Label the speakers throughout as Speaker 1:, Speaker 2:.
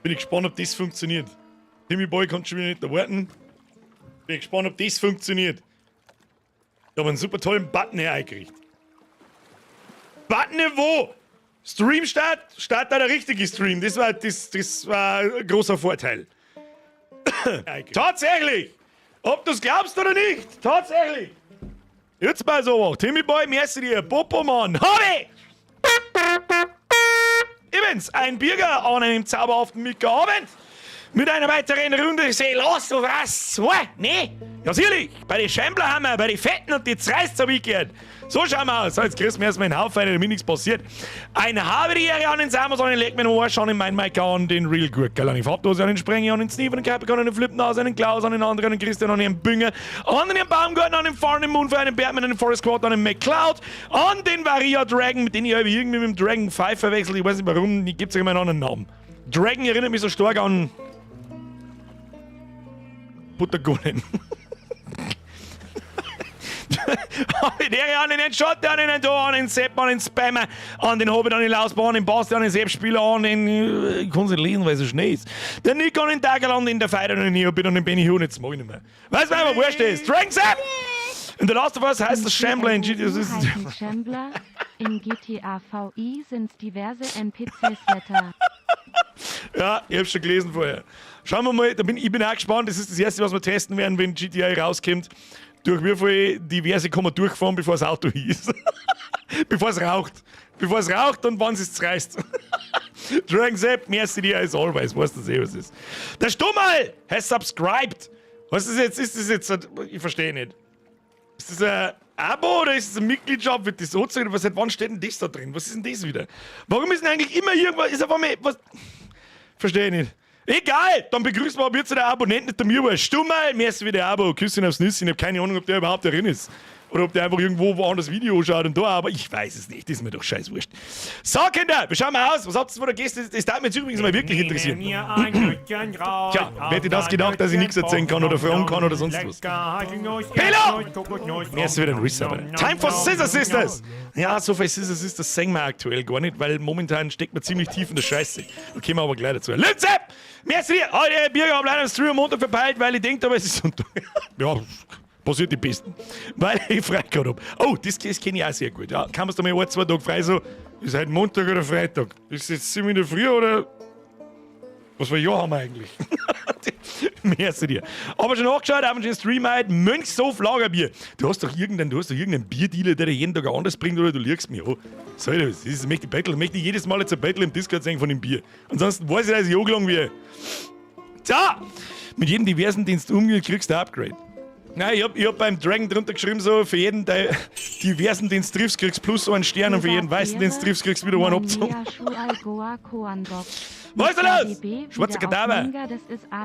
Speaker 1: Bin ich gespannt, ob das funktioniert. Timmy Boy kann schon wieder nicht erwarten. Bin ich gespannt, ob das funktioniert. Ich habe einen super tollen Button hier eingerichtet. Button wo? Stream Start, start da der richtige Stream. Das war ein großer Vorteil. Tatsächlich! Ob du es glaubst oder nicht, tatsächlich! Jetzt mal so, Timmy Boy, merci dir, Popo Mann, Hobby! Übrigens, ein Bürger an einem zauberhaften Mittwochabend mit einer weiteren Runde The Last of Us 2. Nee, ja sicherlich, bei den Schembler haben wir, bei den Fetten und die Zreißt hab ich gehört. So schauen wir aus. So, jetzt kriegst du mir erstmal einen Haufen, damit nichts passiert. Ein habe die Ehre an den Samus, an den Leck mir den Arsch, an den mein Mike, an den Real Gurkel, an die Farbdose, an den Sprenger, an den Steven, an den Capricorn, an den Flippen, an den Klaus, an den anderen, an den Christian, an den Bünger, an den Baumgarten, an den Farn, den Moonfire, an den Batman, an den Forest Squad, an den McCloud, an den Varia Dragon, mit dem ich irgendwie mit dem Dragon 5 verwechselt. Ich weiß nicht warum, die gibt es ja immer einen anderen Namen. Dragon erinnert mich so stark an Buttergolem. Der an den Schotte, an den Tor, an den Sepp, an den Spammer, an den Hobbit, an den Lausbahn, an den Basti, an den Sepp-Spieler, an den. Ich kann es nicht lesen, weil es so schnell ist. Der Nick an den Tagerland, in der Feier, an den Neo, an den Benny Hill, jetzt mag ich nicht mehr. Weißt du, was wurscht ist? Dragon Sepp! In The Last of Us heißt das Shambler in GTA.
Speaker 2: Das heißen Shambler, in GTA VI sind's diverse NPCs-Letter.
Speaker 1: Ja, ich hab's schon gelesen vorher. Schauen wir mal, ich bin auch gespannt. Das ist das Erste, was wir testen werden, wenn GTA rauskommt. Durch wie viel diverse kann man durchfahren, bevor das Auto ist. Bevor es raucht. Bevor es raucht und wann es zerreißt. Dragon Sepp, merci dir as always. Weißt du eh, was ist. Der Stummerl has subscribed. Was ist jetzt? Ist das jetzt? Ich verstehe nicht. Ist das ein Abo oder ist das eine Mitgliedschaft? Wird das so Was, seit wann steht denn das da drin? Was ist denn das wieder? Warum ist denn eigentlich immer irgendwas? Ist auf einmal. Was? Verstehe ich nicht. Egal, dann begrüßen wir ab jetzt der Abonnent nicht der mir war. Stummerl, merci wieder Abo. Küsschen aufs Nüsschen. Ich habe keine Ahnung, ob der überhaupt drin ist. Oder ob der einfach irgendwo woanders Video schaut und da, aber ich weiß es nicht. Das ist mir doch scheiß wurscht. So, Kinder, wir schauen mal aus. Was habt ihr vor der Gäste? Das darf mich jetzt übrigens mal wirklich interessieren. Tja, wer hätte das gedacht, dass ich nichts erzählen kann oder fragen kann oder sonst was? Hello! Merci wieder ein Resub. Time for Scissor Sisters! Ja, so viel Scissor Sisters sehen wir aktuell gar nicht, weil momentan steckt man ziemlich tief in der Scheiße. Da kommen wir aber gleich dazu. Lütze! Merci! Heute Birger hab leider den Stream am Montag verpeilt, weil ich denke, aber es ist Sonntag. Ja, passiert die Besten. Weil ich frei gehabt hab. Oh, das kenne ich auch sehr gut. Ja, kann man da mal ein, 2 Tage frei so? Ist heute Montag oder Freitag? Ist jetzt 7 in der Früh oder was für ein Jahr haben wir eigentlich? Merci dir. Aber schon nachgeschaut, auf den Stream heute, Mönchshof Lagerbier. Du hast doch irgendeinen Bierdealer, der dir jeden Tag anders bringt, oder du liegst mir an. Soll das? Das ist, möchte ich betteln, möchte ich jedes Mal jetzt ein Battle im Discord sehen von dem Bier. Ansonsten weiß ich, dass ich angelangt wie. Tja, mit jedem diversen Dienst umgeht, kriegst du ein Upgrade. Nein, ich hab beim Dragon drunter geschrieben, so, für jeden der diversen, den du triffst, kriegst du plus einen Stern und für jeden weißen, den du triffst, kriegst du wieder einen abgezogen. Was ist da los? Schwarzer Kadaver.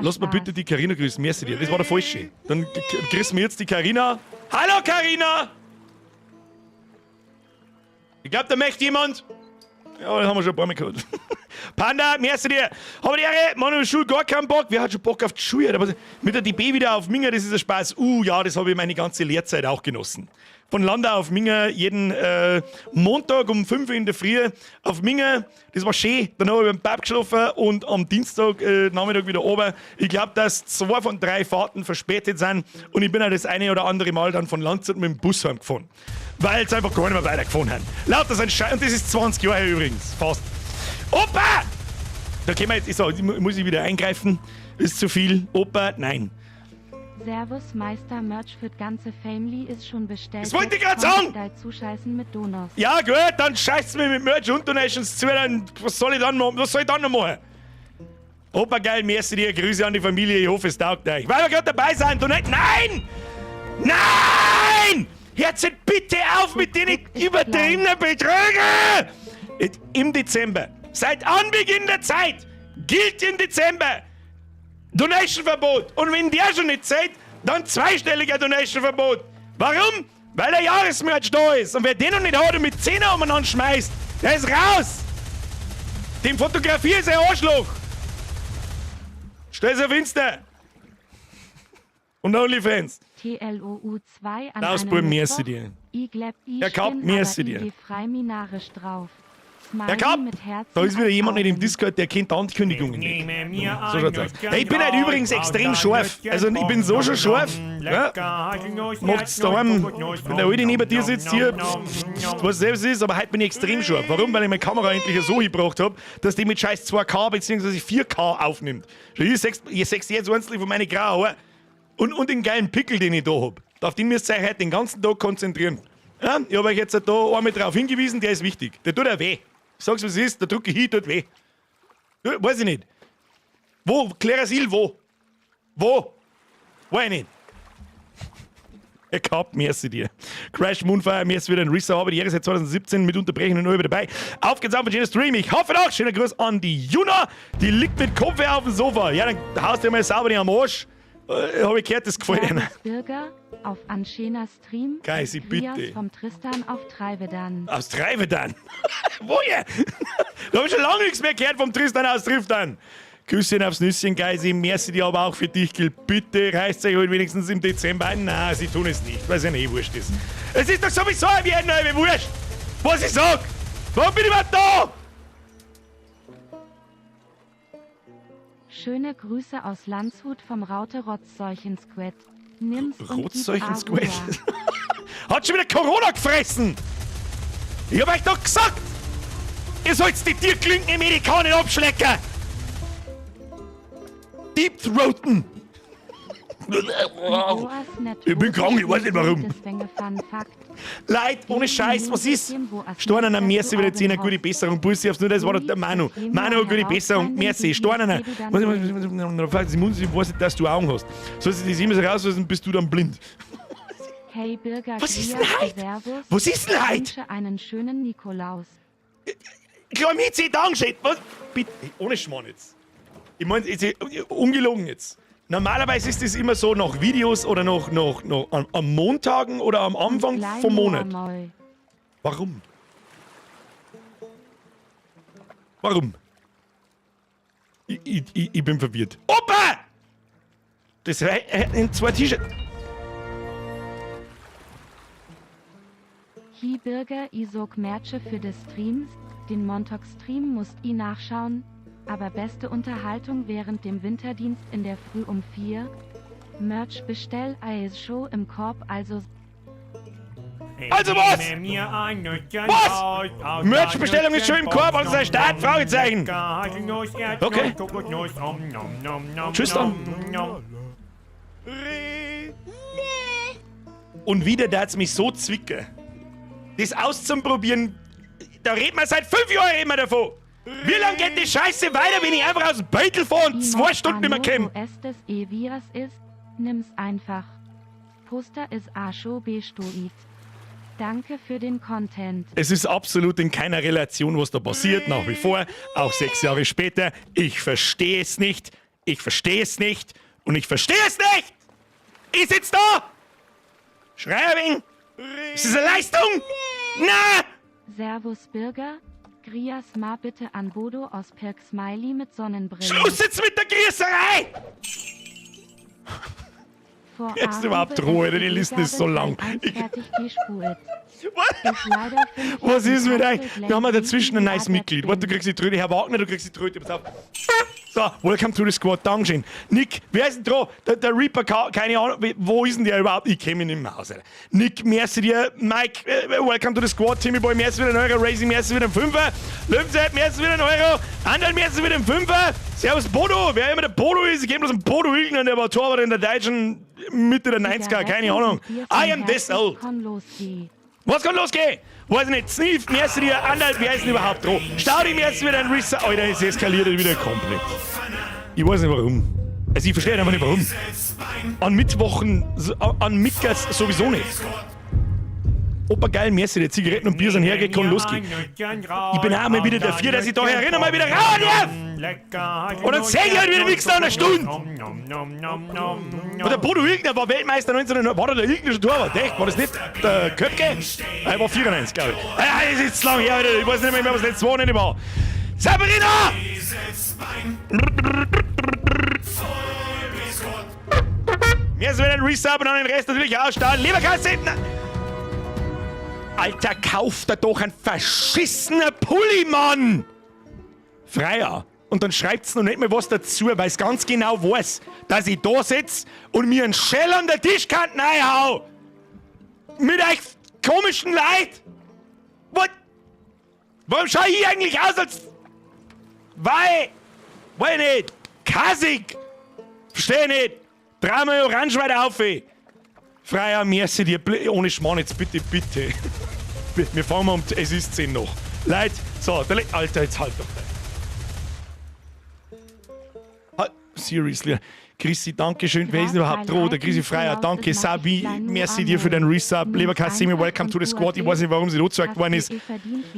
Speaker 1: Lass mal bitte die Carina grüßen. Merci dir. Das war der falsche. Dann grüßen wir jetzt die Carina. Hallo Carina! Ich glaube, da möchte jemand. Ja, das haben wir schon ein paar Mal gehabt. Panda, merci dir. Aber die Ehre, Manu, Schule gar keinen Bock. Wer hat schon Bock auf die Schule? Aber mit der DB wieder auf Minga, das ist ein Spaß. Ja, das habe ich meine ganze Lehrzeit auch genossen. Von Landau auf Minga jeden Montag um 5 Uhr in der Früh auf Minga. Das war schön. Dann habe ich beim Pub geschlafen und am Dienstag Nachmittag wieder oben. Ich glaube, dass zwei von drei Fahrten verspätet sind und ich bin auch das eine oder andere Mal dann von Landshut mit dem Bus heimgefahren. Weil es einfach gar nicht mehr weitergefahren haben. Lauter so ein Scheiß. Und das ist 20 Jahre her übrigens. Fast. Opa! Da können wir jetzt, ich sag, muss ich wieder eingreifen. Ist zu viel. Opa, nein.
Speaker 2: Servus Meister, Merch für die ganze Family ist schon bestellt.
Speaker 1: Das wollte ich
Speaker 2: Jetzt
Speaker 1: grad
Speaker 2: kommt
Speaker 1: sagen!
Speaker 2: Geil zuscheißen mit Donos.
Speaker 1: Ja, gut, dann scheißt mir mit Merch und Donations zu, dann, was soll ich dann noch, was soll ich dann noch machen? Opa, geil, merci dir, Grüße an die Familie, ich hoffe, es taugt euch. Weil wir gerade dabei sind, Donate, nein! Nein! Hört bitte auf mit den übertriebenen Betrügen! Im Dezember, seit Anbeginn der Zeit, gilt im Dezember Donation-Verbot. Und wenn der schon nicht zählt, dann zweistelliger Donation-Verbot. Warum? Weil der Jahresmerch da ist. Und wer den noch nicht hat und mit Zehner umeinander schmeißt, der ist raus. Dem fotografiere ich sein Arschloch. Stell's auf Insta. Und OnlyFans.
Speaker 2: TLOU2 an
Speaker 1: Lausbub,
Speaker 2: einem
Speaker 1: merci
Speaker 2: Mittwoch.
Speaker 1: dir.
Speaker 2: I glaub, i
Speaker 1: Ja, kauft
Speaker 2: spinn,
Speaker 1: merci
Speaker 2: aber i
Speaker 1: dir.
Speaker 2: geh freiminarisch drauf.
Speaker 1: Herr
Speaker 2: Smiley
Speaker 1: Kapp,
Speaker 2: mit Herzen
Speaker 1: da ist wieder
Speaker 2: als
Speaker 1: jemand nicht im
Speaker 2: Augen.
Speaker 1: Discord, der kennt die Ankündigungen nicht. So schaut's aus. Hey, ich bin halt übrigens extrem scharf. Also ich bin so schon scharf. Ja? Macht's daheim, wenn der Alte neben dir sitzt hier, was selbst ist, aber heute bin ich extrem scharf. Warum? Weil ich meine Kamera endlich so hingebracht hab, dass die mit scheiß 2K bzw. 4K aufnimmt. Schau, Ihr seht, ihr seht jetzt einzeln von meinen grauen Haaren und den geilen Pickel, den ich da hab. Auf den müsst ihr euch heute den ganzen Tag konzentrieren. Ja, ich hab euch jetzt da einmal drauf hingewiesen, der ist wichtig. Der tut auch weh. Ich sag's, was es ist, der drücke ich hin, tut weh. Ja, weiß ich nicht. Wo? Klerasil, wo? Wo? Weiß ich nicht. Er gehabt, merci dir. Crash Moonfire, merci wieder ein Rissa, aber die Jahre seit 2017 mit Unterbrechungen nur wieder dabei. Auf geht's auf ein schönes Stream. Ich hoffe doch. Schöner Gruß an die Juna, die liegt mit Kopf auf dem Sofa. Ja, dann haust du mal sauber die am Arsch. Hab ich gehört, das gefällt einer.
Speaker 2: Servus Bürger, auf Anschena Stream.
Speaker 1: Geisi,
Speaker 2: Grias
Speaker 1: bitte.
Speaker 2: vom Tristan auf Treivedan.
Speaker 1: Aus Treivedan. Woher? Da hab ich schon lange nichts mehr gehört vom Tristan aus Triftan. Küsschen aufs Nüsschen, Geisi. Merci dir aber auch für dich, Gil. Bitte reißt euch heute wenigstens im Dezember ein. Nein, sie tun es nicht, weil es ihnen eh wurscht ist. Es ist doch sowieso wie ein neue Wurscht, was ich sag. Warum bin ich überhaupt da?
Speaker 2: Schöne Grüße aus Landshut vom Raute Rotzseuchen-Squad. Nimm's und gib
Speaker 1: Rotzseuchen-Squad?
Speaker 2: Arua.
Speaker 1: Hat schon wieder Corona gefressen! Ich hab euch doch gesagt! Ihr sollt die Tierklinken im Edeka nicht abschlecken! Deep Throaten! Ich bin krank, ich weiß nicht warum. Leute, ohne Scheiß, was ist? Storner, merci wieder 10, gute Besserung. Bussi aufs Nur, das war doch der Manu. Manu, gute Besserung, merci. Storner, was, ich weiß nicht, dass du Augen hast. Sollst du das immer so rauslassen, bist du dann blind.
Speaker 2: Hey Bürger,
Speaker 1: Was ist denn
Speaker 2: Grias,
Speaker 1: heute?
Speaker 2: Servus.
Speaker 1: Was ist denn heute?
Speaker 2: Wünsche einen schönen Nikolaus.
Speaker 1: Klar, 10 Dankeschön. Was? Bitte, ohne Schmarrn jetzt. Ich meine, ungelogen jetzt. Normalerweise ist das immer so nach Videos oder noch am Montagen oder am Anfang
Speaker 2: Klein
Speaker 1: vom Monat.
Speaker 2: Moamoi.
Speaker 1: Warum? Warum? Ich bin verwirrt. Opa! Das sind zwei T-Shirts.
Speaker 2: Hi Bürger, Isok Merche für des Streams. Den Montagsstream musst i nachschauen. Aber beste Unterhaltung während dem Winterdienst in der Früh um 4. Merch bestell Eis Show im Korb, also
Speaker 1: Also was? Was? Merch-Bestellung ist schon im Korb, also sei Start, Fragezeichen. Okay. Tschüss dann. Und wieder darf's mich so zwicken. Das auszuprobieren, da redet man seit 5 Jahren immer davon. Wie lange geht die Scheiße weiter, wenn ich einfach aus dem Beutel fahre und 2 Stunden nicht mehr komme?
Speaker 2: Wo es des Evias ist, nimm's einfach. Poster ist Ascho Bestoit. Danke für den Content.
Speaker 1: Es ist absolut in keiner Relation, was da passiert, nach wie vor, auch 6 Jahre später. Ich verstehe es nicht, ich verstehe es nicht und ich verstehe es nicht! Ich sitz da! Schrei ein wenig! Ist das eine Leistung? Na!
Speaker 2: Servus Bürger, Grias ma bitte an Bodo aus Pirk Smiley mit Sonnenbrille.
Speaker 1: Schluss jetzt mit der Grießerei!
Speaker 2: Vor
Speaker 1: Jetzt
Speaker 2: Aruba
Speaker 1: überhaupt Ruhe,
Speaker 2: ist
Speaker 1: die Liste ist so lang.
Speaker 2: Eins
Speaker 1: Ich
Speaker 2: fertig gespult. Ist leider fünf
Speaker 1: Was ist mit euch?
Speaker 2: Jahre
Speaker 1: Wir haben ja dazwischen ein neues
Speaker 2: Glenn
Speaker 1: Mitglied. Warte, du kriegst die Tröte. Herr Wagner, du kriegst die Tröte. Pass auf. So, welcome to the squad. Dankeschön. Nick, wer ist denn dran? Der Reaper, keine Ahnung, wo ist denn der überhaupt? Ich kenn mich nicht mehr aus, Alter. Nick, merci dir. Mike, welcome to the squad. Timmy Boy, merci wieder ein Euro. Racing, merci wieder ein Fünfer. Löwenzeit, merci wieder ein Euro. Anderl, merci wieder ein Fünfer. Servus, Bodo. Wer immer der Bodo ist, ich kenn bloß einen Bodo Ilgner, der war Torwart in der deutschen Mitte der 90er, keine Ahnung. I am this old.
Speaker 2: Kann losgehen.
Speaker 1: Was kann losgehen? Weiß ich nicht. Sniff, merci dir, Anderl, wer ist denn überhaupt dran? Staudi, merci wieder ein Rissa. Alter, es eskaliert wieder komplett. Ich weiß nicht warum. Also ich verstehe einfach nicht warum. An Mittwochen, an Mittwochs sowieso nicht. Opa geil, merci dir, Zigaretten und Bier sind hergekommen, losgehen. Ich bin auch mal wieder dafür, dass ich da herinnen mal wieder raus darf. Und dann seh ich halt wieder nichts nach einer Stunde. Und der Bodo Ilgner war Weltmeister 1990. War da der Ilgner schon Torwart? Echt? War das nicht der Köpke? Er war 94, glaub ich. Ah, das ist zu lang her, Alter. Ich weiß nicht mehr, was letztes Wochenende war. Sabrina! Mir ist wieder ein Resub und dann den Rest natürlich auch starten. Leberkasse! Alter, kauf da doch einen verschissenen Pulli, Mann! Freier. Und dann schreibt's noch nicht mal was dazu, weil es ganz genau weiß, dass ich da sitz und mir einen Schell an der Tischkante reinhau. Mit euch komischen Leid. What? Warum schau ich eigentlich aus, als... Weil... Weil nicht. Kassig. Versteh nicht. Dreimal orange weiter auf. Freier, merci dir. Ohne Schmarrn jetzt, bitte, bitte. Wir fangen mal um... Es ist 10 noch. Leute, so, Alter, jetzt halt doch. Halt, seriously. Chrissy, danke schön. Wer ist denn überhaupt dran? Der Chrissy Freier, danke. Sabi, merci dir für den Resub. Lieber Kassimi, welcome to the squad. Ich weiß nicht, warum sie angezeigt worden ist.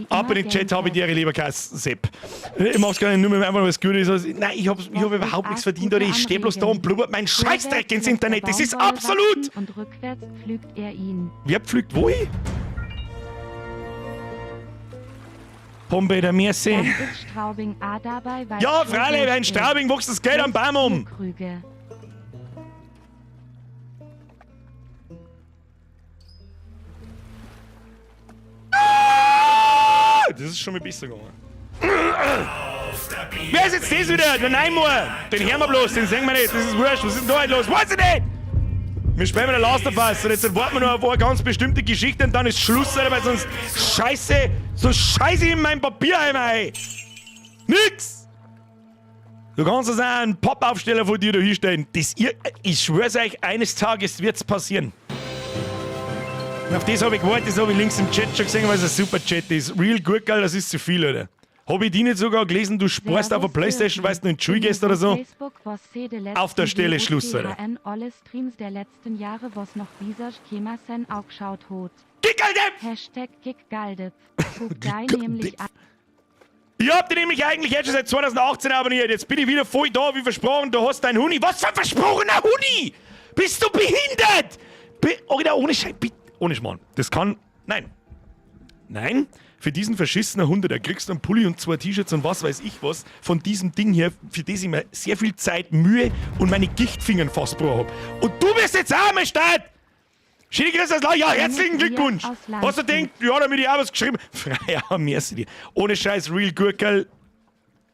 Speaker 1: Ab in den Chat habe ich dir, lieber Kass, Sepp. Ich mach's gar nicht nur mehr einfach, weil es gut ist. Also, nein, ich hab überhaupt nichts verdient, oder? Ich stehe bloß da und blubbert meinen Scheißdreck ins Internet. Das ist absolut!
Speaker 2: Und rückwärts pflügt er ihn.
Speaker 1: Wer pflügt wohin? Pombe der Merci.
Speaker 2: Dann ist Straubing A dabei, weil
Speaker 1: Ja, freilich, weil in Straubing wächst das Geld am Baum um.
Speaker 2: Krüge.
Speaker 1: Ah, das ist schon mal besser gegangen. Wer ist jetzt das wieder? Der Neymar. Den hören wir bloß, den sehen wir nicht. Das ist wurscht. Was ist denn da heute los? Weiß ich nicht! Wir spielen wieder Last of Us und jetzt warten wir noch auf eine ganz bestimmte Geschichte und dann ist Schluss, Alter, weil sonst Scheiße, so Scheiße in meinem Papierheimer, ey. Nix! Du kannst uns auch einen Pappaufsteller von dir da hinstellen. Das, ich schwör's euch, eines Tages wird's passieren. Und auf das habe ich gewartet, das habe ich links im Chat schon gesehen, weil es ein super Chat ist. Real gut, geil, das ist zu viel, Alter. Hab ich die nicht sogar gelesen, du sparst auf der Playstation, weißt du, in die Schule gehst oder so?
Speaker 2: Facebook, was se de
Speaker 1: Auf der Stelle Schluss, Alter.
Speaker 2: letzten alle Streams der letzten Jahre, was noch dieser Schemasen auch schaut hot.
Speaker 1: Gickaldepp!
Speaker 2: Hashtag Kickgaldep. Nämlich
Speaker 1: Ich hab dich nämlich eigentlich jetzt schon seit 2018 abonniert. Jetzt bin ich wieder voll da, wie versprochen. Du hast dein Huni. Was für ein versprochener Huni? Bist du behindert? Alter, ohne Scheiß, bitte. Ohne Schmarrn. Das kann... Nein. Nein. Für diesen verschissenen Hunde, da kriegst du einen Pulli und 2 T-Shirts und was weiß ich was von diesem Ding hier, für das ich mir sehr viel Zeit, Mühe und meine Gichtfingern fast hab. Und du bist jetzt auch am Start! Schöne Grüße aus Lau. Ja, herzlichen Glückwunsch! Hast du gedacht, ja, damit ich auch was geschrieben? Freier, merci dir. Ohne Scheiß, Real Gurkel.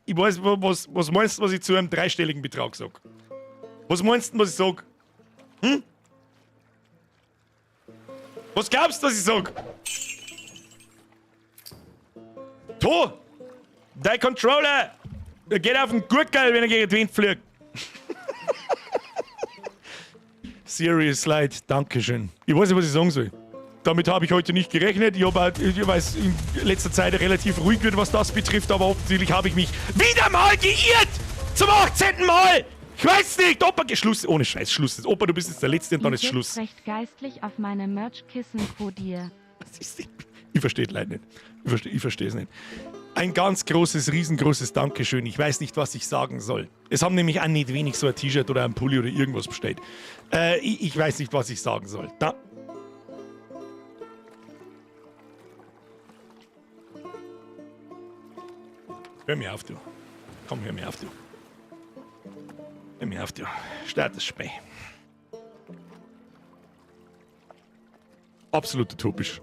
Speaker 1: Ich weiß, was meinst du, was ich zu einem dreistelligen Betrag sag? Was meinst du, was ich sag? Hm? Was glaubst du, was ich sag? To! Dein Controller! Der geht auf den Gurkel, wenn er gegen die Wind fliegt. Serious Leid, Dankeschön. Ich weiß nicht, was ich sagen soll. Damit habe ich heute nicht gerechnet. Ich habe, ich weiß, in letzter Zeit relativ ruhig wird, was das betrifft, aber offensichtlich habe ich mich wieder mal geirrt! Zum 18. Mal! Ich weiß nicht, Opa, Schluss, ohne Scheiß, Schluss. Opa, du bist jetzt der Letzte und dann ist Schluss.
Speaker 2: Recht geistlich auf meine Merch-Kissen kodier.
Speaker 1: Das ist nicht, ich verstehe es leider nicht. Ich verstehe es nicht. Ein ganz großes, riesengroßes Dankeschön. Ich weiß nicht, was ich sagen soll. Es haben nämlich auch nicht wenig so ein T-Shirt oder ein Pulli oder irgendwas bestellt. Ich weiß nicht, was ich sagen soll. Da. Hör mir auf, du. Komm, hör mir auf, du. Hör mir auf, du. Start das Spiel. Absolut utopisch.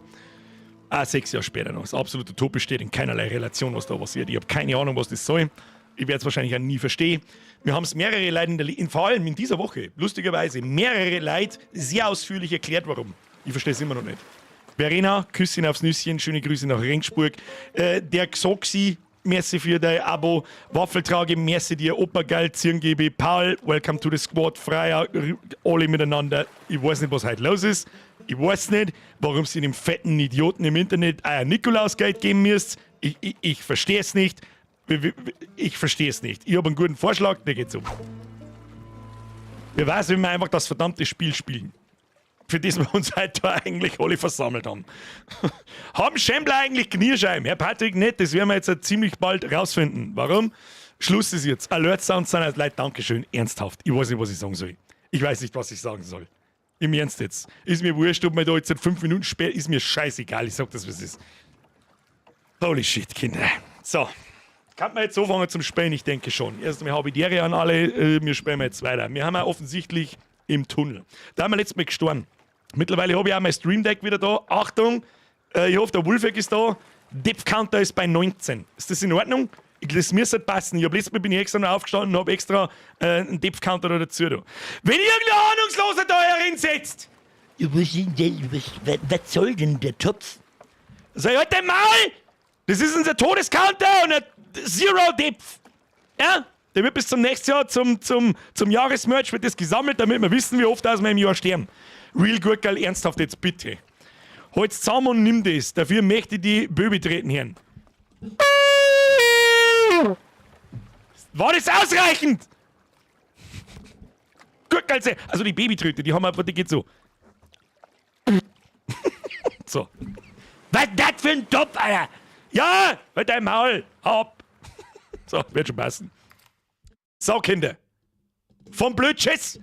Speaker 1: Ah, 6 Jahre später noch. Das absolut utopisch steht in keinerlei Relation, was da passiert. Ich hab keine Ahnung, was das soll. Ich werd's wahrscheinlich auch nie verstehen. Wir haben's mehrere Leute, vor allem in dieser Woche, lustigerweise, mehrere Leute sehr ausführlich erklärt, warum. Ich versteh's immer noch nicht. Verena, Küsschen aufs Nüsschen, schöne Grüße nach Regensburg. Der Xoxi, merci für dein Abo. Waffeltrage, merci dir. Opa geil, Zirngebe, Paul, welcome to the squad. Freier, alle miteinander. Ich weiß nicht, was heute los ist. Ich weiß nicht, warum sie dem fetten Idioten im Internet euer Nikolausgeld geben müsst. Ich verstehe es nicht. Ich verstehe es nicht. Ich hab einen guten Vorschlag, der geht so. Wer weiß, wenn wir einfach das verdammte Spiel spielen. Für das wir uns heute da eigentlich alle versammelt haben. Haben Schembler eigentlich Knierscheiben? Herr Patrick, nicht, das werden wir jetzt ziemlich bald rausfinden. Warum? Schluss ist jetzt. Alert Sounds sind halt Leute, Dankeschön, ernsthaft. Ich weiß nicht, was ich sagen soll. Ich weiß nicht, was ich sagen soll. Im Ernst jetzt. Ist mir wurscht, ob man da jetzt seit 5 Minuten später, ist mir scheißegal. Ich sag das, was es ist. Holy shit, Kinder. So. Kann man jetzt anfangen zum Spielen? Ich denke schon. Erst einmal habe ich die Ehre an alle, wir spielen jetzt weiter. Wir haben ja offensichtlich im Tunnel. Da haben wir letztes Mal gestorben. Mittlerweile habe ich auch mein Stream Deck wieder da. Achtung! Ich hoffe, der Wolfhack ist da. Depth Counter ist bei 19. Ist das in Ordnung? Das müsste passen. Ich hab letztes Mal bin ich extra noch aufgestanden und hab extra einen Depth Counter da dazu. Da. Wenn irgendein Ahnungsloser da herin sitzt!
Speaker 3: Ja, was, sind denn, was, was, was soll denn der Topf?
Speaker 1: Sag ich, halt dein Maul! Das ist unser Todescounter und ein Zero Depth. Ja? Der wird bis zum nächsten Jahr, zum Jahresmerch, wird das gesammelt, damit wir wissen, wie oft dass wir im Jahr sterben. Real Gurkerl, ernsthaft jetzt bitte. Halt's zusammen und nimm das. Dafür möchte ich die Böbi treten hören. War das ausreichend? Gurkerl, also die Babytröte, die haben einfach, die geht so. So.
Speaker 3: Was ist das für ein Topf, Alter?
Speaker 1: Ja, halt dein Maul. Hau ab. So, wird schon passen. So, Kinder. Vom Blödschiss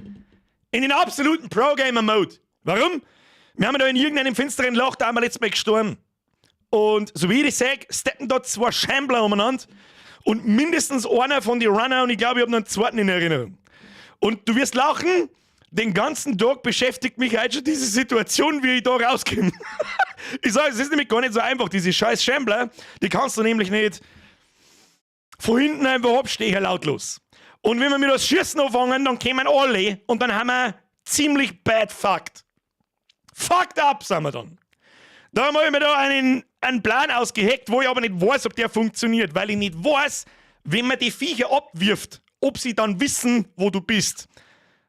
Speaker 1: in den absoluten Pro-Gamer-Mode. Warum? Wir haben da in irgendeinem finsteren Loch da einmal letztes Mal gestorben. Und so wie ich das sag, steppen da zwei Shambler umeinander und mindestens einer von den Runner und ich glaube, ich habe noch einen zweiten in Erinnerung. Und du wirst lachen, den ganzen Tag beschäftigt mich heute schon diese Situation, wie ich da rauskomme. Ich sage, es ist nämlich gar nicht so einfach. Diese scheiß Shambler, die kannst du nämlich nicht von hinten einfach abstehen, lautlos. Und wenn wir mit das Schießen anfangen, dann kommen alle und dann haben wir ziemlich bad fucked. Fucked up sind wir dann. Da habe ich mir da einen Plan ausgeheckt, wo ich aber nicht weiß, ob der funktioniert, weil ich nicht weiß, wenn man die Viecher abwirft, ob sie dann wissen, wo du bist.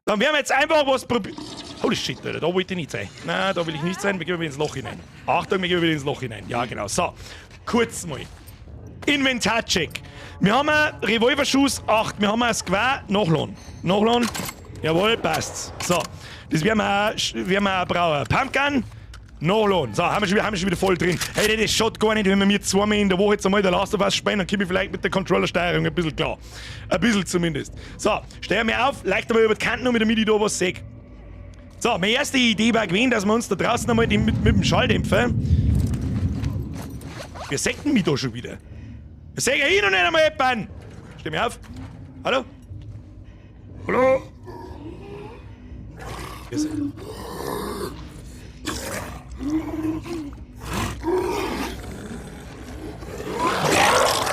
Speaker 1: Dann werden wir jetzt einfach was probieren. Holy shit, Alter, da wollte ich nicht sein. Nein, da will ich nicht sein. Wir gehen wieder ins Loch hinein. Achtung, wir gehen wieder ins Loch hinein. Ja, genau. So, kurz mal. Inventarcheck. Wir haben einen Revolverschuss 8. Wir haben einen Square. Nachladen. Nachladen. Jawohl, passt. So, das werden wir auch brauchen. Pumpgun. Nachladen. So, haben wir schon wieder voll drin. Hey, das schaut gar nicht, wenn wir mir zweimal in der Woche jetzt einmal der Last of Us spielen, dann komme ich vielleicht mit der Controllersteuerung ein bisschen klar. Ein bisschen zumindest. So, stell mir auf, leicht aber über die Kanten, damit ich da was sehe. So, meine erste Idee war gewesen, dass wir uns da draußen einmal mit dem Schalldämpfer. Wir säcken mich da schon wieder. Wir sägen hin und nicht einmal jemanden. Steh mir auf. Hallo? Hallo? Wir sind.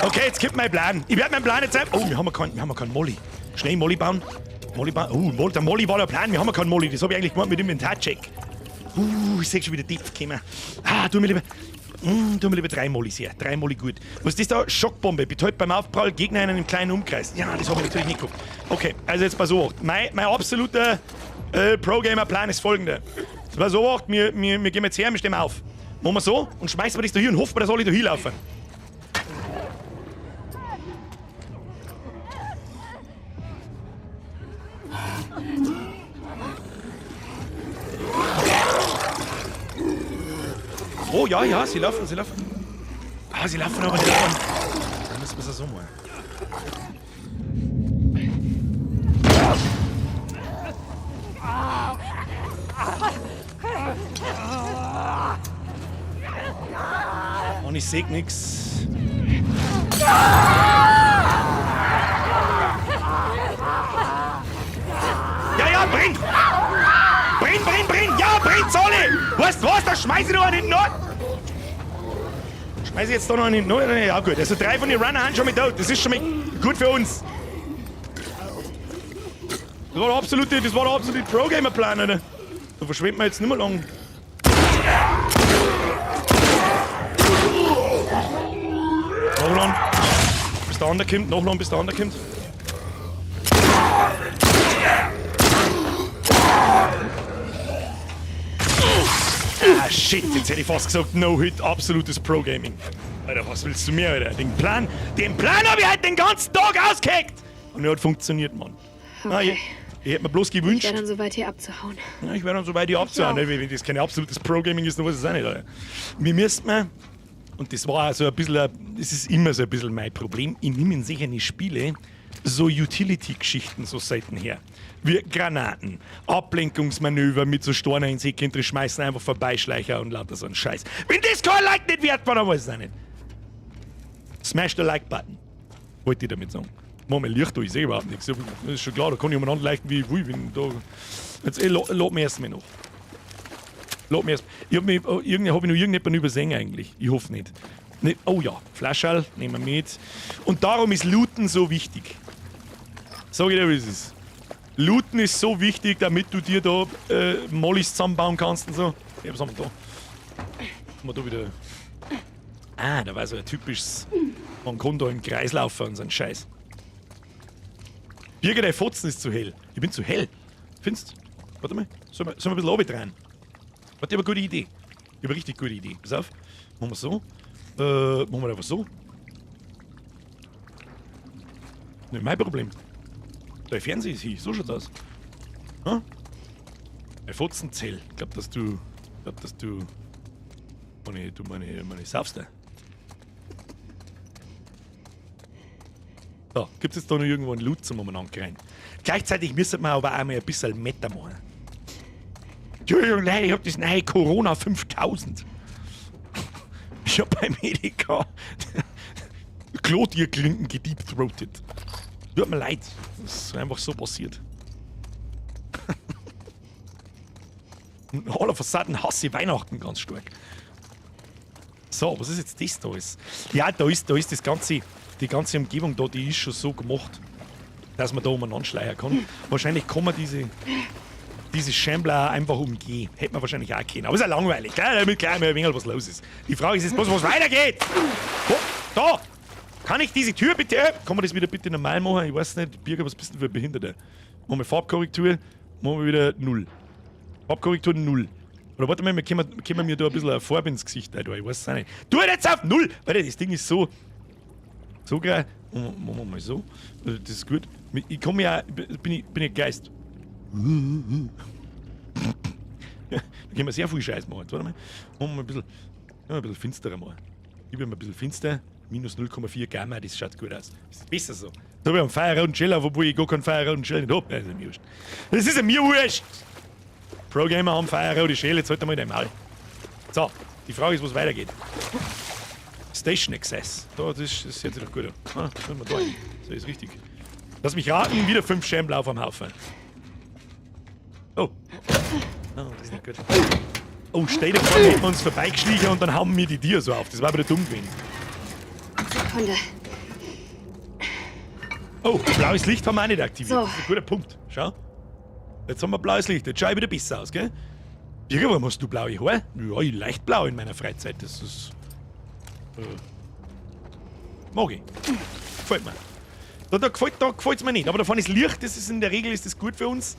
Speaker 1: Okay, jetzt kommt mein Plan. Ich werde meinen Plan jetzt einfach. Oh, wir haben ja keinen Molly. Schnell Molly bauen. Molly bauen. Oh, der Molly war der Plan. Wir haben ja keinen Molly. Das habe ich eigentlich gemacht mit dem Inventarcheck. Ich seh schon wieder Tief gekommen. Ah, tu mir lieber. Tu mir lieber 3 Mollys her. 3 Molly gut. Was ist das da? Schockbombe. Betäubt beim Aufprall Gegner in einem kleinen Umkreis. Ja, das habe ich natürlich nicht geguckt. Okay, also jetzt pass auf. Mein absoluter Pro-Gamer-Plan ist folgender. Jetzt pass auf, wir gehen jetzt her, wir stehen auf. Machen wir so und schmeißen wir das da hier und hoffen wir, dass alle da hinlaufen. Oh, ja, ja, sie laufen, sie laufen. Ah, sie laufen aber nicht davon. Dann müssen wir es so machen. Und ich seh nix. Ja, ja, brenn! Brenn, brenn, brenn! Ja, brennt's alle! Weißt du was? Da schmeiß ich noch einen in den Nord! Schmeiß ich jetzt da noch einen in den Nord? Ja, gut. Also 3 von den Runner haben schon mit tot. Das ist schon mal gut für uns. Das war der absolute, das war der absolute Pro-Gamer-Plan, Alter. Da verschwenden wir jetzt nicht mehr lang. Nachladen. Bis der andere kommt. Nachladen, bis der andere kommt. Ah, shit, jetzt hätte ich fast gesagt, No-Hit, absolutes Pro-Gaming. Alter, was willst du mir, Alter? Den Plan hab ich heute den ganzen Tag ausgeheckt! Und er hat funktioniert, Mann. Ah, ich hätte mir bloß gewünscht.
Speaker 4: Ich wär dann soweit hier abzuhauen.
Speaker 1: Ja, ich wär dann soweit hier abzuhauen.
Speaker 4: Ich auch.
Speaker 1: Ne? Wenn das kein absolutes Pro-Gaming ist, dann weiß ich es auch nicht, Alter. Wir müssten mal, und das war so ein bisschen, das ist immer so ein bisschen mein Problem, ich nehme in sicher Spiele so Utility-Geschichten so selten her. Wie Granaten, Ablenkungsmanöver mit so Steinen ins Eck schmeißen, einfach Vorbeischleicher und lauter so einen Scheiß. Wenn das kein Like nicht wert war, dann weiß ich es auch nicht. Smash the Like-Button. Wollte ich damit sagen. Mach mal Licht da, ich sehe überhaupt nichts. Das ist schon klar, da kann ich umeinander leichten, wie ich will. Wenn da jetzt, lad mir erstmal noch. Lass mich erst. Ich hab mich, oh, irgendwie, hab ich noch irgendjemanden übersehen eigentlich? Ich hoffe nicht. Ne, oh ja, Flascherl nehmen wir mit. Und darum ist Looten so wichtig. Sag ich dir, wie es ist. Looten ist so wichtig, damit du dir da Mollys zusammenbauen kannst und so. Ja, was haben wir da? Haben wir da wieder. Ah, da war so ein typisches. Man kann da im Kreis laufen und so ein Scheiß. Birger, dein Fotzen ist zu hell. Ich bin zu hell. Findest du? Warte mal. Sollen wir ein bisschen runterdrehen? Warte, ich hab eine gute Idee. Ich hab eine richtig gute Idee. Pass auf. Machen wir so. Machen wir einfach so. Nicht mein Problem. Dein Fernseher ist hier. So schaut's aus. Hm? Ein Fotzenzell. Ich glaub, dass du. Ich glaub, dass du. Meine, du meine saufst da. So, gibt's jetzt da noch irgendwo einen Loot zum umeinander rein? Gleichzeitig müsste man aber auch mal ein bisschen Meta machen. Entschuldigung, Leute, ich hab das neue Corona 5000. Ich hab beim Edeka Klotierklinken gedeepthroated. Tut mir leid, das ist einfach so passiert. Und all of a sudden hasse ich Weihnachten ganz stark. So, was ist jetzt das da? Ist? Ja, da ist das ganze, die ganze Umgebung da, die ist schon so gemacht, dass man da umeinander schleiern kann. Wahrscheinlich kann man diese Shambler einfach umgehen. Hätte man wahrscheinlich auch können. Aber ist ja langweilig, gell? Damit gleich mal ein wenig was los ist. Die Frage ist jetzt bloß, was weitergeht. Oh, da! Kann ich diese Tür bitte öffnen? Kann man das wieder bitte normal machen? Ich weiß nicht. Birger, was bist du denn für ein Behinderter? Machen wir Farbkorrektur, machen wir wieder 0. Farbkorrektur 0. Oder warte mal, wir können mir da ein bisschen eine Farbe ins Gesicht rein, ich weiß es auch nicht. Tu jetzt auf 0! Warte, das Ding ist so. So geil. Machen wir mal so. Also, das ist gut. Ich komme ja. Bin ich Geist. Ja, da können wir sehr viel Scheiß machen. Jetzt, warte mal. Machen wir ein bisschen, ja, ein bisschen finsterer machen. Gib mir ein bisschen finster. Minus 0,4 Gamma, das schaut gut aus. Das ist besser so. Da hab ich einen Feuerroten Shell auf, obwohl ich gar keinen Feuerroten Shell nicht hab. Das ist mir wurscht. Das ist mir wurscht! Pro-Gamer haben Feuerrote Shell, jetzt halt einmal dein Maul. So, die Frage ist, wo es weitergeht. Station Access. Da, das sieht sich doch gut an. Ah, wir da rein. So ist richtig. Lass mich raten, wieder 5 Shambler auf am Haufen. Oh. Oh, das ist nicht gut. Oh, stell dir vor, wir hätten uns vorbeigeschlichen und dann hauen wir die Tiere so auf. Das war wieder dumm gewesen.
Speaker 4: Sekunde.
Speaker 1: Oh, blaues Licht haben wir auch nicht aktiviert.
Speaker 4: So.
Speaker 1: Das ist ein guter Punkt. Schau. Jetzt haben wir blaues Licht. Jetzt schau ich wieder besser aus, gell? Birger, warum hast du blaue Haare? Ja, ich leicht blau in meiner Freizeit. Das ist. Mag ich. Gefällt mir. Da gefällt's mir nicht. Aber davon ist Licht, das ist in der Regel ist das gut für uns.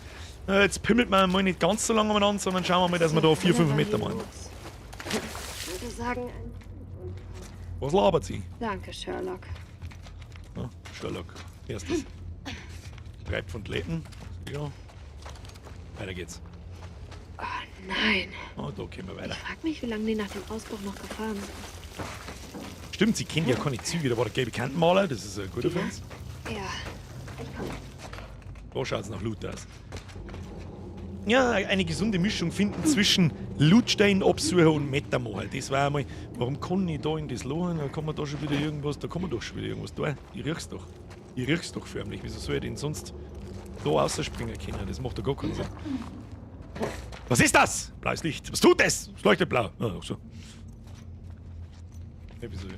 Speaker 1: Jetzt pimmelt man mal nicht ganz so lange umeinander, sondern schauen wir mal, dass wir da 4, 5 Meter machen.
Speaker 4: Ich würde sagen,
Speaker 1: Was labert sie?
Speaker 4: Danke, Sherlock.
Speaker 1: Ja, Sherlock. Erstes. 3 Pfund Letten. Ja. Weiter geht's.
Speaker 4: Oh nein.
Speaker 1: Oh, da gehen wir weiter.
Speaker 4: Ich frag mich, wie lange die nach dem Ausbruch noch gefahren sind.
Speaker 1: Stimmt, sie kennt ja keine Züge. Da war der gelbe Kantenmaler, das ist ein guter für uns.
Speaker 4: Ja, ich komm.
Speaker 1: Da schaut's nach Loot aus. Ja, eine gesunde Mischung finden zwischen Lootstein, Absucher und Metamal. Das war einmal, warum kann ich da in das Loch? Da kann man da schon wieder irgendwas, da kann man doch schon wieder irgendwas da. Ich riech's doch. Ich riech's doch förmlich. Wieso soll ich denn sonst da rausspringen können? Das macht doch gar keinen Sinn. Was ist das? Blaues Licht. Was tut das? Es leuchtet blau. Ah, ach so. Ja, wieso?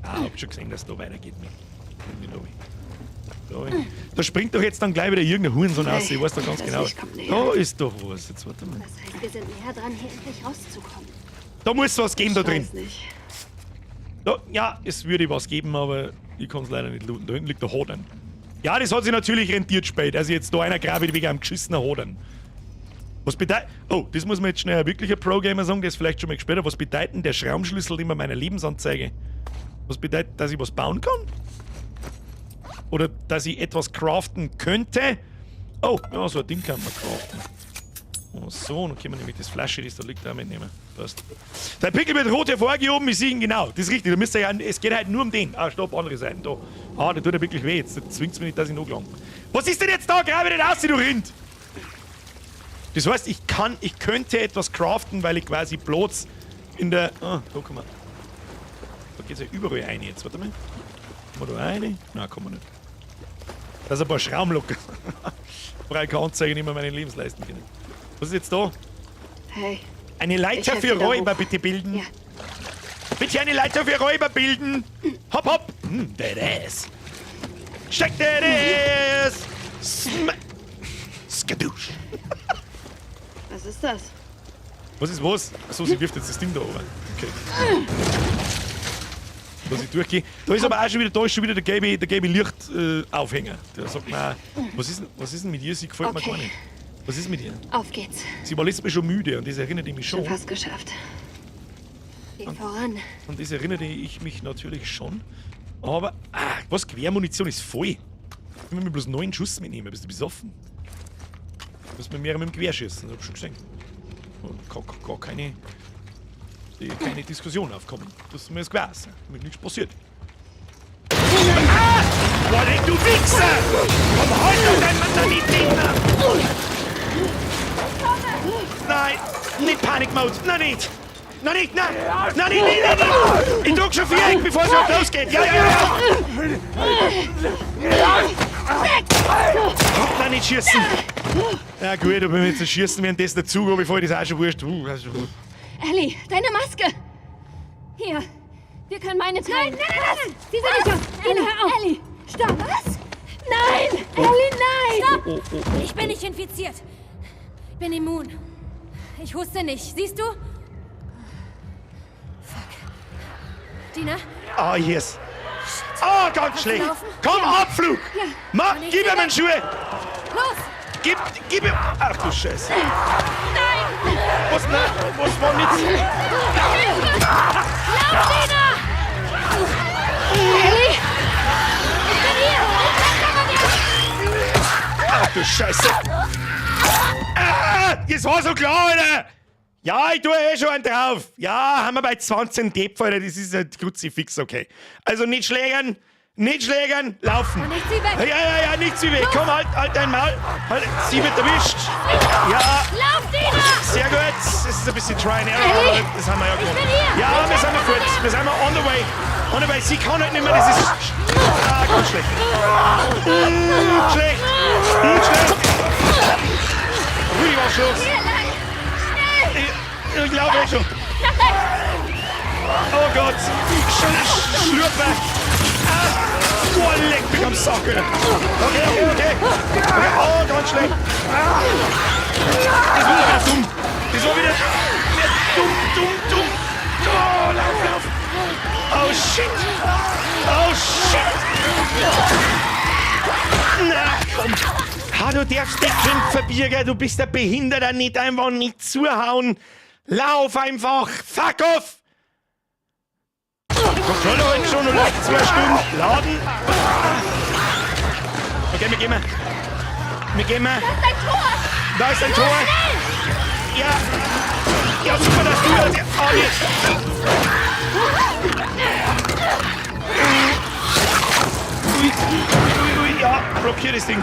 Speaker 1: Ah, hab schon gesehen, dass es da weitergeht. Mit Da springt doch jetzt dann gleich wieder irgendein Hurensohn raus, ich weiß doch ganz
Speaker 4: Das
Speaker 1: genau.
Speaker 4: Licht kommt näher.
Speaker 1: Da ist doch was. Jetzt warte mal.
Speaker 4: Das heißt, wir sind näher dran, hier endlich rauszukommen.
Speaker 1: Da muss was geben da drin.
Speaker 4: Weiß nicht.
Speaker 1: Da, ja, es würde was geben, aber ich kann's leider nicht looten. Da hinten liegt der Hodern. Ja, das hat sich natürlich rentiert spät. Also jetzt da einer grabe wegen einem geschissenen Hodern. Was bedeutet. Oh, das muss man jetzt schnell ein wirklicher Pro-Gamer sagen, der ist vielleicht schon mal gespielt hat. Was bedeutet denn der Schraubenschlüssel immer meiner Lebensanzeige? Was bedeutet, dass ich was bauen kann? Oder dass ich etwas craften könnte? Oh, ja, so ein Ding kann man craften. Oh, so, dann können wir nämlich das Flasche, das da liegt, auch mitnehmen. Passt. Der Pickel wird rot hervorgehoben, ich sehe ihn genau. Das ist richtig, da müsst ihr ja, es geht halt nur um den. Ah, stopp, andere Seiten da. Ah, der tut ja wirklich weh. Jetzt zwingt's mich nicht, dass ich noch lang. Was ist denn jetzt da? Grabe nicht aus, du Rind! Das heißt, ich könnte etwas craften, weil ich quasi bloß in der. Ah, da kann man. Da geht's ja überall rein jetzt. Warte mal. Kommen wir da rein? Nein, kommen wir nicht. Da ist ein paar Schrauben locker. Brauche ich keine Anzeige, nicht mehr meine Lebensleisten können. Was ist jetzt da?
Speaker 4: Hey.
Speaker 1: Eine Leiter
Speaker 4: Ich
Speaker 1: für
Speaker 4: helfe dir
Speaker 1: Räuber
Speaker 4: hoch.
Speaker 1: bitte bilden.
Speaker 4: Ja.
Speaker 1: Bitte eine Leiter für Räuber bilden. Hopp, hopp. Badass. Steck das. Skadoosh.
Speaker 4: Was ist das?
Speaker 1: Was ist was? Achso, sie wirft jetzt das Ding da oben. Okay. Dass ich durchgehe. Da ist aber auch schon wieder, da ist schon wieder der gelbe Lichtaufhänger. Der sagt mir, was ist denn mit ihr? Sie gefällt mir
Speaker 4: Okay.
Speaker 1: gar nicht. Was ist mit ihr?
Speaker 4: Auf geht's.
Speaker 1: Sie war letztes Mal schon müde und das erinnert mich schon.
Speaker 4: Schon fast geschafft. Geh voran.
Speaker 1: Und das erinnerte ich mich natürlich schon. Aber, was? Gewehrmunition ist voll. Ich will mir bloß 9 Schuss mitnehmen. Bist du besoffen? Du musst mir mehr mit dem Gewehr schießen, das hab ich schon gesehen. Gar keine Diskussion aufkommen. Das ist mir jetzt Gewehr. Mir nichts passiert. Ah! Boah, du Wichser! Komm, halt doch dein Mann da nicht hin! Nein! Nicht Panik-Mode! Nein, nicht! Nein, nicht! Nein! Nein, nicht, nicht, nicht, nicht! Ich drück schon Viereck, bevor es überhaupt losgeht! Ja, ja, ja! Ja! Nein, nicht schießen! Ja gut, ob wir jetzt schießen währenddessen dazu, aber ich das auch schon wurscht.
Speaker 4: Ellie, deine Maske! Hier, wir können meine teilen. Nein, nein, nein, nein! Sie sind nicht auf! Ellie, hör auf! Ellie, stopp! Was? Nein! Ellie, nein!
Speaker 5: Stopp!
Speaker 1: Oh, oh, oh.
Speaker 5: Ich bin nicht infiziert. Bin immun. Ich huste nicht, siehst du? Fuck. Dina?
Speaker 1: Ah, yes. Ah, ganz
Speaker 5: Kannst du
Speaker 1: schlecht.
Speaker 5: laufen?
Speaker 1: Komm,
Speaker 5: Ja.
Speaker 1: Abflug!
Speaker 5: Ja.
Speaker 1: Ma,
Speaker 5: Und ich
Speaker 1: gib ihm
Speaker 5: sehe
Speaker 1: meine Schuhe!
Speaker 5: Los!
Speaker 1: Gib ihm... Ach du Scheiße.
Speaker 5: Nein!
Speaker 1: Was, nein, was war nicht?
Speaker 5: Lauf, Dina! Ellie! Ich bin hier!
Speaker 1: Ach du Scheiße! Ah, das war so klar, Alter! Ja, ich tue eh schon einen drauf. Ja, haben wir bei 20 Depf, Alter, das ist ein Kruzifix, okay. Also nicht schlägern, nicht schlägern, laufen.
Speaker 5: Und nicht sie weg.
Speaker 1: Ja, ja, ja, nicht sie weg. Komm, halt dein Maul. Halt, sie wird erwischt. Ja.
Speaker 5: Lauf, Dina!
Speaker 1: Sehr gut. Das ist ein bisschen Try and Error, aber das haben wir ja gemacht.
Speaker 5: bin hier.
Speaker 1: Ja, wir sind fort. Wir sind on the way. On the way. Sie kann halt nicht mehr, das ist... Ah, ganz schlecht. Schlecht. Schlecht. Rudi, was los? Ich glaube eh schon. Oh Gott. Schlürfe. Ah. Boah, leck mich am Sack, Alter. Okay, okay, okay. Okay. Oh, ganz schlecht. Ah. Das war wieder dumm. Das war wieder dumm, dumm, dumm. Oh, lauf, lauf. Oh, shit. Oh, shit. Na, komm. Ha, du darfst nicht kämpfen, Birger. Du bist der Behinderter. Nicht einfach nicht zuhauen. Lauf einfach. Fuck off. Controller halt schon noch leicht 2 Stunden. Laden. Okay, wir gehen. Wir gehen.
Speaker 5: Da ist ein Tor.
Speaker 1: Da ist ein Tor. Ja. Ja, super, dass du das. Oh, jetzt. Ui, ui, ui, ja, blockier das Ding.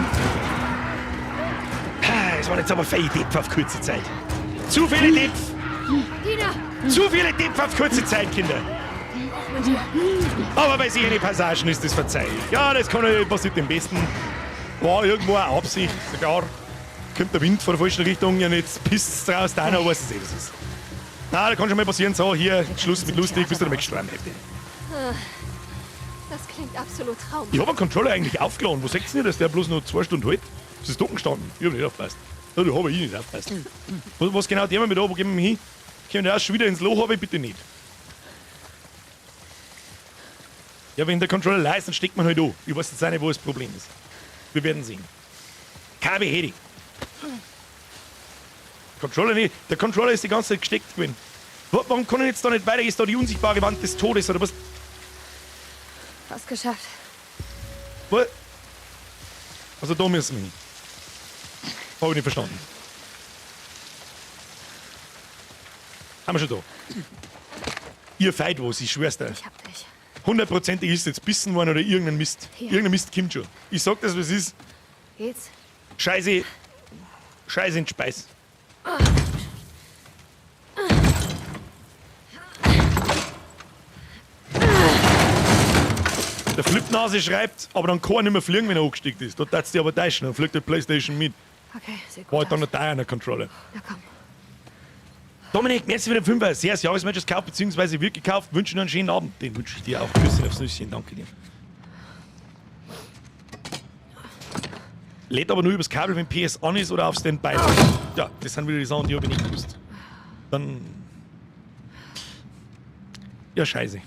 Speaker 1: Es waren jetzt aber viele Dämpfe auf kurze Zeit. Zu viele Dämpfe.
Speaker 5: Dina.
Speaker 1: Zu viele Dämpfe auf kurze Zeit, Kinder. Aber bei solchen Passagen ist das verzeihlich. Ja, das kann ja passiert dem Besten. War irgendwo eine Absicht, sogar. Kommt der Wind von der falschen Richtung und jetzt pisst es draus, da noch weiß es eh, was ist. Na, da kann schon mal passieren, so, hier, Schluss mit lustig, bist du damit gestorben, heftig.
Speaker 4: Das klingt absolut traumhaft.
Speaker 1: Ich hab einen Controller eigentlich aufgeladen. Wo seht ihr, dass der bloß noch 2 Stunden hält? Das ist trocken gestanden. Ich hab nicht aufgepasst. Ja, da hab ich nicht aufgepasst. Was genau der mit da? Wo gehen wir hin? Können wir auch schon wieder ins Loch, aber bitte nicht. Ja, wenn der Controller leer ist, dann steckt man halt an. Ich weiß jetzt auch nicht, wo das Problem ist. Wir werden sehen. KB Hedy. Controller nicht. Der Controller ist die ganze Zeit gesteckt gewesen. Warum kann ich jetzt da nicht weiter? Ist da die unsichtbare Wand des Todes oder was?
Speaker 5: Fast geschafft.
Speaker 1: Was? Also da müssen wir hin. Hab ich nicht verstanden. Haben wir schon da. Ihr feit was, ich schwör's dir.
Speaker 5: Ich hab dich.
Speaker 1: Hundertprozentig ist jetzt bissen worden oder irgendein Mist.
Speaker 5: Hier.
Speaker 1: Irgendein Mist kommt schon. Ich sag das, was ist.
Speaker 5: Geht's?
Speaker 1: Scheiße. Scheiße in Speis. Der Flipnase schreibt, aber dann kann er nicht mehr fliegen, wenn er angestiegen ist. Da darfst du dich aber täuschen, dann fliegt die Playstation mit.
Speaker 4: Okay, sieht gut
Speaker 1: War halt dann
Speaker 4: aus.
Speaker 1: noch da einer Controller.
Speaker 4: Na komm.
Speaker 1: Dominik, merci für den Fünfer. Sehr, sehr Jahresmatches gekauft, beziehungsweise wird gekauft. Wünsche dir einen schönen Abend. Den wünsche ich dir auch. Küsschen aufs Nüsschen. Danke dir. Lädt aber nur übers Kabel, wenn PS on ist oder auf Standby. Ja, das sind wieder die Sachen, die habe ich nicht gewusst. Dann. Ja, scheiße.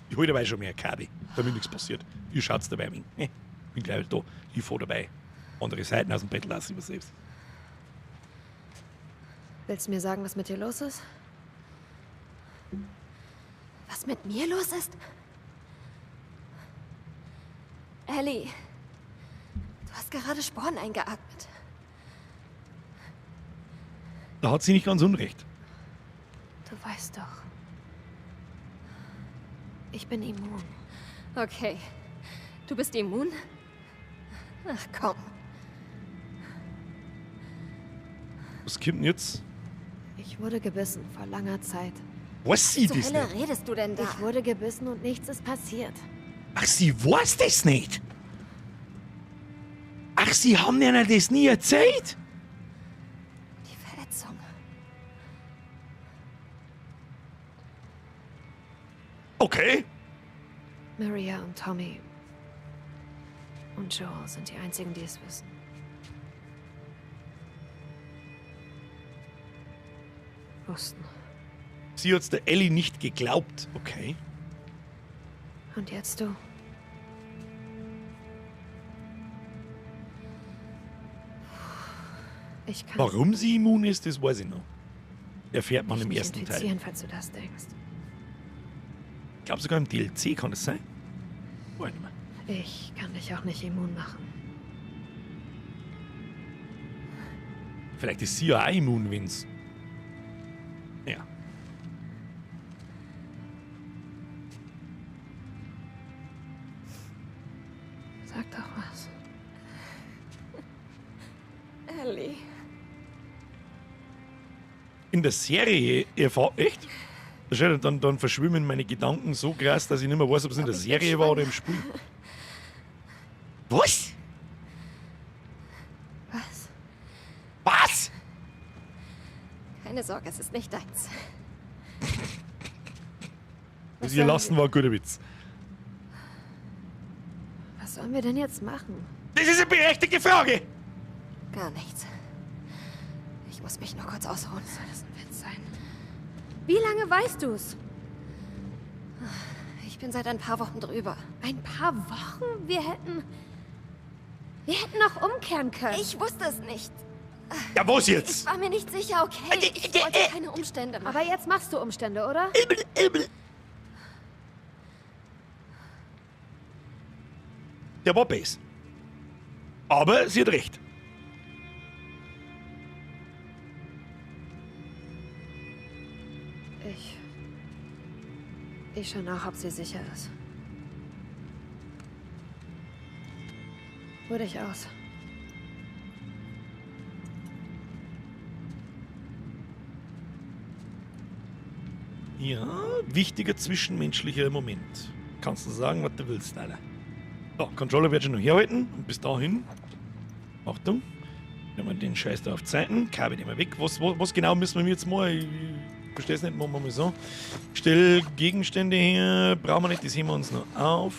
Speaker 1: Ich hol dabei schon mehr Kabel, damit nichts passiert. Ihr schaut's dabei ein wenig. Bin gleich da. Ich fahr dabei. Andere Seiten aus dem Bett lassen über selbst.
Speaker 4: Willst du mir sagen, was mit dir los ist? Was mit mir los ist? Ellie, du hast gerade Sporen eingeatmet.
Speaker 1: Da hat sie nicht ganz unrecht.
Speaker 4: Du weißt doch. Ich bin immun. Okay. Du bist immun? Ach komm.
Speaker 1: Was kommt denn jetzt?
Speaker 4: Ich wurde gebissen vor langer Zeit.
Speaker 1: Weiß sie
Speaker 5: Zur
Speaker 1: das
Speaker 5: Hölle
Speaker 1: nicht?
Speaker 5: redest du denn da?
Speaker 4: Ich wurde gebissen und nichts ist passiert.
Speaker 1: Ach, sie weiß das nicht? Ach, sie haben ihnen das nie erzählt?
Speaker 5: Die Verletzung.
Speaker 1: Okay.
Speaker 4: Maria und Tommy und Joel sind die einzigen, die es wissen. Wussten.
Speaker 1: Sie hat's der Ellie nicht geglaubt. Okay.
Speaker 4: Und jetzt du. Ich kann
Speaker 1: Warum sie immun ist, das weiß ich noch. Erfährt man
Speaker 4: dich
Speaker 1: im
Speaker 4: nicht
Speaker 1: ersten Teil.
Speaker 4: infizieren, falls du das denkst.
Speaker 1: Ich glaube sogar im DLC kann das sein. Weiß nicht mehr.
Speaker 4: Ich kann dich auch nicht immun machen.
Speaker 1: Vielleicht ist sie ja auch immun, wenn's. Ja.
Speaker 4: Sag doch was.
Speaker 5: Ellie.
Speaker 1: In der Serie erfahrt. Echt? Dann verschwimmen meine Gedanken so krass, dass ich nicht mehr weiß, ob es in der
Speaker 5: Ich bin
Speaker 1: Serie war oder im Spiel. Was?
Speaker 4: Was?
Speaker 1: Was?
Speaker 5: Keine Sorge, es ist nicht deins.
Speaker 1: Das ihr lassen war ein guter Witz.
Speaker 4: Was sollen wir denn jetzt machen?
Speaker 1: Das ist eine berechtigte Frage!
Speaker 5: Gar nichts. Ich muss mich nur kurz ausruhen.
Speaker 4: Soll das ein Witz sein?
Speaker 5: Wie lange weißt du's? Ich bin seit ein paar Wochen drüber.
Speaker 4: Ein paar Wochen?
Speaker 5: Wir hätten noch umkehren können. Ich wusste es nicht.
Speaker 1: Ja, was
Speaker 5: Ich
Speaker 1: jetzt?
Speaker 5: war mir nicht sicher, okay. Ich wollte keine Umstände machen.
Speaker 4: Aber jetzt machst du Umstände, oder?
Speaker 1: Der war base. Aber sie hat recht.
Speaker 4: Ich schau nach, ob sie sicher ist. Ruh dich aus.
Speaker 1: Ja, wichtiger zwischenmenschlicher Moment. Kannst du sagen, was du willst, Alter. So, Controller wird schon noch herhalten. Und bis dahin. Achtung. Nehmen wir den Scheiß da auf Zeiten. Kabel nehmen wir weg. Was genau müssen wir jetzt mal? Ich verstehe es nicht, machen wir mal so. Stell Gegenstände her. Brauchen wir nicht, das heben wir uns noch auf.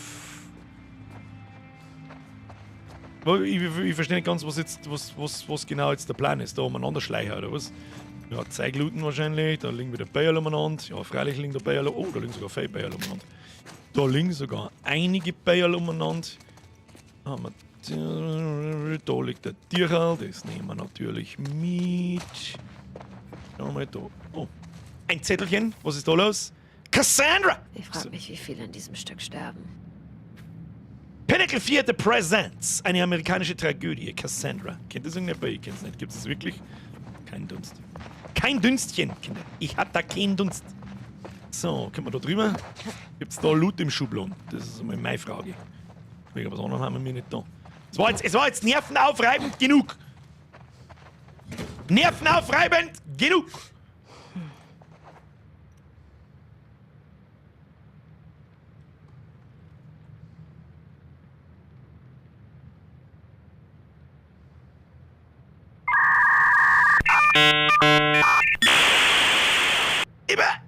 Speaker 1: Ich verstehe nicht ganz, was genau jetzt der Plan ist. Da umeinander schleichen oder was? Ja, Zeigluten wahrscheinlich. Da liegen wieder Bayerl umeinander. Ja, freilich liegen da Bayerl. Oh, da liegen sogar viele Bayerl umeinander. Da liegen sogar einige Bayerl umeinander. Haben wir, da liegt der Tierl, das nehmen wir natürlich mit. Schauen wir mal da. Oh, ein Zettelchen. Was ist da los? Cassandra!
Speaker 4: Ich frage mich, wie viele in diesem Stück sterben.
Speaker 1: Pinnacle Theater Presents. Eine amerikanische Tragödie. Cassandra. Kennt das irgendjemand? Ich kenn's nicht. Gibt's das wirklich? Kein Dunst. Kein Dünstchen, Kinder. Ich hab da keinen Dunst. So, können wir da drüber? Gibt's da Loot im Schublon? Das ist einmal meine Frage. Wegen was anderem haben wir nicht da. Es war jetzt nervenaufreibend genug. Nervenaufreibend genug. Immer.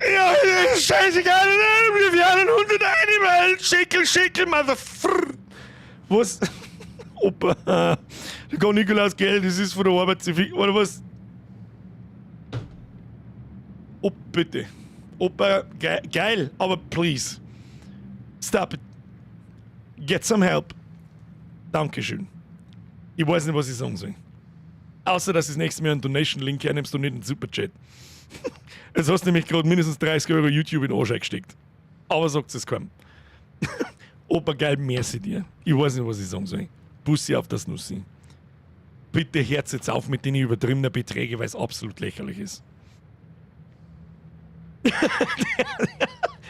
Speaker 1: Ja, scheißegal, wir werden 101 Mal. Schickel, schickel, motherfr. Was? Opa. Da kann Nikolaus Geld, das ist von der Arbeit zu viel. Oder was? Oh, bitte. Opa, ge geil, aber please. Stop it. Get some help. Dankeschön. Ich weiß nicht, was ich sagen soll. Außer, dass du das nächste Mal einen Donation-Link hernimmst und nicht einen Superchat. Jetzt hast du nämlich gerade mindestens 30 Euro YouTube in den Arsch gesteckt. Aber sagt es keinem. Opa, geil, merci dir. Ich weiß nicht, was ich sagen soll. Bussi auf das Nussi. Bitte hört jetzt auf mit den übertriebenen Beträgen, weil es absolut lächerlich ist.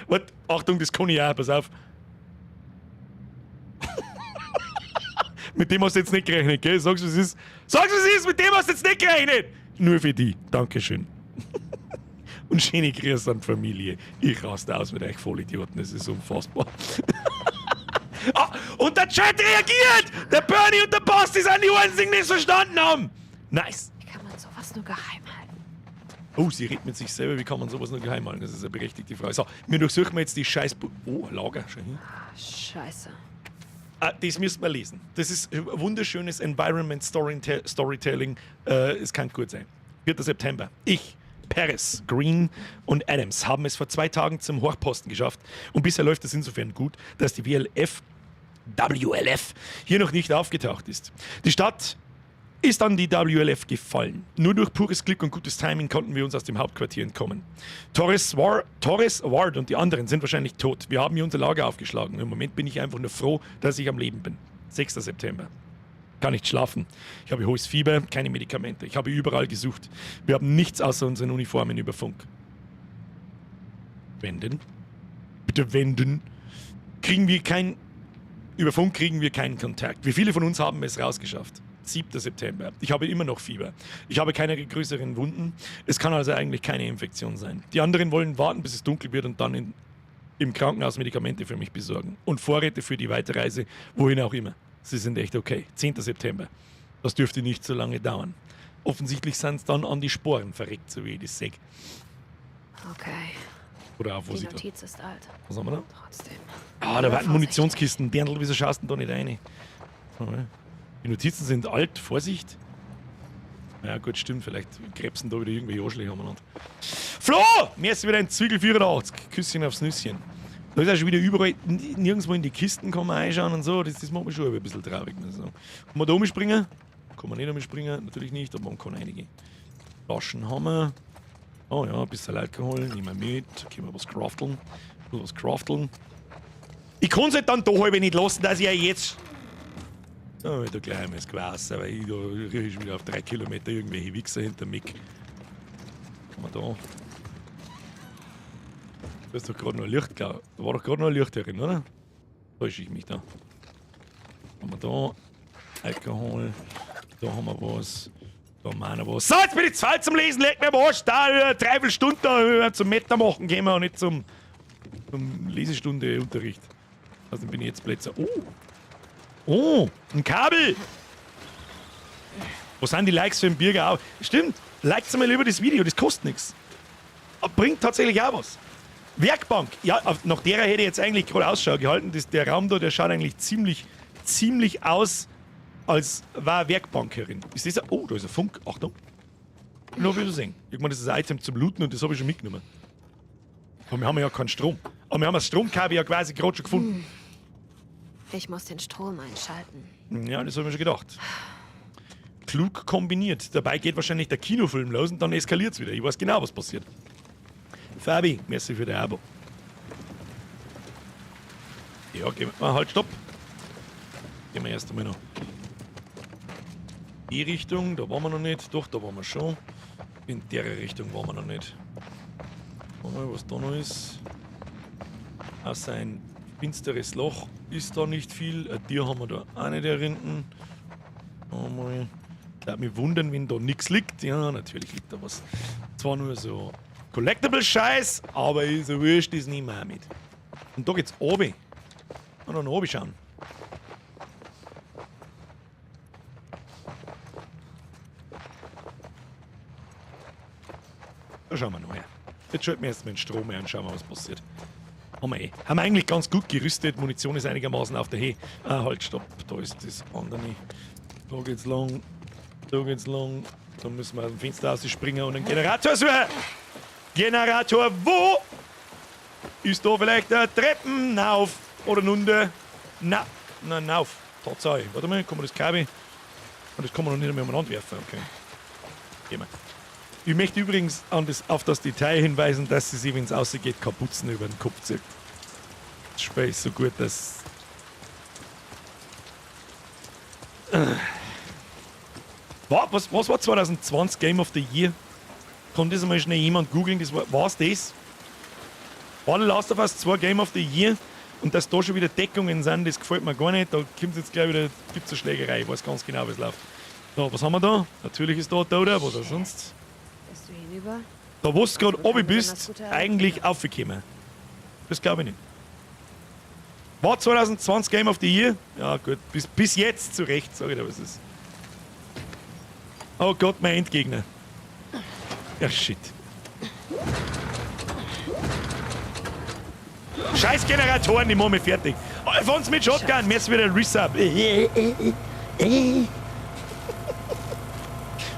Speaker 1: Warte, Achtung, das kann ich auch, pass auf. Mit dem hast du jetzt nicht gerechnet, gell? Sag's, was es ist. Sag's, was es ist, mit dem hast du jetzt nicht gerechnet! Nur für die. Dankeschön. Und schöne Grüße an die Familie. Ich raste aus mit euch Vollidioten, das ist unfassbar. Ah, und der Chat reagiert! Der Bernie und der Basti sind die einzigen, die es verstanden haben! Nice!
Speaker 4: Wie kann man sowas nur geheim halten?
Speaker 1: Oh, sie redet mit sich selber. Wie kann man sowas nur geheim halten? Das ist eine berechtigte Frage. So, wir durchsuchen jetzt die scheiß... Oh, ein Lager. Schau hin.
Speaker 4: Ah, scheiße.
Speaker 1: Ah, das müssen wir lesen. Das ist wunderschönes Environment Storytelling. Es kann gut sein. 4. September. Ich, Perez, Green und Adams haben es vor 2 Tagen zum Hochposten geschafft. Und bisher läuft es insofern gut, dass die WLF hier noch nicht aufgetaucht ist. Die Stadt ist an die WLF gefallen. Nur durch pures Glück und gutes Timing konnten wir uns aus dem Hauptquartier entkommen. Torres, Ward und die anderen sind wahrscheinlich tot. Wir haben hier unser Lager aufgeschlagen. Im Moment bin ich einfach nur froh, dass ich am Leben bin. 6. September. Kann nicht schlafen. Ich habe hohes Fieber, keine Medikamente. Ich habe überall gesucht. Wir haben nichts außer unseren Uniformen über Funk. Wenden. Bitte wenden. Kriegen wir kein... Über Funk kriegen wir keinen Kontakt. Wie viele von uns haben es rausgeschafft? 7. September. Ich habe immer noch Fieber. Ich habe keine größeren Wunden. Es kann also eigentlich keine Infektion sein. Die anderen wollen warten, bis es dunkel wird und dann im Krankenhaus Medikamente für mich besorgen. Und Vorräte für die Weiterreise, wohin auch immer. Sie sind echt okay. 10. September. Das dürfte nicht so lange dauern. Offensichtlich sind sie dann an die Sporen verreckt, so wie ich das sehe.
Speaker 4: Okay.
Speaker 1: Oder auf, wo
Speaker 4: Die
Speaker 1: sie da.
Speaker 4: Notiz ist alt.
Speaker 1: Was haben wir da?
Speaker 4: Trotzdem.
Speaker 1: Ah, da warten Munitionskisten. Berndl, wieso schaust du denn da nicht rein? Die Notizen sind alt, Vorsicht. Ja gut, stimmt, vielleicht krebsen da wieder irgendwelche Arschlöcher umeinander. Flo! Mir ist wieder ein Zwiegel 84. Küsschen aufs Nüsschen. Da ist auch schon wieder überall, nirgendwo in die Kisten kann man reinschauen und so. Das macht mich schon ein bisschen traurig, muss ich sagen. Kann man da umspringen? Kann man nicht umspringen, natürlich nicht, aber man kann einige. Flaschen haben wir. Oh ja, ein bisschen Alkohol, nehmen wir mit. Können wir was crafteln. Ein bisschen was crafteln. Ich kann's halt dann da halb nicht lassen, dass ich ja jetzt... Oh, da gleich einmal das Glas, aber ich da rieche schon wieder auf 3 Kilometer irgendwelche Wichser hinter mich. Kann man da. Da ist doch gerade noch ein Licht, glaub ich. Da war doch gerade noch ein Licht herin, oder? Täusche ich mich da. Haben wir da Alkohol. Da haben wir was. Da haben wir auch noch was. So, jetzt bin ich zu alt zum Lesen, leg mir am Arsch. Da, dreiviertel Stunde da, zum Meter machen gehen wir und nicht zum Lesestunde-Unterricht. Also bin ich jetzt Plätze. Oh! Oh, ein Kabel! Wo sind die Likes für den Birger auch? Stimmt, liked mal lieber das Video, das kostet nichts. Bringt tatsächlich auch was. Werkbank, ja, nach der hätte ich jetzt eigentlich gerade Ausschau gehalten. Der Raum da, der schaut eigentlich ziemlich aus, als war eine Werkbank herin. Ist das ein, oh, da ist ein Funk, Achtung. Nur wieder sehen. Irgendwann ist das ein Item zum Looten und das habe ich schon mitgenommen. Aber wir haben ja keinen Strom. Aber wir haben das Stromkabel ja quasi gerade schon gefunden.
Speaker 4: Ich muss den Strom einschalten.
Speaker 1: Ja, das habe ich mir schon gedacht. Klug kombiniert. Dabei geht wahrscheinlich der Kinofilm los und dann eskaliert's wieder. Ich weiß genau, was passiert. Fabi, merci für dein Abo. Ja, gehen wir. Ah, halt, stopp. Gehen wir erst einmal noch. Die Richtung, da waren wir noch nicht. Doch, da waren wir schon. In der Richtung waren wir noch nicht. Schauen wir mal, was da noch ist. Außer ein finsteres Loch ist da nicht viel. Ein Tier haben wir da auch nicht herinten. Mal. Ich würde mich wundern, wenn da nichts liegt. Ja, natürlich liegt da was. Zwar nur so Collectible-Scheiß, aber ist so wurscht, das nehmen wir auch mit. Und da geht's runter. Und dann runter schauen. Da schauen wir noch her. Jetzt schalten wir erstmal den Strom ein und schauen wir, was passiert. Haben wir eh. Haben wir eigentlich ganz gut gerüstet. Munition ist einigermaßen auf der Höhe. Ah, halt, stopp. Da ist das andere. Da geht's lang. Da geht's lang. Da müssen wir aus dem Fenster rausspringen und einen Generator suchen. Generator wo? Ist da vielleicht der Treppen auf oder runter? Na, na, nauf. Tatsache. Warte mal, kann man das Kabel. Das kann man noch nicht mehr umeinander werfen. Okay. Gehen wir. Ich möchte übrigens auf das Detail hinweisen, dass sie sich, wenn es rausgeht, Kapuzen über den Kopf zieht. Das Spiel ist so gut, dass. Was war 2020 Game of the Year? Kann das mal schnell jemand googeln? War's das? War The Last of Us 2 Game of the Year? Und dass da schon wieder Deckungen sind, das gefällt mir gar nicht. Da kommt jetzt gleich wieder, gibt's eine Schlägerei. Ich weiß ganz genau, wie es läuft. So, was haben wir da? Natürlich ist da der, oder? Was auch sonst?
Speaker 5: Bist du hinüber?
Speaker 1: Da, wo du gerade
Speaker 5: Keine
Speaker 1: oben
Speaker 5: besonders
Speaker 1: bist,
Speaker 5: gute
Speaker 1: eigentlich aufgekommen. Das glaube ich nicht. War 2020 Game of the Year? Ja, gut. Bis jetzt zu Recht, sag ich dir, was ist. Oh Gott, mein Endgegner. Ja, shit. Scheiß Generatoren, die machen mich fertig. Alfons mit Shotgun, mir ist wieder Resub.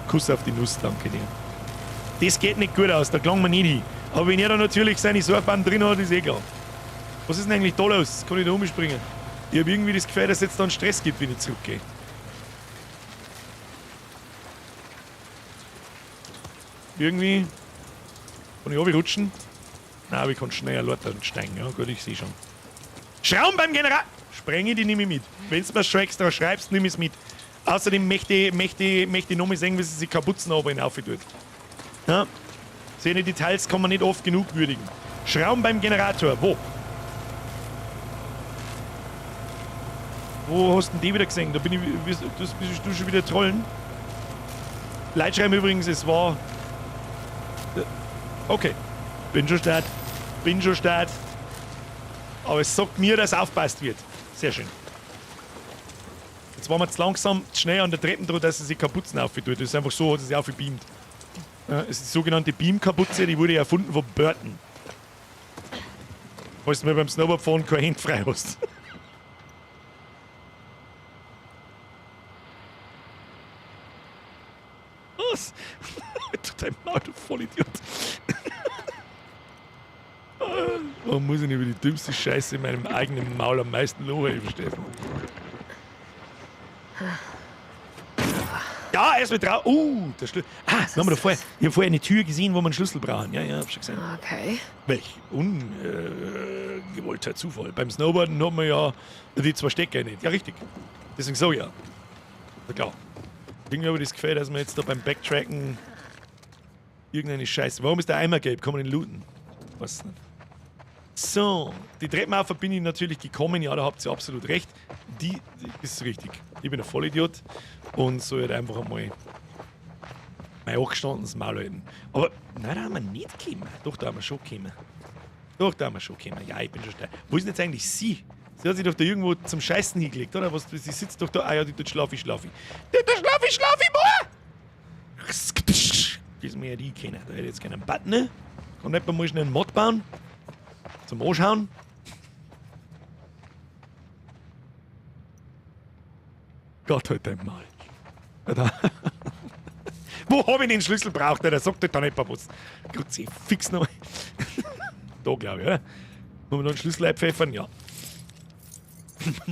Speaker 1: Kuss auf die Nuss, danke dir. Das geht nicht gut aus, da gelangen wir nicht hin. Aber wenn er da natürlich seine Surfbahn drin hat, ist eh klar. Was ist denn eigentlich da los? Kann ich da umspringen? Ich hab irgendwie das Gefühl, dass es jetzt dann Stress gibt, wenn ich zurückgehe. Irgendwie. Kann ich runterrutschen? Nein, aber ich kann schneller lauter steigen. Ja, gut, ich sehe schon. Schrauben beim General! Sprenge, die nehme ich mit. Wenn du mir schon extra schreibst, nimm ich es mit. Außerdem möchte ich noch mal sehen, wie sie sich Kapuzen oben hinauf tut. Ja. Solche Details kann man nicht oft genug würdigen. Schrauben beim Generator. Wo? Wo hast du denn die wieder gesehen? Da bin ich. Das bist du schon wieder trollen. Leute schreiben übrigens, es war. Okay. Bin schon start. Bin schon start. Aber es sagt mir, dass aufpasst wird. Sehr schön. Jetzt waren wir zu langsam, zu schnell an der Treppe dran, dass sie sich Kapuzen aufgetut. Das ist einfach so, hat sie sich aufgebeamt. Ja, es ist die sogenannte Beam-Kapuze, die wurde erfunden von Burton. Falls du mal beim Snowboardfahren keine Hände frei hast. Was? Du dein Maul, du Vollidiot. Warum muss ich nicht über die dümmste Scheiße in meinem eigenen Maul am meisten lachen, ich versteh's nicht. Ja, erst mit drauf. Der Schlüssel. Ah, das haben wir da vorher. Ich hab vorher eine Tür gesehen, wo wir einen Schlüssel brauchen. Ja, ja, hab schon gesehen.
Speaker 5: Okay.
Speaker 1: Welch ungewollter Zufall. Beim Snowboarden haben wir ja die zwei Stecker nicht. Ja, richtig. Deswegen so ja. Na klar. Irgendwie habe ich das Gefühl, dass wir jetzt da beim Backtracken irgendeine Scheiße. Warum ist der Eimer gelb? Kann man den looten? Weiß nicht. So, die Treppen auf bin ich natürlich gekommen. Ja, da habt ihr absolut recht. Die ist richtig. Ich bin ein Vollidiot und soll halt einfach einmal mein angestandenes Maul halten. Aber nein, da haben wir nicht gekommen. Doch, da haben wir schon gekommen. Doch, da haben wir schon gekommen. Ja, ich bin schon steil. Wo ist denn jetzt eigentlich sie? Sie hat sich doch da irgendwo zum Scheißen hingelegt, oder? Was, sie sitzt doch da. Ah ja, die tut schlafi, schlafi. Die tut schlafi, schlafi, boah! Das muss ja die kennen. Da hätte ich jetzt gerne einen Button. Ne? Kann nicht mal schnell einen Mod bauen? Zum Anschauen. Gott, halt einmal. Wo hab ich den Schlüssel braucht? Der sagt halt da nicht was. Gott sei fix noch. Da, glaube ich, oder? Wollen wir noch einen Schlüssel einpfeffern? Ja.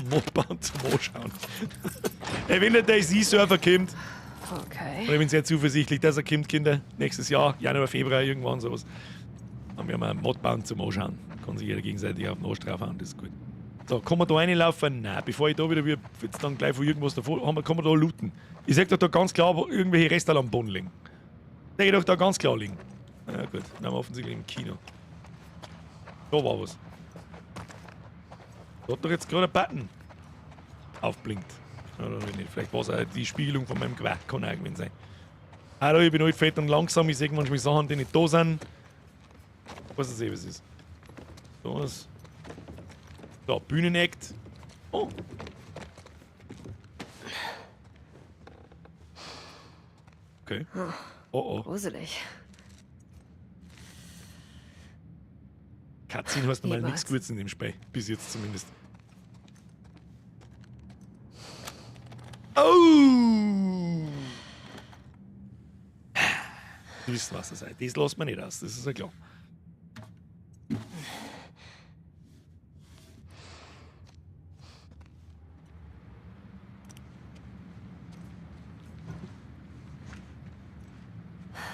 Speaker 1: Mod bauen zum Anschauen. Ey, wenn der DayZ-Server kommt.
Speaker 5: Okay.
Speaker 1: Und ich bin sehr zuversichtlich, dass er kommt, Kinder. Nächstes Jahr, Januar, Februar, irgendwann sowas. Dann werden wir einen Mod bauen zum Anschauen. Kann sich jeder gegenseitig auf den Arsch draufhauen, das ist gut. So, kann man da reinlaufen? Nein, bevor ich da wieder jetzt dann gleich von irgendwas davor haben, kann man da looten. Ich sag doch da ganz klar, wo irgendwelche Reste am Boden liegen. Sag ich doch da ganz klar liegen. Na gut, dann haben wir offensichtlich im Kino. Da war was. Da hat doch jetzt gerade ein Button aufblinkt. Oder nicht. Vielleicht war es auch die Spiegelung von meinem Gewehr. Kann auch gewesen sein. Hallo, ich bin alt, fett und langsam. Ich sehe manchmal Sachen, die nicht da sind. Ich weiß nicht, was es ist. So was. Da, Bühnenakt. Oh. Okay. Oh, oh.
Speaker 5: Gruselig.
Speaker 1: Cutscene heißt normal
Speaker 5: Wie
Speaker 1: nichts
Speaker 5: war's?
Speaker 1: Gutes in dem Spiel. Bis jetzt zumindest. Oh! Du wisst, was das ist. Das lässt man nicht aus, das ist ja klar.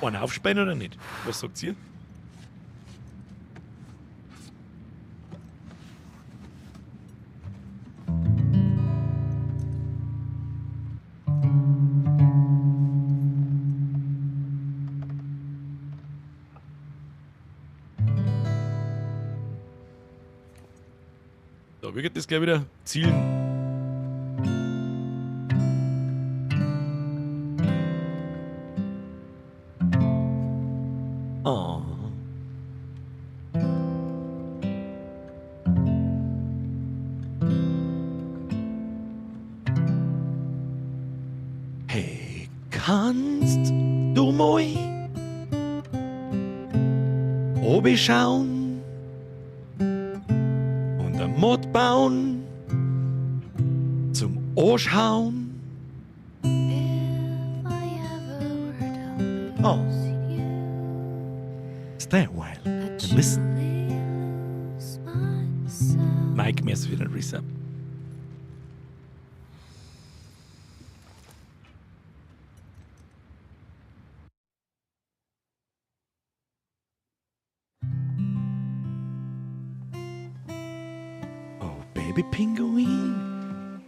Speaker 1: Einen aufsperren oder nicht? Was sagt ihr? So, wir geht das gleich wieder zielen. Oh. Hey, kannst du mal oben schauen und ein Mod bauen zum Anschauen? Oh. Stay a while and listen. Mike, merci für den Resub. Oh, Baby Pinguin.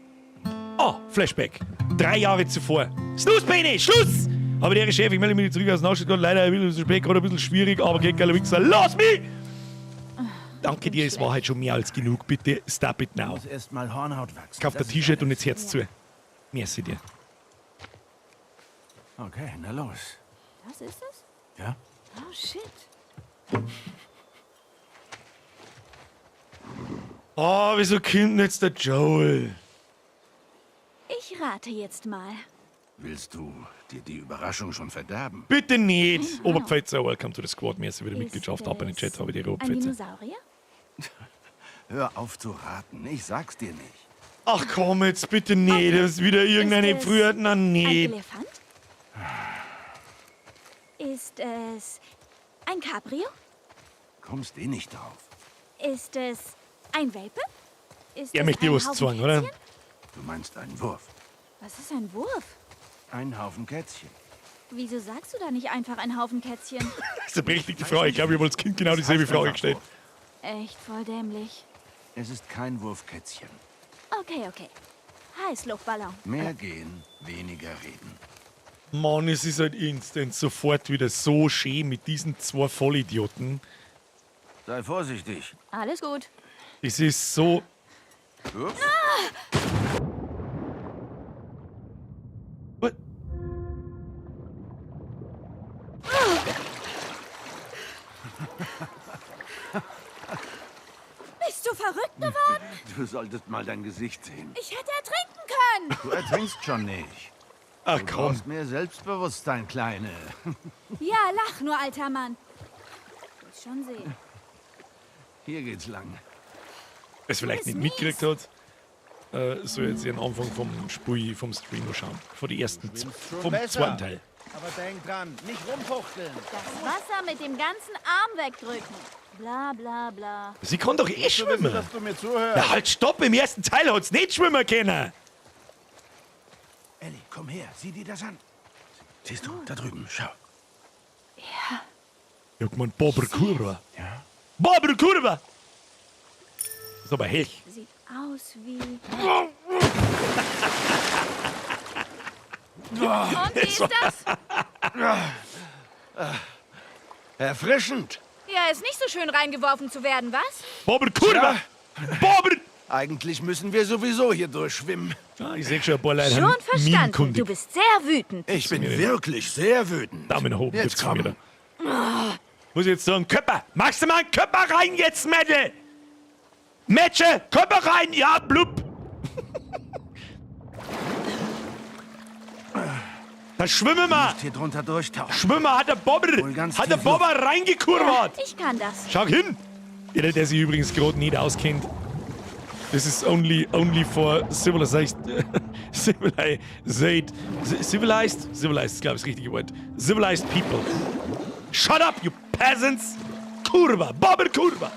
Speaker 1: Oh, Flashback. 3 Jahre zuvor. Schluss, Bene, Schluss! Aber der Chef, ich melde mich zurück aus Nachstuttgart. Leider ein bisschen zu spät, gerade ein bisschen schwierig, aber geht geiler Wichser. Lass mich! Danke dir, es war halt schon mehr als genug. Bitte stop it now.
Speaker 6: Muss erst mal Hornhaut wachsen.
Speaker 1: Kauf
Speaker 6: Das
Speaker 1: ein
Speaker 6: ist
Speaker 1: T-Shirt und
Speaker 6: alles.
Speaker 1: jetzt Herz zu. Merci dir.
Speaker 6: Okay, na los.
Speaker 4: Das ist es?
Speaker 6: Ja?
Speaker 4: Oh, shit.
Speaker 1: Oh, wieso kommt denn jetzt der Joel?
Speaker 4: Ich rate jetzt mal.
Speaker 6: Willst du dir die Überraschung schon verderben?
Speaker 1: Bitte nicht!
Speaker 4: Keine Ahnung.
Speaker 1: Oberpfälzer, welcome to the squad. Merci für die
Speaker 4: Ist
Speaker 1: Mitgliedschaft. Ab in den
Speaker 4: es
Speaker 1: Chat, habe ich die
Speaker 4: Ein
Speaker 1: Oberpfälzer.
Speaker 4: Dinosaurier?
Speaker 6: Hör auf zu raten, ich sag's dir nicht.
Speaker 1: Ach komm, jetzt bitte nicht. Das ist wieder irgendeine
Speaker 4: Ist es
Speaker 1: früher. Na,
Speaker 4: Ein
Speaker 1: nee.
Speaker 4: Elefant? Ist es ein Cabrio?
Speaker 6: Kommst eh nicht drauf.
Speaker 4: Ist es ein Welpe? Ist
Speaker 1: Er
Speaker 4: es
Speaker 1: möchte dir
Speaker 4: ein
Speaker 1: was
Speaker 4: Haufen
Speaker 1: zeigen, oder?
Speaker 4: Kätzchen?
Speaker 6: Du meinst einen Wurf.
Speaker 4: Was ist ein Wurf?
Speaker 6: Ein Haufen Kätzchen.
Speaker 4: Wieso sagst du da nicht einfach ein Haufen Kätzchen?
Speaker 1: Das ist eine berechtigte Frage. Ich glaube, ich habe als Kind genau
Speaker 6: Das
Speaker 1: dieselbe
Speaker 6: heißt
Speaker 1: Frage
Speaker 6: einfach
Speaker 1: gestellt.
Speaker 6: Wurf.
Speaker 4: Echt voll dämlich.
Speaker 6: Es ist kein Wurf Kätzchen.
Speaker 4: Okay, okay. Heißluftballon.
Speaker 6: Mehr gehen, weniger reden.
Speaker 1: Mann, es ist halt instant sofort wieder so schön mit diesen zwei Vollidioten.
Speaker 6: Sei vorsichtig.
Speaker 4: Alles gut.
Speaker 1: Es ist so.
Speaker 6: Ups.
Speaker 1: What?
Speaker 4: Bist du verrückt geworden?
Speaker 6: Du solltest mal dein Gesicht sehen.
Speaker 4: Ich hätte ertrinken können.
Speaker 6: Du ertrinkst schon nicht.
Speaker 1: Ach
Speaker 6: Du
Speaker 1: komm.
Speaker 6: brauchst mehr Selbstbewusstsein, Kleine.
Speaker 4: Ja, lach nur, alter Mann. Willst schon sehen.
Speaker 6: Hier geht's lang.
Speaker 1: Wer es vielleicht
Speaker 4: Du
Speaker 1: nicht
Speaker 4: bist
Speaker 1: mitgekriegt hat, soll jetzt den Anfang vom Spiel, vom Stream noch schauen. Von die ersten,
Speaker 6: Schwimmst schon
Speaker 1: vom
Speaker 6: besser.
Speaker 1: zweiten Teil.
Speaker 6: Aber denk dran, nicht rumfuchteln.
Speaker 4: Das Wasser mit dem ganzen Arm wegdrücken. Bla bla bla.
Speaker 1: Sie kann doch eh
Speaker 6: Du wissen,
Speaker 1: schwimmen.
Speaker 6: dass du mir zuhörst.
Speaker 1: Na halt, stopp! Im ersten Teil hat's nicht schwimmen können.
Speaker 6: Ellie, komm her, sieh dir das an. Siehst du, da drüben, schau.
Speaker 4: Ja.
Speaker 1: Ich hab gemeint, Bobber Kurva.
Speaker 6: Ja?
Speaker 1: Bobber Kurva! Ist aber hell.
Speaker 4: Sieht aus wie. Und wie ist das?
Speaker 6: Erfrischend.
Speaker 4: Ja, ist nicht so schön reingeworfen zu werden, was?
Speaker 1: Bobber Kurva! Bobber!
Speaker 6: Eigentlich müssen wir sowieso hier durchschwimmen.
Speaker 1: Ah, ich seh schon ein paar Leute
Speaker 4: Schon
Speaker 1: haben
Speaker 4: verstanden.
Speaker 1: minenkundig.
Speaker 4: Du bist sehr wütend.
Speaker 6: Ich bin wirklich sehr wütend.
Speaker 1: Daumen nach oben
Speaker 6: Jetzt
Speaker 1: gibt's von
Speaker 6: komm.
Speaker 1: mir da. Muss ich jetzt sagen, Körper, machst du mal einen Körper rein jetzt, Mädel? Mädchen, Körper rein, ja, blub. Da schwimmen wir.
Speaker 6: Hier drunter durchtauchen.
Speaker 1: Schwimmer hat der Bobber,
Speaker 6: Hol ganz
Speaker 1: hat der
Speaker 6: tief Luft.
Speaker 1: Bobber reingekurvert.
Speaker 4: Ich kann das.
Speaker 1: Schau hin. Jeder, der sich übrigens gerade nicht auskennt, this is only for civilized, civilized, civilized, civilized ist, glaube ich, das richtige Wort. Civilized people. Shut up, you peasants! Kurva, Bobber Kurva!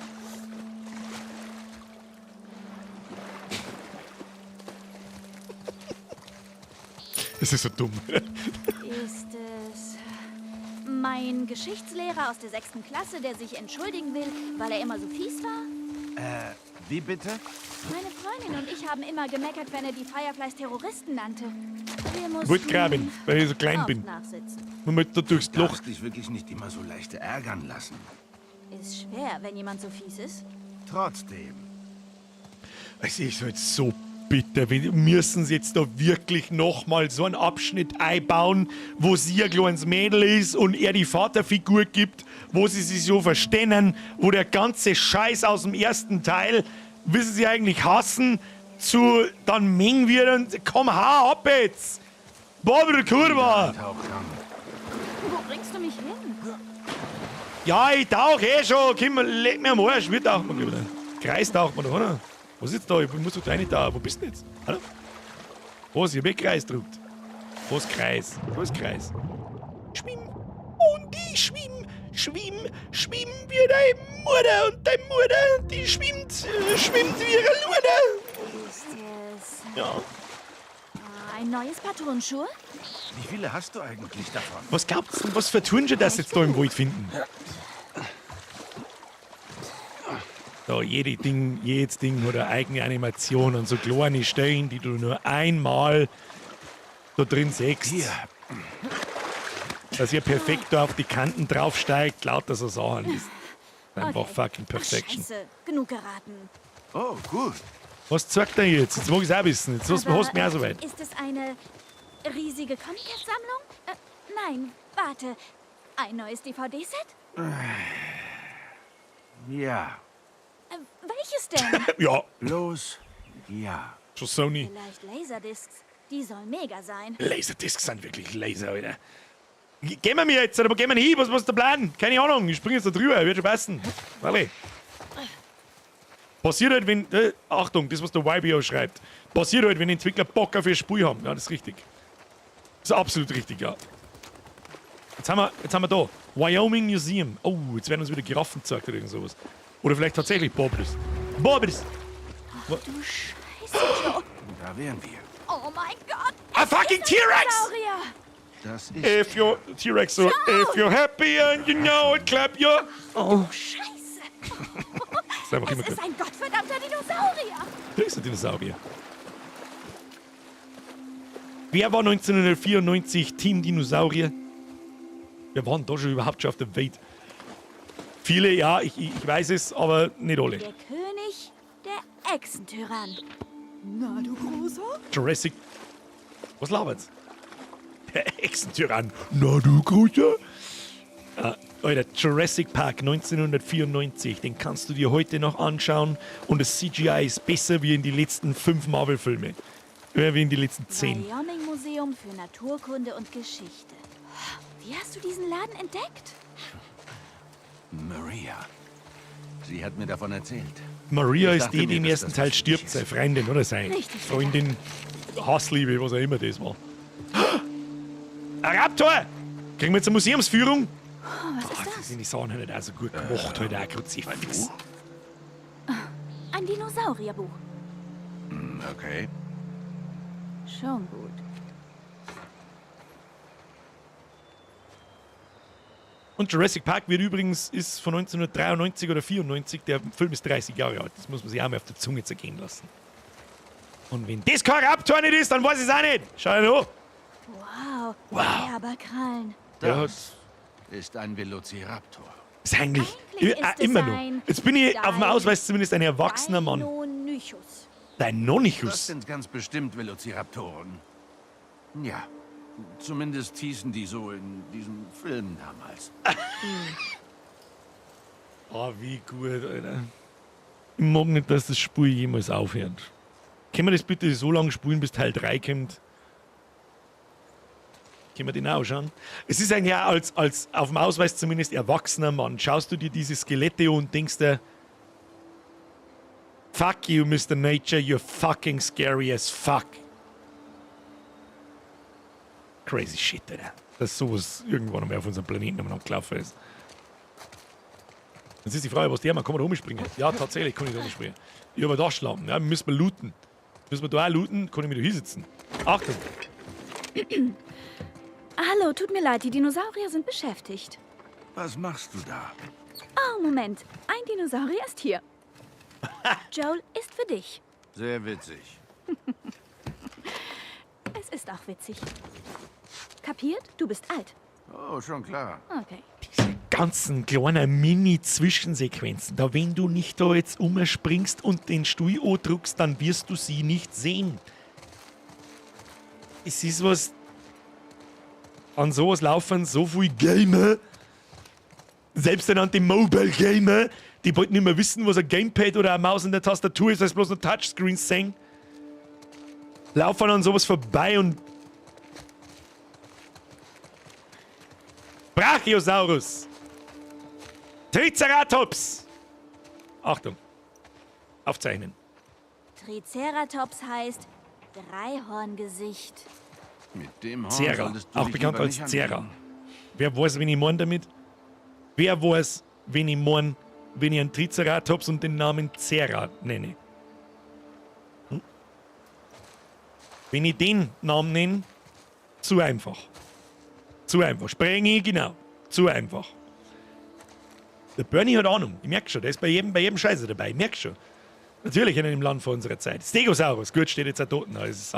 Speaker 1: Es ist so dumm.
Speaker 7: Ist es mein Geschichtslehrer aus der sechsten Klasse, der sich entschuldigen will, weil er immer so fies war?
Speaker 6: Wie bitte?
Speaker 7: Meine Freundin und ich haben immer gemeckert, wenn er die Fireflies Terroristen nannte. Wir mussten
Speaker 1: Wollte graben, weil ich so klein
Speaker 7: oft
Speaker 1: bin.
Speaker 7: nachsitzen.
Speaker 1: Man möchte da durchs Loch.
Speaker 6: Darfst dich wirklich nicht immer so leicht ärgern lassen.
Speaker 7: Ist schwer, wenn jemand so fies ist.
Speaker 6: Trotzdem.
Speaker 1: Es ist halt so bitter. Wir müssen sie jetzt da wirklich nochmal so einen Abschnitt einbauen, wo sie ein kleines Mädel ist und er die Vaterfigur gibt, wo sie sich so verstehen, wo der ganze Scheiß aus dem ersten Teil, wissen sie eigentlich hassen, zu dann mengen wir und komm, hau ab jetzt! Bobber Kurva!
Speaker 6: Tauchgang.
Speaker 7: Wo bringst du mich hin?
Speaker 1: Ja, ich tauch eh schon. Komm, leg mir am Arsch. Wir tauchen wir, glaub ich. Kreis taucht man doch, oder? Was ist jetzt da? Ich muss doch da rein da. Wo bist du denn jetzt? Hallo? Was? Ich hab eh Kreis gedrückt. Was Kreis? Wo ist Kreis? Schwimm. Und ich schwimm. Schwimm. Schwimm wie deine Mutter und deine Mutter. Die schwimmt. Schwimmt wie ihre Luder.
Speaker 7: Ist es
Speaker 1: Ja.
Speaker 7: ein neues Paar Turnschuhe?
Speaker 6: Wie viele hast du eigentlich davon?
Speaker 1: Was glaubst du denn, was für Turnschuhe das jetzt da im Wald finden? Da, jedes Ding hat eine eigene Animation und so kleine Stellen, die du nur einmal da drin siehst.
Speaker 6: Hier.
Speaker 1: Dass ihr perfekt da auf die Kanten draufsteigt, lauter so Sachen. Das ist einfach
Speaker 7: Okay.
Speaker 1: fucking
Speaker 7: Ach,
Speaker 1: Perfection.
Speaker 7: Scheiße, genug geraten.
Speaker 6: Oh, gut.
Speaker 1: Was zeigt er jetzt? Jetzt mag ich's auch wissen. Jetzt hast
Speaker 7: Aber,
Speaker 1: du mich auch so weit.
Speaker 7: Ist es eine riesige Comic-Sammlung? Nein, warte. Ein neues DVD-Set?
Speaker 6: Ja.
Speaker 7: Welches denn?
Speaker 1: Ja,
Speaker 6: Bloß ja.
Speaker 1: schon Sony.
Speaker 7: Vielleicht Laserdiscs. Die sollen mega sein.
Speaker 1: Laserdiscs sind wirklich Laser, Alter. Gehen wir mir jetzt, oder wo gehen wir hin? Was ist der Plan? Keine Ahnung, ich spring jetzt da drüber, wird schon passen. Warte. Passiert halt, wenn. Achtung, das, was der YBO schreibt. Passiert halt, wenn Entwickler Bock auf ihr Spiel haben. Ja, das ist richtig. Das ist absolut richtig, ja. Jetzt haben wir da Wyoming Museum. Oh, jetzt werden uns wieder Giraffen gezeigt oder irgend sowas. Oder vielleicht tatsächlich Bobbers. Bobbers!
Speaker 7: Ach du Scheiße, Joe.
Speaker 6: Da wären wir.
Speaker 7: Oh mein Gott.
Speaker 1: A fucking T-Rex!
Speaker 7: Dinosaurier.
Speaker 6: Das ist.
Speaker 1: If you're T-Rex, so if you're happy and you know it, clap your.
Speaker 7: Oh, Scheiße.
Speaker 1: Das ist einfach immer
Speaker 7: Es
Speaker 1: gut.
Speaker 7: ist ein gottverdammter Dinosaurier.
Speaker 1: Da ist ein Dinosaurier. Wer war 1994 Team Dinosaurier? Wir waren da schon überhaupt schon auf der Welt. Viele, ja, ich weiß es, aber nicht alle.
Speaker 7: Der König der Echsentyrann.
Speaker 8: Na, du Großer?
Speaker 1: Jurassic. Was labert's? Der Echsentyrann. Na du Großer? Alter, Jurassic Park 1994, den kannst du dir heute noch anschauen und das CGI ist besser wie in die letzten 5 Marvel-Filme. Wie in die letzten 10.
Speaker 7: Wyoming Museum für Naturkunde und Geschichte. Wie hast du diesen Laden entdeckt?
Speaker 6: Maria. Sie hat mir davon erzählt.
Speaker 1: Maria
Speaker 6: Ich
Speaker 1: ist
Speaker 6: dachte
Speaker 1: die, die
Speaker 6: mir,
Speaker 1: im
Speaker 6: dass
Speaker 1: ersten
Speaker 6: das
Speaker 1: Teil
Speaker 6: was für
Speaker 1: stirbt,
Speaker 6: dich ist.
Speaker 1: seine Freundin, oder? Seine
Speaker 7: Richtig.
Speaker 1: Freundin, Hassliebe, was auch immer das war. Ein Raptor! Kriegen wir jetzt eine Museumsführung?
Speaker 7: Oh, was ist
Speaker 1: Oh,
Speaker 7: das?
Speaker 1: das sind die Sachen halt auch so gut gemacht, halt auch Kruzifix.
Speaker 7: Ein Dinosaurierbuch.
Speaker 6: Okay.
Speaker 7: Schon gut.
Speaker 1: Und Jurassic Park wird übrigens, ist von 1993 oder 94, der Film ist 30 Jahre alt. Das muss man sich auch mal auf der Zunge zergehen lassen. Und wenn das kein Raptor nicht ist, dann weiß ich es auch nicht. Schau dir an.
Speaker 7: Wow.
Speaker 1: Wow.
Speaker 7: Berberkrallen.
Speaker 1: Der hat
Speaker 6: Das ist ein Velociraptor.
Speaker 1: Ist eigentlich,
Speaker 7: Eigentlich ist es
Speaker 1: immer noch.
Speaker 7: ein
Speaker 1: Jetzt bin ich auf dem Ausweis zumindest ein erwachsener Mann.
Speaker 7: Deinonychus.
Speaker 1: Deinonychus.
Speaker 6: Das sind ganz bestimmt Velociraptoren. Ja, zumindest hießen die so in diesem Film damals.
Speaker 1: Oh, wie gut, Alter. Ich mag nicht, dass das Spiel jemals aufhört. Können wir das bitte so lange spielen, bis Teil 3 kommt? Können wir den auch schauen? Es ist eigentlich auch als auf dem Ausweis zumindest erwachsener Mann. Schaust du dir diese Skelette an und denkst dir, Fuck you, Mr. Nature, you're fucking scary as fuck. Crazy shit, Alter. Dass sowas irgendwann einmal auf unserem Planeten umeinander gelaufen ist. Jetzt ist die Frage, was der macht. Kann man da rumspringen? Ja, tatsächlich kann ich da rumspringen. Ich habe da Schlamm. Ja, müssen wir looten. Müssen wir da auch looten? Kann ich mich da hinsetzen? Achtung!
Speaker 7: Hallo, tut mir leid, die Dinosaurier sind beschäftigt.
Speaker 6: Was machst du da?
Speaker 7: Oh, Moment. Ein Dinosaurier ist hier. Joel ist für dich.
Speaker 6: Sehr witzig.
Speaker 7: Es ist auch witzig. Kapiert? Du bist alt.
Speaker 6: Oh, schon klar.
Speaker 7: Okay.
Speaker 1: Diese ganzen kleinen Mini-Zwischensequenzen, da wenn du nicht da jetzt umspringst und den Stuhl andrückst, dann wirst du sie nicht sehen. Es ist was... An sowas laufen so viel Gamer, selbst dann an die Mobile Gamer, die wollten nicht mehr wissen, was ein Gamepad oder eine Maus und eine Tastatur ist, als bloß noch Touchscreens sehen. Laufen an sowas vorbei und... Brachiosaurus! Triceratops! Achtung! Aufzeichnen.
Speaker 7: Triceratops heißt Dreihorngesicht.
Speaker 6: Mit dem Horn
Speaker 1: Cera,
Speaker 6: solltest du
Speaker 1: auch
Speaker 6: dich
Speaker 1: bekannt
Speaker 6: lieber
Speaker 1: als
Speaker 6: nicht
Speaker 1: Cera.
Speaker 6: anlegen.
Speaker 1: Wer weiß, wen ich mein damit? Wer weiß, wen ich mein, wenn ich einen Triceratops und den Namen Cera nenne? Hm? Wenn ich den Namen nenne, zu einfach. Zu einfach. Sprenge ich, genau. Zu einfach. Der Bernie hat Ahnung. Ich merk schon, der ist bei jedem Scheiße dabei. Ich merk schon. Natürlich in einem Land vor unserer Zeit. Stegosaurus, gut, steht jetzt auch dort als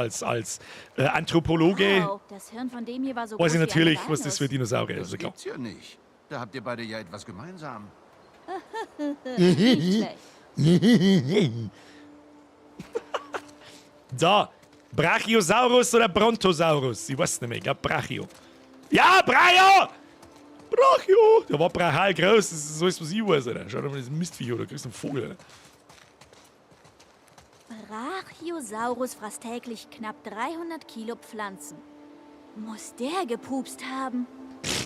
Speaker 1: Anthropologe.
Speaker 7: Wow, das Hirn von dem hier war so
Speaker 1: Weiß
Speaker 7: groß
Speaker 1: ich natürlich,
Speaker 7: wie eine
Speaker 1: was das für
Speaker 7: Walnuss.
Speaker 1: Dinosaurier ist.
Speaker 6: Das
Speaker 1: Also klar.
Speaker 6: gibt's ja nicht. Da habt ihr beide ja etwas gemeinsam.
Speaker 7: Nicht schlecht.
Speaker 1: So, Brachiosaurus oder Brontosaurus? Ich weiß nicht mehr, ich glaub Brachio. Ja, Brachio! Brachio! Der war brachal groß, das ist alles, was ich weiß, Alter. Schau dir mal das Mistviech oder kriegst einen Vogel, Alter.
Speaker 7: Brachiosaurus fraß täglich knapp 300 Kilo Pflanzen. Muss der gepupst haben?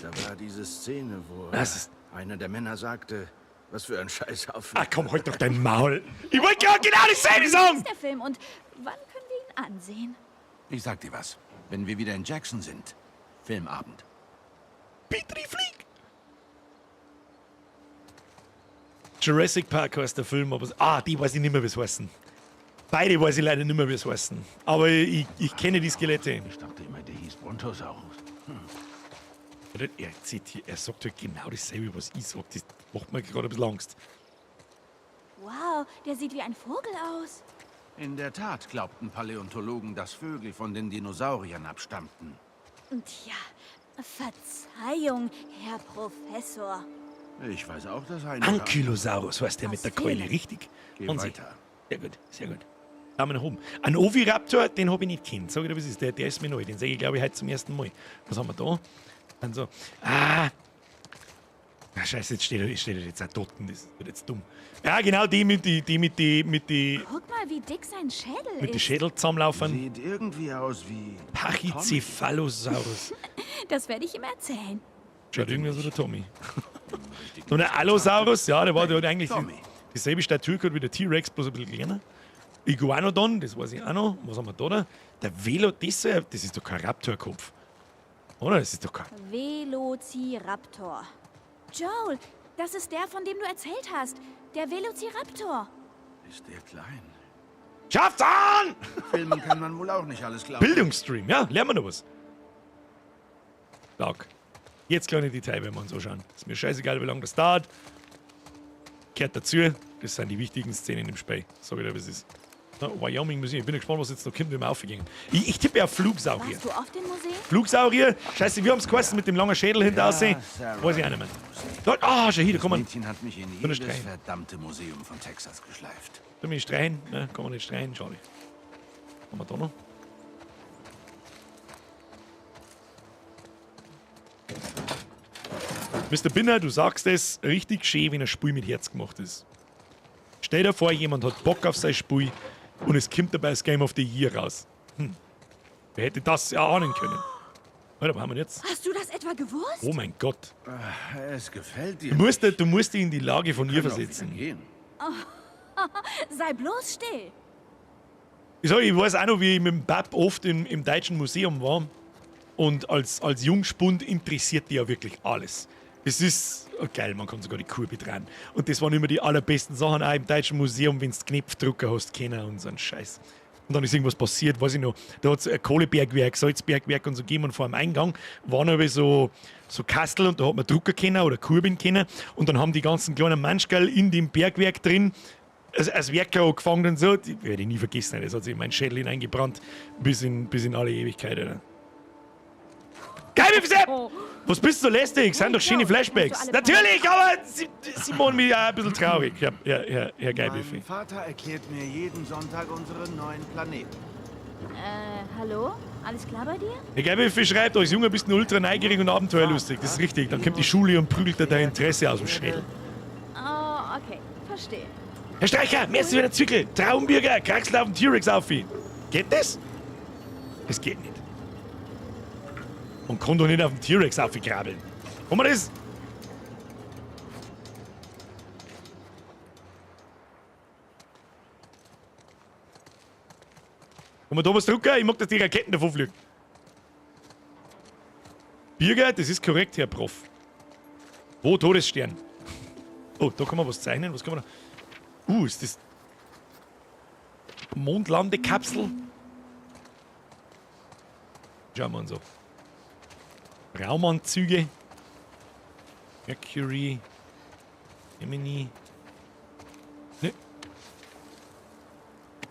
Speaker 6: Da war diese Szene, wo
Speaker 1: Das ist
Speaker 6: einer der Männer sagte, was für ein Scheißhaufen.
Speaker 1: Ach komm, halt doch dein Maul. Ich wollte gerade genau dasselbe sagen!
Speaker 7: Ist der Film und wann können wir ihn ansehen?
Speaker 6: Ich sag dir was, wenn wir wieder in Jackson sind, Filmabend.
Speaker 1: Petri, flieg! Jurassic Park heißt der Film, aber... Ah, die weiß ich nicht mehr, wie es heißen. Beide weiß ich leider nicht mehr, wie es heißen. Aber ich kenne die Skelette.
Speaker 6: Ich dachte immer, der hieß Brontosaurus.
Speaker 1: Er zitiert, er sagt halt genau dasselbe, was ich sag. Das macht mir gerade ein bisschen Angst.
Speaker 7: Wow, der sieht wie ein Vogel aus.
Speaker 6: In der Tat glaubten Paläontologen, dass Vögel von den Dinosauriern abstammten.
Speaker 7: Tja, Verzeihung, Herr Professor.
Speaker 6: Ich weiß auch, dass einer...
Speaker 1: Ankylosaurus heißt der mit der
Speaker 7: Aus
Speaker 1: Keule,
Speaker 7: Filmen.
Speaker 1: richtig?
Speaker 6: Geh
Speaker 1: Hansi.
Speaker 6: weiter.
Speaker 1: Sehr gut, sehr gut. Daumen nach oben. Ein Oviraptor, den hab ich nicht gekannt. Sag ich dir, was ist der? Der ist mir neu. Den sehe ich, glaube ich, heute zum ersten Mal. Was haben wir da? Dann so. Ah! Na, scheiße, jetzt steht er jetzt auch tot. Das ist jetzt dumm. Ja, genau, die mit die, die mit die, mit die,
Speaker 7: Guck mal, wie dick sein Schädel
Speaker 1: mit die
Speaker 7: ist.
Speaker 1: Schädel zusammenlaufen.
Speaker 6: Sieht irgendwie aus wie...
Speaker 1: Pachycephalosaurus.
Speaker 7: Das werde ich ihm erzählen.
Speaker 1: Schaut irgendwie aus wie der Tommy. Und der Allosaurus, ja, der war der hat eigentlich
Speaker 6: Tommy.
Speaker 1: dieselbe Statur gehabt wie der T-Rex, bloß ein bisschen kleiner. Iguanodon, das weiß ich auch noch. Was haben wir da? Da? Der Velo, das, das ist doch kein Raptorkopf. Oder? Das ist doch kein.
Speaker 7: Velociraptor. Joel, das ist der, von dem du erzählt hast. Der Velociraptor.
Speaker 6: Ist der klein?
Speaker 1: Schafft's an!
Speaker 6: Filmen kann man wohl auch nicht alles glauben.
Speaker 1: Bildungsstream, ja, lernen wir noch was. Stark. Jetzt kleine Detail, wenn wir uns anschauen. Ist mir scheißegal, wie lange das dauert. Kehrt dazu. Das sind die wichtigen Szenen im Spiel. Sag ich dir, wie es ist. Na, Wyoming Museum. Ich bin gespannt, was jetzt noch kommt, wenn wir aufgehen. Ich tippe auf Flugsaurier.
Speaker 7: Warst du oft im Museum?
Speaker 1: Flugsaurier? Scheiße, wir haben's geheißen mit dem langen Schädel hinter
Speaker 6: Ja,
Speaker 1: aussehen.
Speaker 6: Sarah.
Speaker 1: Weiß ich auch nicht mehr. Dort, ah, schau hier, da
Speaker 6: Das
Speaker 1: kann man.
Speaker 6: Mädchen hat mich in
Speaker 1: Kann man
Speaker 6: jedes
Speaker 1: streichen.
Speaker 6: verdammte Museum von Texas geschleift.
Speaker 1: Kann man nicht streichen? Ne, kann man nicht streichen, schade. Haben wir da noch? Mr. Binner, du sagst es, richtig schön, wenn ein Spiel mit Herz gemacht ist. Stell dir vor, jemand hat Bock auf sein Spiel und es kommt dabei das Game of the Year raus. Wer hätte das erahnen können? Warte, was haben wir denn jetzt?
Speaker 7: Hast du das etwa gewusst?
Speaker 1: Oh mein Gott.
Speaker 6: Es gefällt dir.
Speaker 1: Du musst dich in die Lage von ihr
Speaker 6: Kann auch
Speaker 1: versetzen.
Speaker 6: wieder gehen.
Speaker 7: Oh. Sei bloß still.
Speaker 1: Ich sag, ich weiß auch noch, wie ich mit dem Bab oft im Deutschen Museum war. Und als Jungspund interessiert die ja wirklich alles. Es ist oh geil, man kann sogar die Kurve dran. Und das waren immer die allerbesten Sachen auch im Deutschen Museum, wenn du Knopfdrucker hast können und so ein Scheiß. Und dann ist irgendwas passiert, weiß ich noch. Da hat es ein Kohlebergwerk, Salzbergwerk und so gegeben und vor dem Eingang waren aber so Kastel und da hat man Drucker können oder Kurbeln können. Und dann haben die ganzen kleinen Manschkerl in dem Bergwerk drin als Werker angefangen und so. Die werde ich nie vergessen, das hat sich in meinen Schädel hineingebrannt bis in alle Ewigkeit. Alter. Geil, oh. Was bist du so lästig? Sind doch schöne Flashbacks. Natürlich, aber sie machen mich auch ein bisschen traurig, Herr Geibiffi.
Speaker 6: Mein Vater erklärt mir jeden Sonntag unseren neuen Planeten.
Speaker 7: Hallo? Alles klar bei dir?
Speaker 1: Herr Geibiffi schreibt, als Junge bist du ultra neugierig und abenteuerlustig. Das ist richtig. Dann kommt die Schule und prügelt dir dein Interesse aus dem Schädel.
Speaker 7: Oh, okay. Verstehe.
Speaker 1: Herr Streicher, mehr ist wieder Zwickel. Traumbürger, kraxelt auf den T-Rex auf. Geht das? Das geht nicht. Man kann doch nicht auf den T-Rex aufkrabbeln. Kann man das? Kann man da was drucken? Ich mag, dass die Raketen davon fliegen. Birger, das ist korrekt, Herr Prof. Wo Todesstern? Oh, da kann man was zeichnen. Was kann man da? Ist das Mondlandekapsel? Schauen wir uns an. Raumanzüge. Mercury. Gemini. Ne.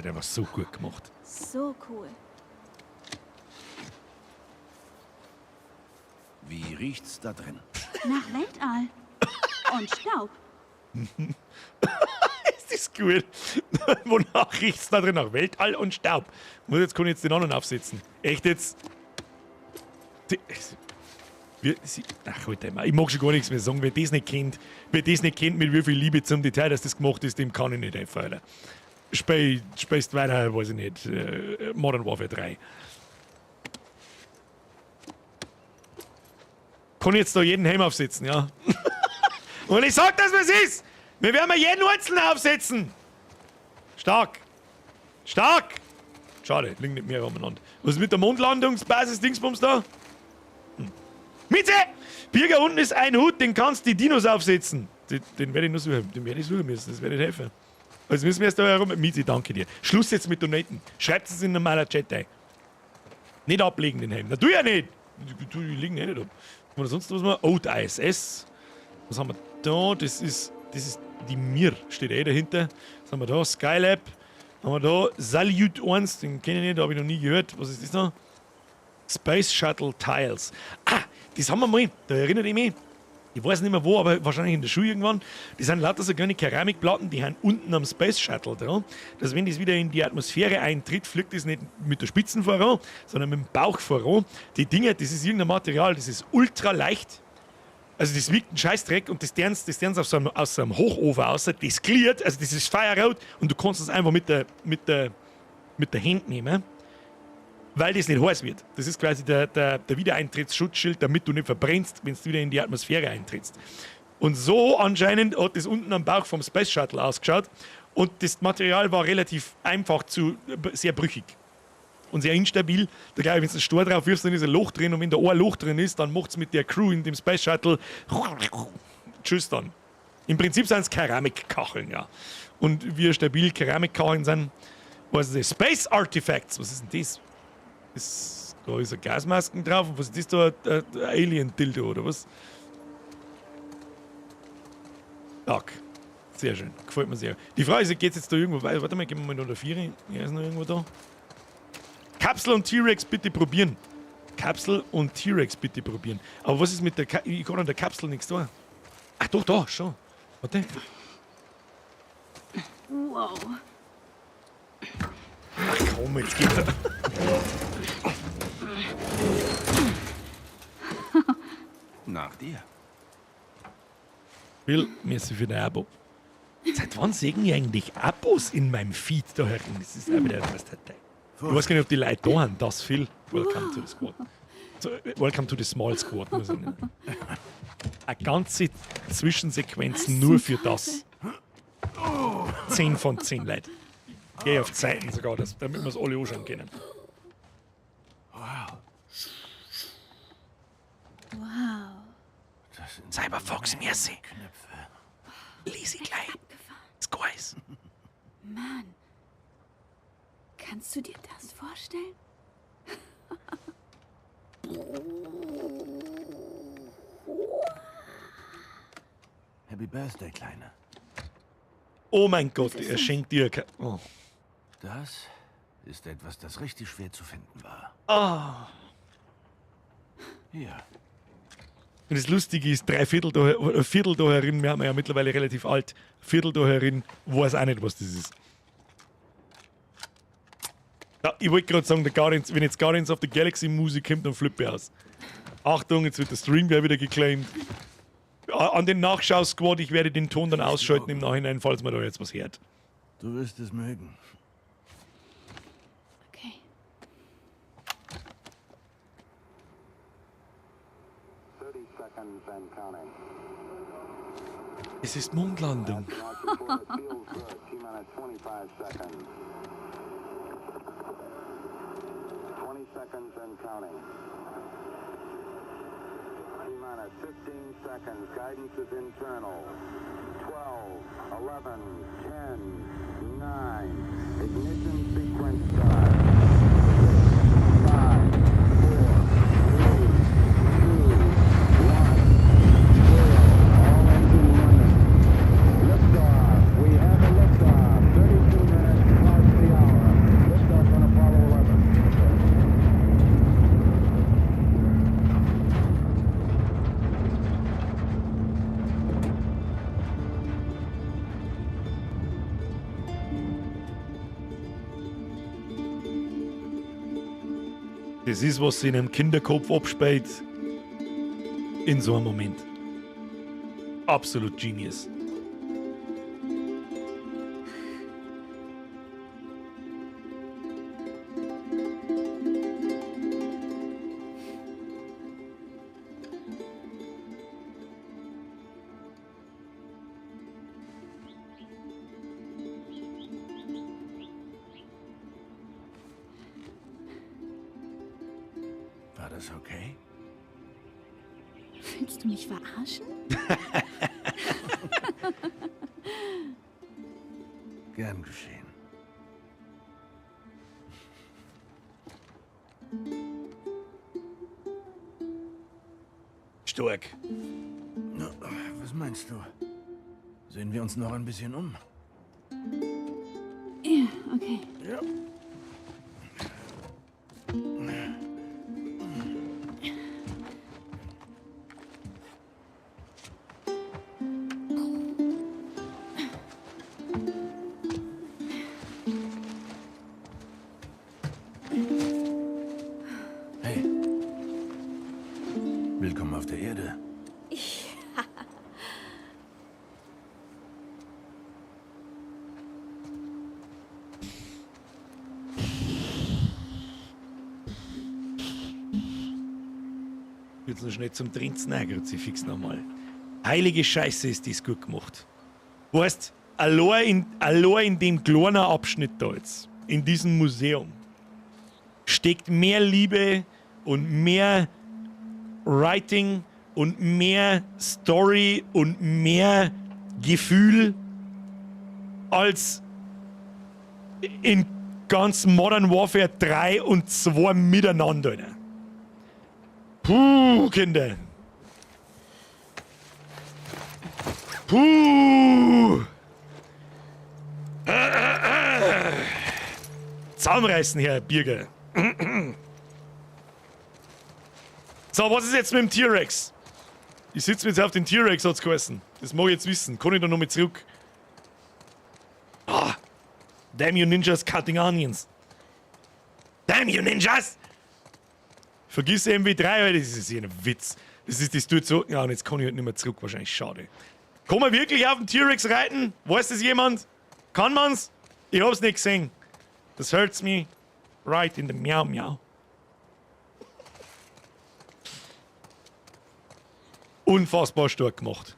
Speaker 1: Der war so gut gemacht.
Speaker 7: So cool.
Speaker 6: Wie riecht's da drin?
Speaker 7: Nach Weltall. Und Staub.
Speaker 1: Das ist gut. Wonach riecht's da drin? Nach Weltall und Staub. Muss jetzt kann ich jetzt den anderen aufsetzen. Echt jetzt? Ach, halt einmal. Ich mag schon gar nichts mehr sagen. Wer das nicht kennt, mit wie viel Liebe zum Detail, dass das gemacht ist, dem kann ich nicht helfen, Alter. Spielst weiter, weiß ich nicht. Modern Warfare 3. Kann ich jetzt da jeden Helm aufsetzen, ja? Und ich sag, dass es ist! Wir werden jeden einzelnen aufsetzen! Stark! Stark! Schade, liegen nicht mehr umeinander. Was ist mit der Mondlandungsbasis-Dingsbums da? Hm. Mitte! Birger, unten ist ein Hut, den kannst du die Dinos aufsetzen. Den werde ich nur suchen. Den werde ich suchen müssen, das werde ich helfen. Also müssen wir erst da herum. Miete, danke dir. Schluss jetzt mit Donaten. Schreibt es in normaler Chat ein. Nicht ablegen den Helm. Na, tu ja nicht! Die liegen eh nicht ab. Oder sonst was wir? Oh, die ISS. Was haben wir da? Das ist die Mir, steht eh dahinter. Was haben wir da? Skylab. Haben wir da? Salyut 1, den kenne ich nicht, habe ich noch nie gehört. Was ist das da? Space Shuttle Tiles. Ah, das haben wir mal. Da erinnere ich mich. Ich weiß nicht mehr wo, aber wahrscheinlich in der Schule irgendwann. Das sind lauter so kleine Keramikplatten, die haben unten am Space Shuttle dran. Dass wenn das wieder in die Atmosphäre eintritt, fliegt das nicht mit der Spitzen voran, sondern mit dem Bauch voran. Die Dinger, das ist irgendein Material, das ist ultra leicht. Also das wiegt einen Scheißdreck und das dern's auf so einem, aus so einem Hochofen raus, das gliert, also das ist feuerrot und du kannst es einfach mit der Hand nehmen, weil das nicht heiß wird. Das ist quasi der Wiedereintrittsschutzschild, damit du nicht verbrennst, wenn du wieder in die Atmosphäre eintrittst. Und so anscheinend hat das unten am Bauch vom Space Shuttle ausgeschaut und das Material war relativ einfach sehr brüchig. Und sehr instabil. Da glaube ich, wenn du einen Stor drauf wirfst, dann ist ein Loch drin und wenn da ein Loch drin ist, dann macht es mit der Crew in dem Space Shuttle tschüss dann. Im Prinzip sind es Keramikkacheln, ja. Und wie stabil Keramikkacheln sind, was ist das? Space Artifacts, was ist denn das? Da ist eine Gasmasken drauf und was ist das da? Ein Alien-Dildo oder was? Stark. Sehr schön. Gefällt mir sehr. Die Frage ist, geht es jetzt da irgendwo weiter? Warte mal, gehen wir mal noch der Viere. Ja, ist noch irgendwo da. Kapsel und T-Rex bitte probieren. Kapsel und T-Rex bitte probieren. Aber was ist mit der Kapsel? Ich kann an der Kapsel nichts da. Ach doch, da, schon. Warte.
Speaker 7: Wow.
Speaker 1: Ach komm, jetzt geht's.
Speaker 6: Nach dir.
Speaker 1: Will, merci für dein Abo. Seit wann sehen ich eigentlich Abos in meinem Feed da herin? Das ist auch wieder etwas Datei. Ich weiß gar nicht, ob die Leute da haben. Das viel. Welcome to the squad. So, welcome to the small squad. Muss ich nennen. Eine ganze Zwischensequenz nur für das. 10 von 10, Leute. Geh auf Zeiten sogar, damit wir es alle anschauen können.
Speaker 6: Wow.
Speaker 7: Wow.
Speaker 6: Das sind
Speaker 1: Cyberfox, merci.
Speaker 6: Knöpfe.
Speaker 1: Lies ich gleich. Squeeze.
Speaker 7: Mann. Kannst du dir das vorstellen?
Speaker 6: Happy Birthday, Kleine.
Speaker 1: Oh mein Gott, er schenkt dir oh.
Speaker 6: Das ist etwas, das richtig schwer zu finden war.
Speaker 1: Ah.
Speaker 6: Hier.
Speaker 1: Und das Lustige ist, ein Viertel da herin, wir haben ja mittlerweile relativ alt, Viertel da herin, weiß auch nicht, was das ist. Ja, ich wollte gerade sagen, wenn jetzt Guardians of the Galaxy Musik kommt, dann flippe ich aus. Achtung, jetzt wird der Stream gleich wieder geclaimed. An den Nachschau-Squad, ich werde den Ton dann ausschalten im Nachhinein, falls man da jetzt was hört.
Speaker 6: Du wirst es mögen.
Speaker 7: Okay.
Speaker 1: Es ist Mondlandung.
Speaker 9: Seconds. Guidance is internal. 12, 11, 10, 9. Ignition sequence start. 5, 4, 3, 2, 1, 0. All engine running. Liftoff. We have a liftoff. 32 minutes past the hour. Liftoff on Apollo 11.
Speaker 1: Das ist, was sich in einem Kinderkopf abspielt. In so einem Moment. Absolut genius.
Speaker 6: War das okay?
Speaker 7: Willst du mich verarschen?
Speaker 6: Gern geschehen.
Speaker 1: Stark.
Speaker 6: Na, was meinst du? Sehen wir uns noch ein bisschen um?
Speaker 7: Ja, okay.
Speaker 6: Ja. Hey. Willkommen auf der Erde.
Speaker 1: Jetzt noch schnell zum Trinzen, Kruzifix nochmal. Heilige Scheiße, ist das gut gemacht. Weißt, allein in dem kleinen Abschnitt da jetzt, in diesem Museum, steckt mehr Liebe und mehr Writing und mehr Story und mehr Gefühl als in ganz Modern Warfare 3 und 2 miteinander. Alter. Puh, Kinder. Puh. Zusammenreißen, Herr Birger. So, was ist jetzt mit dem T-Rex? Ich sitze mir jetzt auf den T-Rex, hat's geheißen. Das mag ich jetzt wissen. Kann ich da noch mit zurück? Ah. Damn you Ninjas cutting onions. Damn you Ninjas! Vergiss MW3, Alter, das ist ja ein Witz. Das tut so. Ja, und jetzt kann ich halt nicht mehr zurück, wahrscheinlich. Schade. Kann man wirklich auf den T-Rex reiten? Weiß das jemand? Kann man's? Ich hab's nicht gesehen. Das hurts me right in the miau miau. Unfassbar stark gemacht.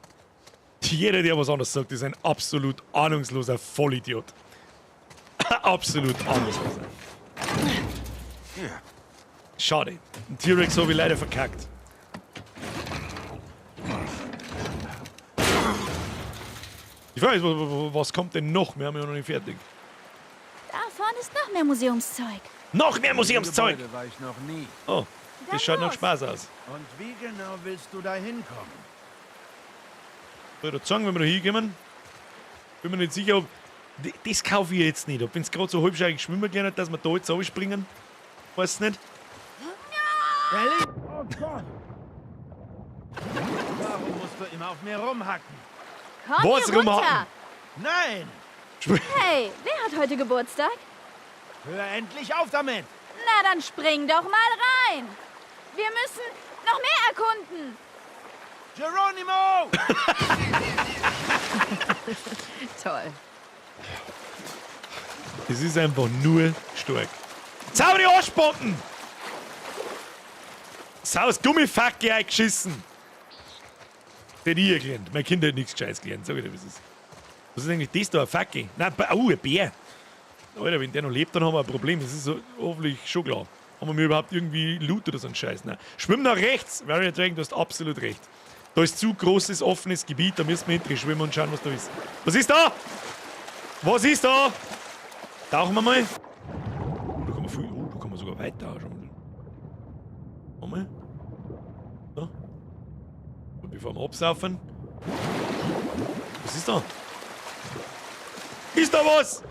Speaker 1: Jeder, der was anderes sagt, ist ein absolut ahnungsloser Vollidiot. Absolut ahnungsloser. Schade. Ein T-Rex habe ich leider verkackt. Ich weiß, was kommt denn noch? Wir haben ja noch nicht fertig.
Speaker 7: Da vorne ist noch mehr Museumszeug.
Speaker 1: Noch mehr Museumszeug!
Speaker 6: Gebäude war ich noch nie.
Speaker 1: Oh, das schaut nach Spaß aus.
Speaker 6: Und wie genau willst du da hinkommen?
Speaker 1: Soll ich sagen, wenn wir da hinkommen? Bin mir nicht sicher, ob. Das kaufe ich jetzt nicht. Ob wenn es gerade so halbscheidig schwimmen gelernt hat, dass wir da jetzt springen. Weiß nicht.
Speaker 6: Ellie? Oh Gott! Warum musst du immer auf mir rumhacken?
Speaker 7: Komm
Speaker 1: Was
Speaker 7: hier runter.
Speaker 1: rumhacken?
Speaker 6: Nein!
Speaker 7: Hey, wer hat heute Geburtstag?
Speaker 6: Hör endlich auf damit!
Speaker 7: Na, dann spring doch mal rein. Wir müssen noch mehr erkunden.
Speaker 6: Geronimo!
Speaker 8: Toll.
Speaker 1: Das ist einfach nur stark. Zauber die Arschbomben! Saus Gummifacke eingeschissen! Den ich gelernt. Mein Kind hat nichts Gescheites gelernt, sag ich dir, wie es ist. Was ist eigentlich das da? Ein Facke? Nein, oh, ein Bär. Alter, wenn der noch lebt, dann haben wir ein Problem. Das ist so, hoffentlich schon klar. Haben wir überhaupt irgendwie Loot oder so einen Scheiß? Nein. Schwimm nach rechts! Warrior Dragon, du hast absolut recht. Da ist zu großes, offenes Gebiet, da müssen wir hinterher schwimmen und schauen, was da ist. Was ist da? Was ist da? Tauchen wir mal. Oh, da kann man viel, oh, da kann man sogar weiter. Schau mal. So. Und bevor wir absaufen. Was ist da? Ist da was?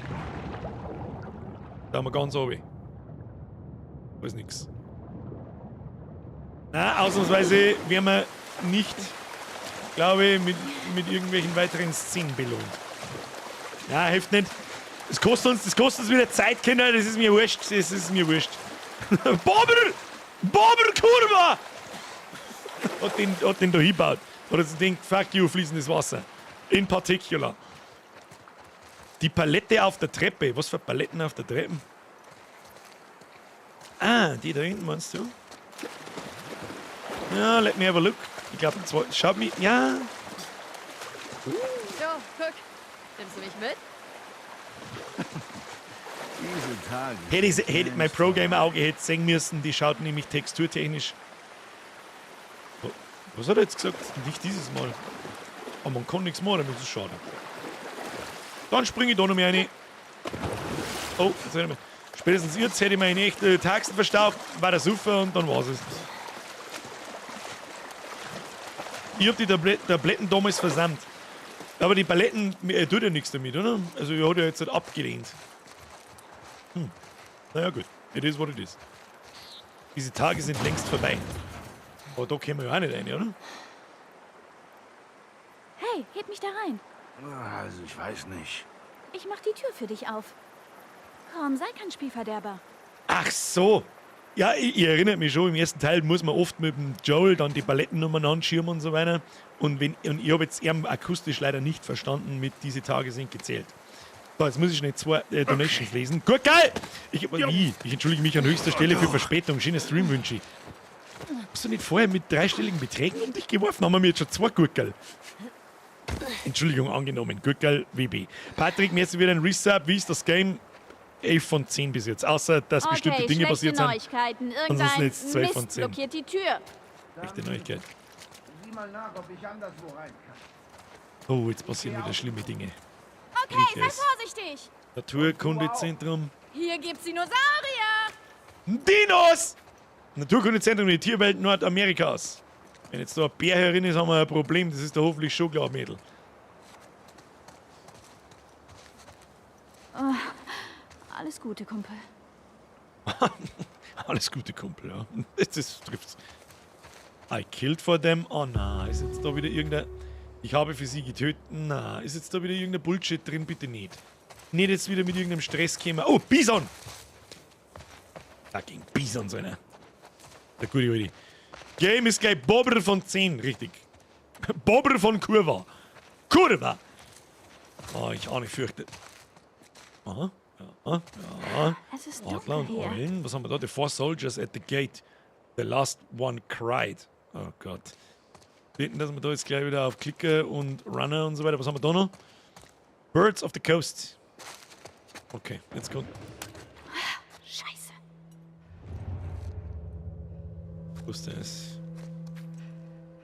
Speaker 1: Da haben wir ganz oben. Da ist nix. Na, ausnahmsweise werden wir nicht, glaube ich, mit irgendwelchen weiteren Szenen belohnt. Na, hilft nicht. Das kostet uns wieder Zeit, Kinder. Das ist mir wurscht. Das ist mir wurscht. Bobber! Bobber Kurva! Hat den da hingebaut. Hat jetzt gedacht, fuck you, fließendes Wasser. In particular. Die Palette auf der Treppe. Was für Paletten auf der Treppe? Ah, die da hinten meinst du? Ja, let me have a look. Ich glaube, zwei. Schaut mich. Ja.
Speaker 8: So, guck. Nimmst du mich mit?
Speaker 6: Diese Tage.
Speaker 1: Hätte mein Pro-Gamer-Auge hätte sehen müssen, die schaut nämlich texturtechnisch. Was hat er jetzt gesagt? Nicht dieses Mal. Aber man kann nichts machen, das ist schade. Dann springe ich da noch mehr rein. Oh, jetzt hätte ich mir. Spätestens jetzt hätte ich mir in echt Taxen verstaucht, war der super und dann war's es. Ich hab die Tabletten damals versandt. Aber die Paletten, er tut ja nichts damit, oder? Also, er hat ja jetzt halt abgelehnt. Naja, gut. It is what it is. Diese Tage sind längst vorbei. Aber da kämen wir ja auch nicht rein, oder?
Speaker 7: Hey, heb mich da rein.
Speaker 6: Also, ich weiß nicht.
Speaker 7: Ich mach die Tür für dich auf. Komm, sei kein Spielverderber.
Speaker 1: Ach so. Ja, ich erinnere mich schon, im ersten Teil muss man oft mit dem Joel dann die Palettennummern anschirmen und so weiter. Und ich habe jetzt ihn akustisch leider nicht verstanden, mit diese Tage sind gezählt. So, jetzt muss ich schnell zwei Donations lesen. Gut, geil! Ich entschuldige mich an höchster Stelle für Verspätung. Schöner Stream wünsche ich. Hast du nicht vorher mit dreistelligen Beträgen um dich geworfen? Haben wir mir jetzt schon zwei Gurkel. Entschuldigung, angenommen. Gurkel WB. Patrick, mir ist wieder ein Resub. Wie ist das Game? 11 von 10 bis jetzt. Außer, dass
Speaker 7: Okay,
Speaker 1: bestimmte Dinge
Speaker 7: schlechte
Speaker 1: passiert sind.
Speaker 7: Neuigkeiten.
Speaker 1: Ansonsten
Speaker 7: Irgendein
Speaker 1: jetzt 12 von
Speaker 7: Mist
Speaker 1: 10.
Speaker 7: blockiert die Tür.
Speaker 1: Schlechte Neuigkeit.
Speaker 6: Sieh mal nach, ob ich anderswo rein kann.
Speaker 1: Oh, jetzt passieren wieder schlimme Dinge.
Speaker 7: Okay,
Speaker 1: Rieche
Speaker 7: sei
Speaker 1: es.
Speaker 7: vorsichtig.
Speaker 1: Naturkundezentrum.
Speaker 7: Hier gibt's Dinosaurier.
Speaker 1: Dinos! Naturkundezentrum der Tierwelt Nordamerikas. Wenn jetzt da ein Bär herin ist, haben wir ein Problem. Das ist da hoffentlich schon klar, Mädel.
Speaker 7: Oh, alles Gute, Kumpel.
Speaker 1: Alles Gute, Kumpel, ja. Das trifft's. I killed for them. Oh na, ist jetzt da wieder irgendein... Ich habe für sie getötet. Na, ist jetzt da wieder irgendein Bullshit drin? Bitte nicht. Nicht jetzt wieder mit irgendeinem Stress kommen. Oh, Bison! Fucking Bison, so einer. Der gute Alte. Game ist gleich Bobber von 10, richtig. Bobber von Kurva. Kurva! Oh, ich auch nicht fürchte. Aha, ja, ja.
Speaker 7: Es ist
Speaker 1: Adler
Speaker 7: dunkel
Speaker 1: und
Speaker 7: hier.
Speaker 1: Eulen. Was haben wir da? The four soldiers at the gate. The last one cried. Oh Gott. Hinten, dass wir da jetzt gleich wieder auf Klicker und Runner und so weiter. Was haben wir da noch? Birds of the Coast. Okay, jetzt kommt.
Speaker 7: Scheiße.
Speaker 1: Wusste es.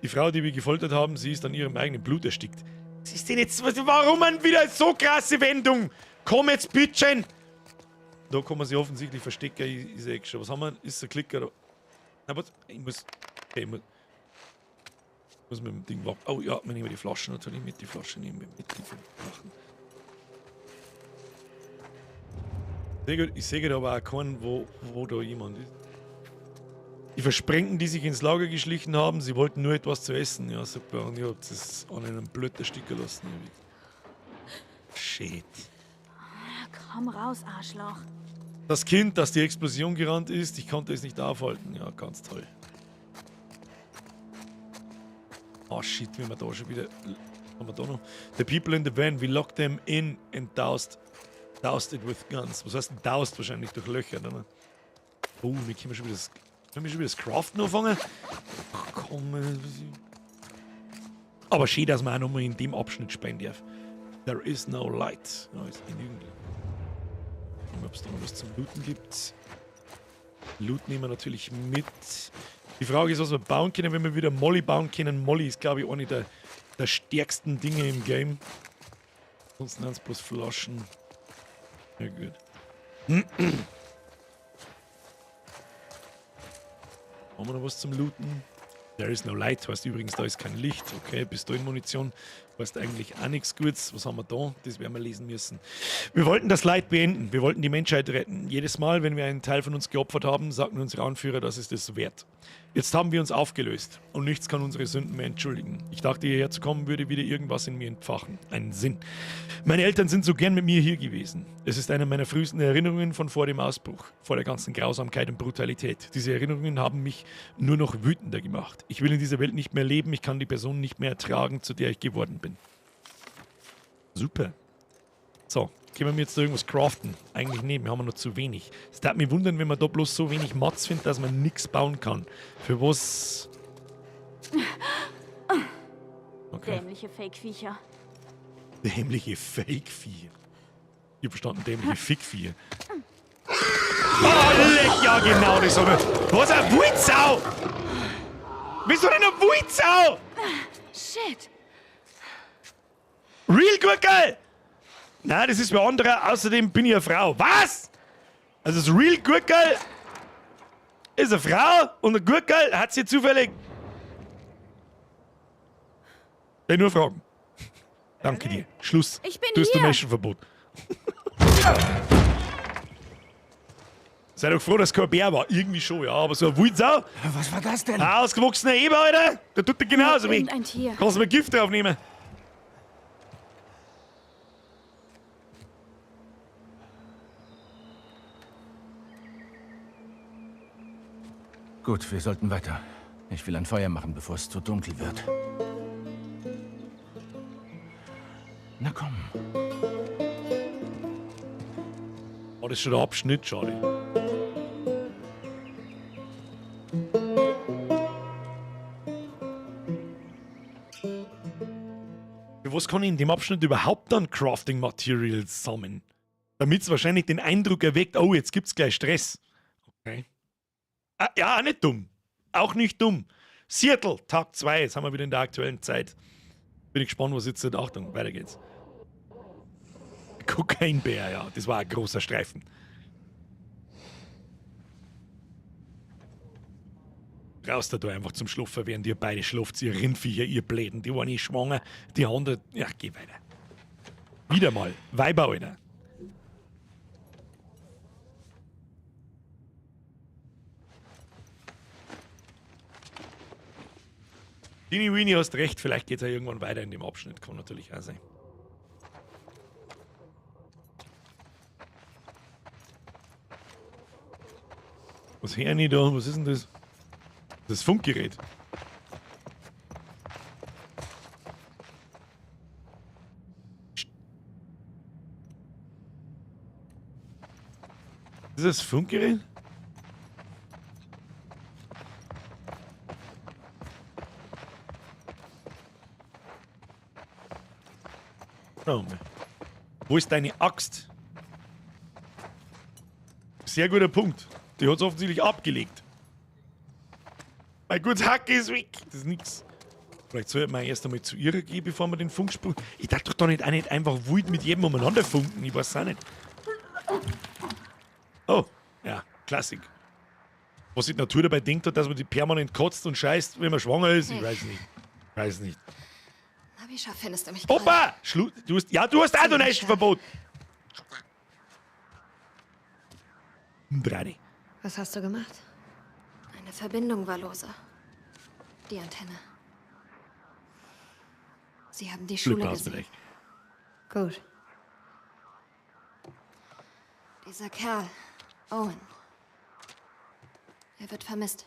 Speaker 1: Die Frau, die wir gefoltert haben, sie ist an ihrem eigenen Blut erstickt. Was ist denn jetzt? Warum man wieder so krasse Wendung? Komm jetzt, bitchen! Da kann man sich offensichtlich verstecken. Ich sehe schon. Was haben wir? Ist der Klicker? Na, was? Ich muss. Okay, ich muss mit dem Ding warten. Oh ja, wir nehmen die Flaschen natürlich mit. Die Flasche nehmen wir mit. Die machen. Sehr gut. Ich sehe aber auch keinen, wo da jemand ist. Die Versprengten, die sich ins Lager geschlichen haben, sie wollten nur etwas zu essen. Ja, super. Und ich hab das an einem Blut ersticken lassen. Shit.
Speaker 7: Komm raus, Arschloch.
Speaker 1: Das Kind, das die Explosion gerannt ist, ich konnte es nicht aufhalten. Ja, ganz toll. Oh shit, wenn wir da schon wieder... Haben wir da noch? The people in the van, we locked them in and doused it with guns. Was heißt denn doused? Wahrscheinlich durch Löcher, oder? Oh, wir können schon wieder das... Können wir schon wieder das Craften anfangen? Ach komm. Aber schön, dass man auch nochmal in dem Abschnitt spielen darf. There is no light. Ja, ist genügend. Ob es da noch was zum Looten gibt. Loot nehmen wir natürlich mit. Die Frage ist, was wir bauen können, wenn wir wieder Molly bauen können. Molly ist, glaube ich, eine der stärksten Dinge im Game. Sonst sind es bloß Flaschen. Ja, gut. Haben wir noch was zum Looten? There is no light, heißt übrigens, da ist kein Licht. Okay, Pistolenmunition heißt eigentlich auch nichts Gutes. Was haben wir da? Das werden wir lesen müssen. Wir wollten das Leid beenden. Wir wollten die Menschheit retten. Jedes Mal, wenn wir einen Teil von uns geopfert haben, sagten unsere Anführer, das ist es wert. Jetzt haben wir uns aufgelöst und nichts kann unsere Sünden mehr entschuldigen. Ich dachte, hierher zu kommen, würde wieder irgendwas in mir entfachen. Einen Sinn. Meine Eltern sind so gern mit mir hier gewesen. Es ist eine meiner frühesten Erinnerungen von vor dem Ausbruch, vor der ganzen Grausamkeit und Brutalität. Diese Erinnerungen haben mich nur noch wütender gemacht. Ich will in dieser Welt nicht mehr leben, ich kann die Person nicht mehr ertragen, zu der ich geworden bin. Super. So, können wir jetzt da irgendwas craften? Eigentlich nicht, wir haben noch zu wenig. Es darf mich wundern, wenn man da bloß so wenig Mats findet, dass man nichts bauen kann. Für was? Okay.
Speaker 7: Dämliche Fake-Viecher.
Speaker 1: Dämliche Fake-Viecher. Ich hab verstanden, dämliche Fick-Viecher. Oh, leck, ja genau, das haben wir. Was, eine Wulzau? Wieso denn eine Wulzau?
Speaker 7: Shit.
Speaker 1: Real Gurkel! Nein, das ist wer anderer. Außerdem bin ich eine Frau. Was? Also das Real Gurkel ist eine Frau und ein Gurkel hat sie zufällig... Ich nur fragen. Danke dir. Schluss.
Speaker 7: Ich bin
Speaker 1: du hast
Speaker 7: hier.
Speaker 1: Donation-Verbot. Sei doch froh, dass kein Bär war. Irgendwie schon, ja. Aber so ein Wulzau.
Speaker 6: Was war das denn?
Speaker 1: Ein ausgewachsener Eber, Alter. Der tut dir genauso weh.
Speaker 7: Irgendein Tier.
Speaker 1: Kannst du mir Gift draufnehmen.
Speaker 6: Gut, wir sollten weiter. Ich will ein Feuer machen, bevor es zu dunkel wird. Na komm.
Speaker 1: Oh, das ist schon der Abschnitt, schade. Für was kann ich in dem Abschnitt überhaupt dann Crafting Materials sammeln? Damit es wahrscheinlich den Eindruck erweckt, oh, jetzt gibt's gleich Stress. Okay. Ah, ja, auch nicht dumm. Auch nicht dumm. Seattle, Tag 2. Jetzt haben wir wieder in der aktuellen Zeit. Bin ich gespannt, was jetzt. Achtung, weiter geht's. Kokainbär, ja. Das war ein großer Streifen. Raus da einfach zum Schlafen, während ihr beide schlaft, ihr Rindviecher, ihr Bläden. Die waren eh schwanger, die anderen. Ja, geh weiter. Wieder mal. Weiber, Alter. Dini Weenie, hast recht, vielleicht geht's ja irgendwann weiter in dem Abschnitt. Kann natürlich auch sein. Was höre ich da? Was ist denn das? Das Funkgerät. Ist das Funkgerät? Schauen wir mal. Wo ist deine Axt? Sehr guter Punkt. Die hat's offensichtlich abgelegt. Mein gutes Hack ist weg. Das ist nix. Vielleicht sollte man erst einmal zu ihr gehen, bevor man den Funkspruch. Ich darf doch da nicht, auch nicht einfach wild mit jedem umeinander funken. Ich weiß auch nicht. Oh, ja, Klassik. Was die Natur dabei denkt hat, dass man die permanent kotzt und scheißt, wenn man schwanger ist, ich weiß nicht. Weiß nicht.
Speaker 4: Na, wie scharf findest du mich gerade?
Speaker 1: Opa! Schlu du hast, ja, du hast auch Donation-Verbot! Drei.
Speaker 4: Was hast du gemacht? Eine Verbindung war lose. Die Antenne. Sie haben die Schule gesehen.
Speaker 8: Gut.
Speaker 4: Dieser Kerl, Owen. Er wird vermisst.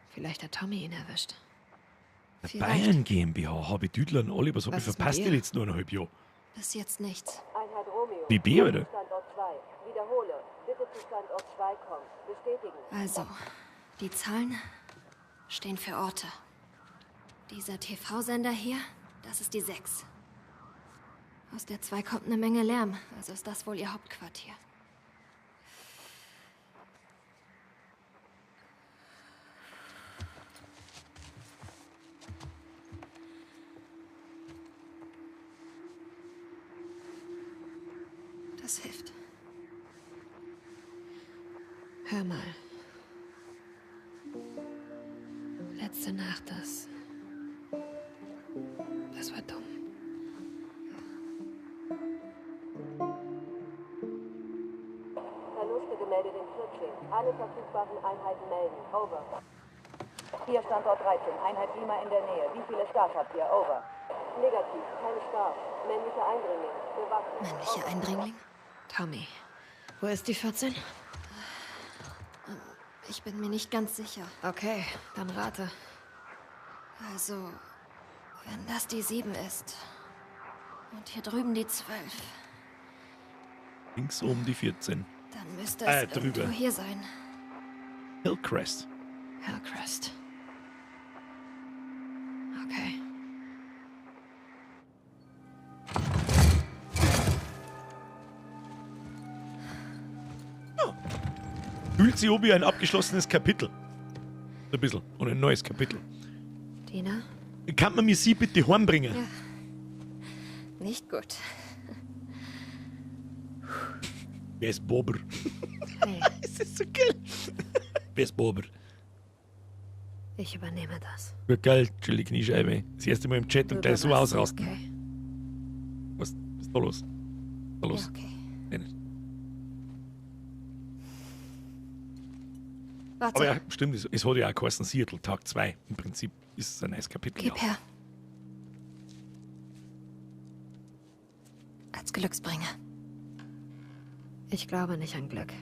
Speaker 8: Vielleicht hat Tommy ihn erwischt.
Speaker 1: Der Bayern GmbH, habe ich Düdler und alle, was habe ich verpasst die letzten 1,5 Jahre?
Speaker 4: Bis jetzt nichts.
Speaker 10: Einheit Romeo.
Speaker 1: Wie B, oder?
Speaker 10: Standort 2. Wiederhole. Bitte zu Standort 2 kommen. Bestätigen.
Speaker 4: Also, die Zahlen stehen für Orte. Dieser TV-Sender hier, das ist die 6. Aus der 2 kommt eine Menge Lärm, also ist das wohl ihr Hauptquartier. Das hilft.
Speaker 8: Hör mal. Letzte Nacht, das. Das war dumm.
Speaker 10: Verluste gemeldet in 14. Alle verfügbaren Einheiten melden. Over. Hier Standort 13. Einheit Lima in der Nähe. Wie viele Stars habt ihr? Over. Negativ. Keine Stars. Männlicher Eindringling. Bewaffnet.
Speaker 4: Männlicher Eindringling?
Speaker 8: Tommy, wo ist die 14?
Speaker 4: Ich bin mir nicht ganz sicher.
Speaker 8: Okay, dann rate.
Speaker 4: Also, wenn das die 7 ist und hier drüben die 12,
Speaker 1: Links oben die 14.
Speaker 4: dann müsste es
Speaker 1: drüber.
Speaker 4: irgendwo hier sein.
Speaker 1: Hillcrest.
Speaker 8: Hillcrest. Okay.
Speaker 1: Fühlt sich an wie ein abgeschlossenes Kapitel. Ein bisschen. Und ein neues Kapitel.
Speaker 4: Dina?
Speaker 1: Kann man mir sie bitte heimbringen?
Speaker 4: Ja. Nicht gut.
Speaker 1: Wer ist Bober?
Speaker 8: Hey.
Speaker 1: Es ist so geil. Wer ist Bober?
Speaker 8: Ich übernehme das.
Speaker 1: Gut geil, chillige Kniescheibe. Das erste Mal im Chat und gleich so ausrasten.
Speaker 8: Okay.
Speaker 1: Was ist da los? Da los.
Speaker 4: Ja, okay.
Speaker 1: Nee, nicht.
Speaker 4: Warte.
Speaker 1: Aber ja, stimmt, es hat ja auch geheißen Seattle, Tag 2. Im Prinzip ist es ein neues Kapitel.
Speaker 4: Gib
Speaker 1: ja.
Speaker 4: her. Als Glücksbringer.
Speaker 8: Ich glaube nicht an Glück.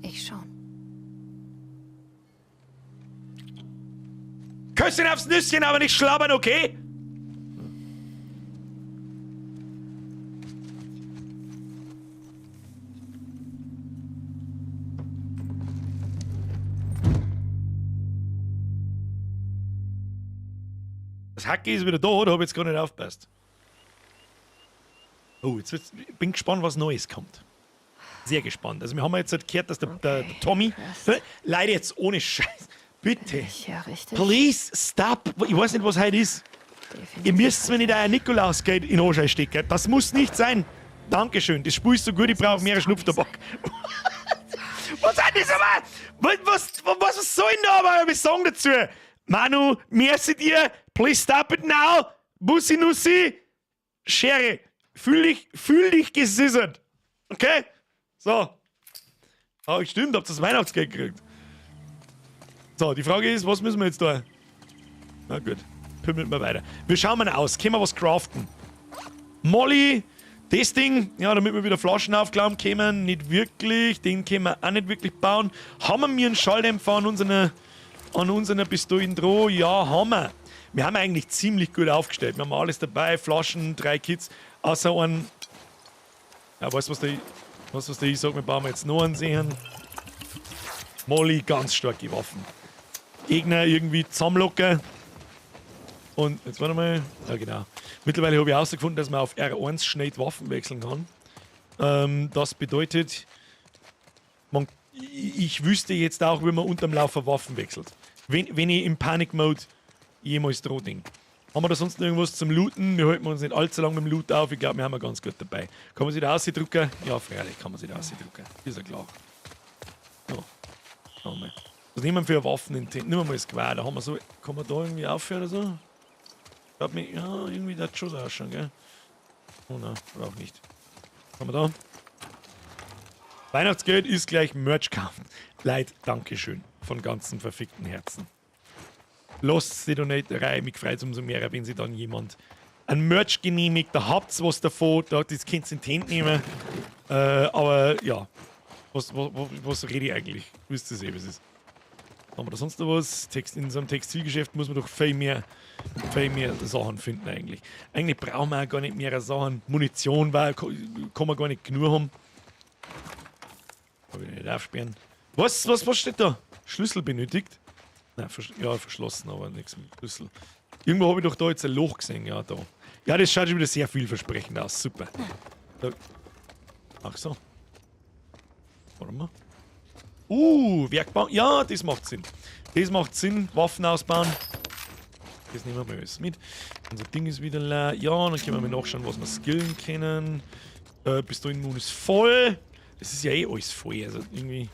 Speaker 4: Ich schon.
Speaker 1: Küsschen aufs Nüsschen, aber nicht schlabbern, okay? Das Hacke ist wieder da, oder? Hab ich jetzt gar nicht aufgepasst. Oh, jetzt wird's, ich bin gespannt, was Neues kommt. Sehr gespannt. Also, wir haben jetzt halt gehört, dass der Tommy. Leider jetzt ohne Scheiß. Bitte.
Speaker 8: Ja, richtig.
Speaker 1: Please stop. Ich weiß nicht, was heute ist. Ihr müsst mir nicht euer Nikolausgeld in Anschein stecken. Das muss nicht sein. Dankeschön. Das Spiel ist so gut, ich brauche mehr Schnupftabak. Was hat das aber? Was soll denn da aber ich sagen dazu? Manu, merci dir. Please stop it now. Bussi Nussi. Schere. Fühl dich gesissert. Okay? So. Ah, stimmt, habt ihr das Weihnachtsgeld gekriegt. So, die Frage ist, was müssen wir jetzt da? Na gut, pümmeln wir weiter. Wir schauen mal aus. Können wir was craften? Molly, das Ding, ja, damit wir wieder Flaschen aufklauen können, nicht wirklich. Den können wir auch nicht wirklich bauen. Haben wir mir einen Schalldämpfer an unserer Pistolen droh? Ja, haben wir. Wir haben eigentlich ziemlich gut aufgestellt. Wir haben alles dabei, Flaschen, 3 Kits, außer einen. Ja, weißt du, was der ich sag? Wir bauen jetzt noch einen sehen. Molly, ganz starke Waffen. Gegner irgendwie zusammenlocken. Und jetzt warte mal. Ja, genau. Mittlerweile habe ich herausgefunden, dass man auf R1 schnell die Waffen wechseln kann. Das bedeutet, ich wüsste jetzt auch, wie man unterm Laufer Waffen wechselt. Wenn ich im Panic-Mode jemals dran denke. Haben wir da sonst noch irgendwas zum Looten? Wir halten uns nicht allzu lange mit dem Loot auf. Ich glaube, wir haben wir ganz gut dabei. Kann man sich da ausdrucken? Ja, freilich kann man sich da ausdrucken. Ist ja klar. So. Schauen wir mal. Was nehmen wir für Waffen in den Nehmen wir mal das Gewehr. Da haben wir so. Kann man da irgendwie aufhören oder so? Ich glaub mir, ja, irgendwie das schon so ausschauen, gell? Oh nein, brauch nicht. Was haben wir da? Weihnachtsgeld ist gleich Merch kaufen. Leid, Dankeschön. Von ganzem verfickten Herzen. Lasst die Donaterei, mich freut umso mehr, wenn sie dann jemand ein Merch genehmigt, da habt's was davon, da, das könnt ihr in die Hände nehmen. Aber ja, was rede ich eigentlich? Wisst ihr eh, was es ist. Haben wir da sonst noch was? In so einem Textilgeschäft muss man doch viel mehr Sachen finden eigentlich. Eigentlich brauchen wir auch gar nicht mehr Sachen. Munition war, kann man gar nicht genug haben. Kann ich nicht aufsperren. Was steht da? Schlüssel benötigt? Nein, ja, verschlossen, aber nichts mit Schlüssel. Irgendwo habe ich doch da jetzt ein Loch gesehen, ja, da. Ja, das schaut schon wieder sehr vielversprechend aus. Super. Da. Ach so. Warte mal. Werkbank. Ja, das macht Sinn. Das macht Sinn. Waffen ausbauen. Das nehmen wir mal alles mit. Unser Ding ist wieder leer. Ja, dann können wir mal nachschauen, was wir skillen können. Pistolenmund ist voll. Das ist ja eh alles voll. Also irgendwie.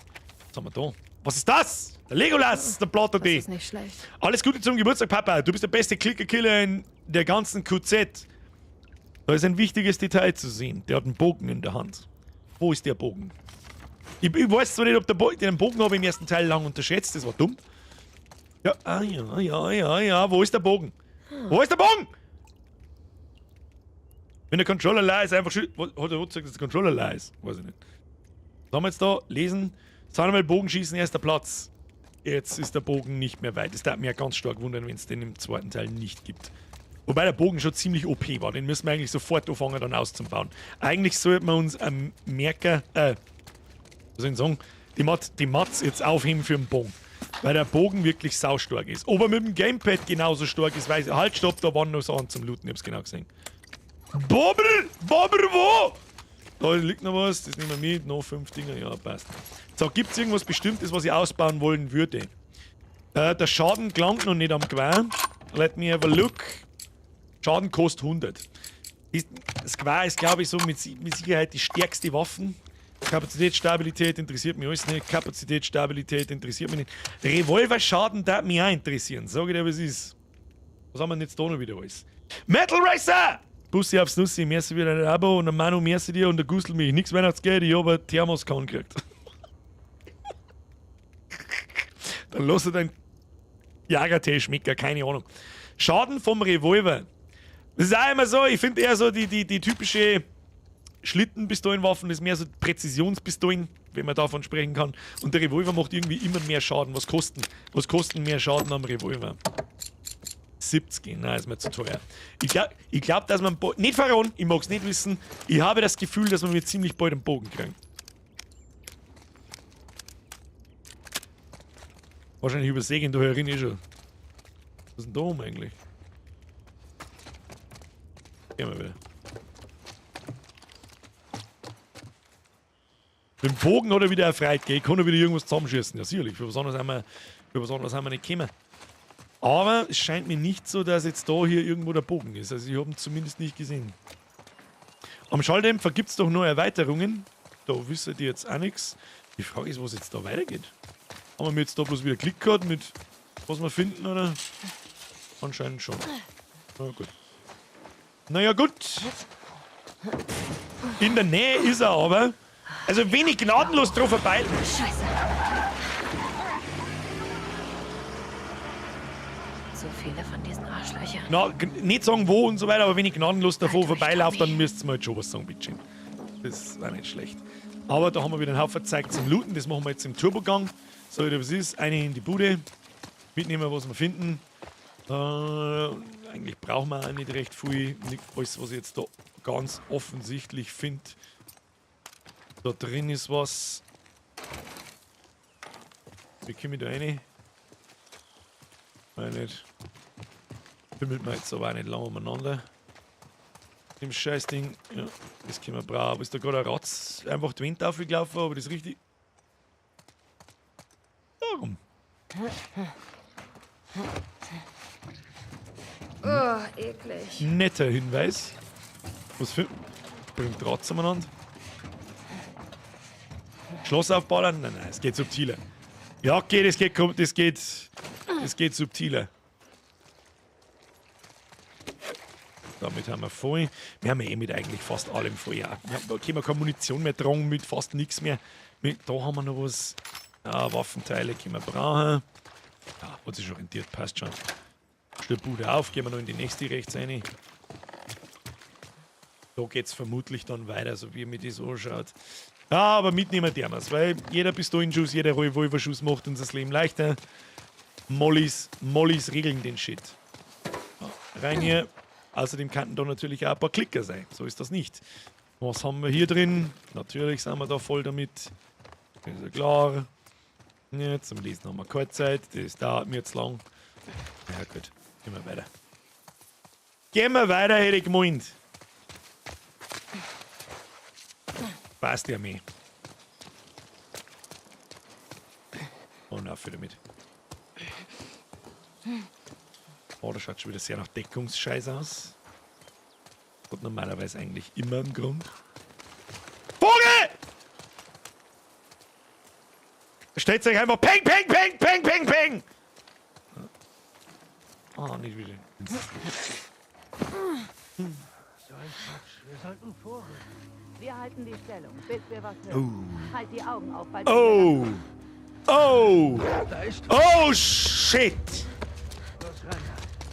Speaker 1: Was haben wir da? Was ist das? Der Legolas, der Platter D.
Speaker 8: Das ist nicht schlecht.
Speaker 1: Alles Gute zum Geburtstag, Papa. Du bist der beste Klicker-Killer in der ganzen QZ. Da ist ein wichtiges Detail zu sehen. Der hat einen Bogen in der Hand. Wo ist der Bogen? Ich weiß zwar nicht, ob der den Bogen habe ich im ersten Teil lang unterschätzt. Das war dumm. Ja, ah, ja. Wo ist der Bogen? Wo ist der Bogen? Wenn der Controller leer ist, einfach schön. Hat er gesagt, dass der Controller leer ist? Weiß ich nicht. Was haben wir jetzt da? Lesen. Sagen wir mal, Bogenschießen, erster Platz. Jetzt ist der Bogen nicht mehr weit. Es darf mich ja ganz stark wundern, wenn es den im zweiten Teil nicht gibt. Wobei der Bogen schon ziemlich OP war. Den müssen wir eigentlich sofort anfangen, dann auszubauen. Eigentlich sollten wir uns am Merker, was soll ich sagen, die Mats jetzt aufheben für den Bogen. Weil der Bogen wirklich saustark ist. Ob er mit dem Gamepad genauso stark ist, weiß ich. Halt, stopp, da waren noch Sachen zum Looten, ich hab's genau gesehen. Bobber! Bobber, wo? Da liegt noch was, das nehmen wir mit. Noch 5 Dinger, ja, passt. So, gibt's irgendwas Bestimmtes, was ich ausbauen wollen würde? Der Schaden gelangt noch nicht am Gewehr. Let me have a look. Schaden kostet 100. Das Gewehr ist, glaube ich, so mit Sicherheit die stärkste Waffe. Kapazität, Stabilität interessiert mich alles nicht. Kapazität, Stabilität interessiert mich nicht. Revolverschaden darf mich auch interessieren. Sag ich dir, was ist. Was haben wir denn jetzt da noch wieder alles? Metal Racer! Bussi aufs Nussi, merci wieder ein Abo und der Manu, merci dir und der Gustel mich. Nix Weihnachtsgeld, ich hab ein Thermoskan gekriegt. Dann lass er den Jagertee schmecken, keine Ahnung. Schaden vom Revolver. Das ist auch immer so, ich finde eher so die typische Schlittenpistolenwaffen, das ist mehr so Präzisionspistolen, wenn man davon sprechen kann. Und der Revolver macht irgendwie immer mehr Schaden. Was kosten mehr Schaden am Revolver? 70, nein, ist mir zu teuer. Ich glaub, dass man... Nicht verraten, ich mag's nicht wissen. Ich habe das Gefühl, dass wir ziemlich bald einen Bogen kriegen. Wahrscheinlich übersehen da herin eh schon. Was ist denn da oben eigentlich? Gehen wir wieder. Mit dem Bogen hat er wieder erfreut, gell? Kann er wieder irgendwas zusammenschießen. Ja, sicherlich. Für was anderes haben wir nicht gekommen. Aber es scheint mir nicht so, dass jetzt da hier irgendwo der Bogen ist. Also ich habe ihn zumindest nicht gesehen. Am Schalldämpfer gibt es doch nur Erweiterungen. Da wisst ihr jetzt auch nichts. Die Frage ist, was jetzt da weitergeht. Haben wir jetzt da bloß wieder Klick gehabt mit was wir finden, oder? Anscheinend schon. Na gut. Naja, gut. In der Nähe ist er aber. Also wenig gnadenlos drauf vorbei.
Speaker 4: Scheiße.
Speaker 8: So viele von diesen Arschlöchern.
Speaker 1: Na, nicht sagen wo und so weiter, aber wenn ich gnadenlos davor vorbeilaufe, dann müsst ihr mir halt schon was sagen, bitte. Das war nicht schlecht. Aber da haben wir wieder einen Haufen Zeug zum Looten. Das machen wir jetzt im Turbogang. So, was ist? Eine in die Bude. Mitnehmen, was wir finden. Eigentlich brauchen wir auch nicht recht viel. Nicht alles, was ich jetzt da ganz offensichtlich finde. Da drin ist was. Wie komme ich da rein? Weiß nicht. Bimmelt man jetzt aber auch nicht lang umeinander. Dem Scheißding. Ja, das können wir brauchen. Ist da gerade ein Ratz einfach die Wind aufgelaufen, aber das ist richtig. Warum?
Speaker 8: Oh, eklig.
Speaker 1: Netter Hinweis. Was für. Bringt Ratz umeinander. Schloss aufballern? Nein, nein, es geht subtiler. Ja, okay, das geht, das geht. Das geht subtiler. Damit haben wir voll. Wir haben ja eh mit eigentlich fast allem voll. Ja, wir können keine Munition mehr tragen, mit fast nichts mehr. Da haben wir noch was. Ja, Waffenteile können wir brauchen. Ja, hat sich schon rentiert, passt schon. Bude auf, gehen wir noch in die nächste rechts rein. Da geht's vermutlich dann weiter, so wie mir das anschaut. Ja, aber mitnehmen dürfen wir's, weil jeder Pistolenschuss, jeder Revolverschuss macht uns das Leben leichter. Mollys regeln den Shit. Ja, rein hier. Außerdem könnten da natürlich auch ein paar Klicker sein. So ist das nicht. Was haben wir hier drin? Natürlich sind wir da voll damit. Ist ja klar. Ja, zum Lesen haben wir keine Zeit. Das dauert mir jetzt lang. Ja gut, gehen wir weiter. Gehen wir weiter, hätte ich gemeint. Passt ja mir. Und auf wieder mit. Oh, das schaut schon wieder sehr nach Deckungsscheiß aus. Hat normalerweise eigentlich immer einen Grund. Vogel! Stellt sich einfach Peng, Peng, Peng, Peng, Peng, Peng! Oh, nicht wieder.
Speaker 10: So ein Quatsch. Wir sollten vorrücken.
Speaker 11: Wir halten die Stellung, bis wir was hören.
Speaker 1: Oh.
Speaker 11: Halt die Augen auf, falls
Speaker 1: Oh! Oh!
Speaker 10: Da ist
Speaker 1: Oh, shit!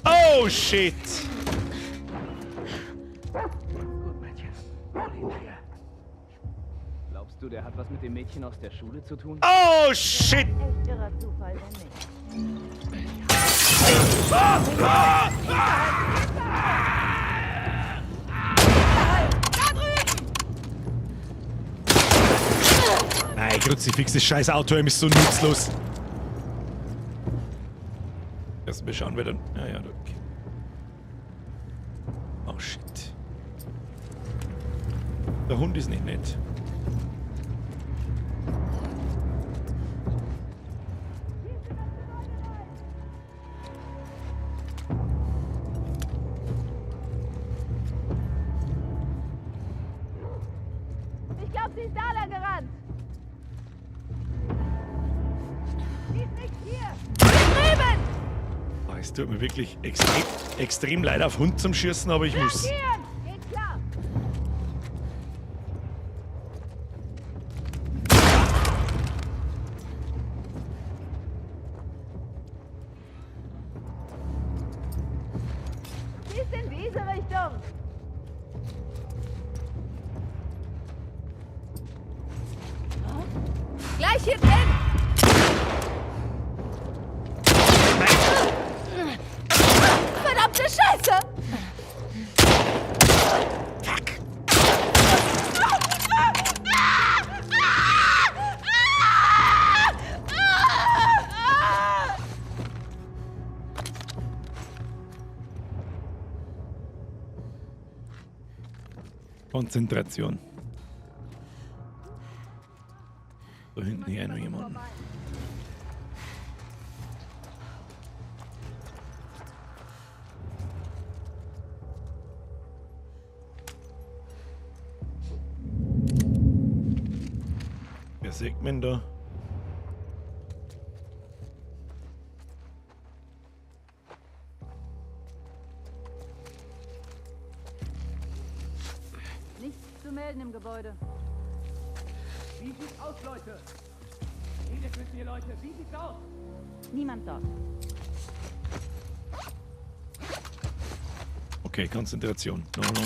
Speaker 1: Oh, shit!
Speaker 10: Gut, Mädchen. Hol ihn dir.
Speaker 12: Glaubst du, der hat was mit dem Mädchen aus der Schule zu tun?
Speaker 1: Oh, shit!
Speaker 11: Echt irrer Zufall, wenn nicht.
Speaker 1: Ah, ah, ah! Nein, Kruzifix, das scheiß Auto ist so nutzlos. Lass mal schauen, wer dann. Ja, ja, okay. Oh shit. Der Hund ist nicht nett.
Speaker 11: Ich glaube, sie ist da lang gerannt. Sie ist nicht hier. Drüben!
Speaker 1: Oh, es tut mir wirklich extrem leid, auf Hund zum Schießen, aber ich muss.
Speaker 11: Geht klar. Sie ist in diese Richtung. Gleich hier drin! Verdammte Scheiße!
Speaker 1: Fuck! Konzentration. Da hinten hier noch jemanden. Wer sieht man da?
Speaker 11: Nichts zu melden im Gebäude.
Speaker 12: Wie sieht's aus, Leute? Redet mit mir, Leute. Wie sieht's aus?
Speaker 11: Niemand dort.
Speaker 1: Okay, Konzentration. No, no.
Speaker 11: Das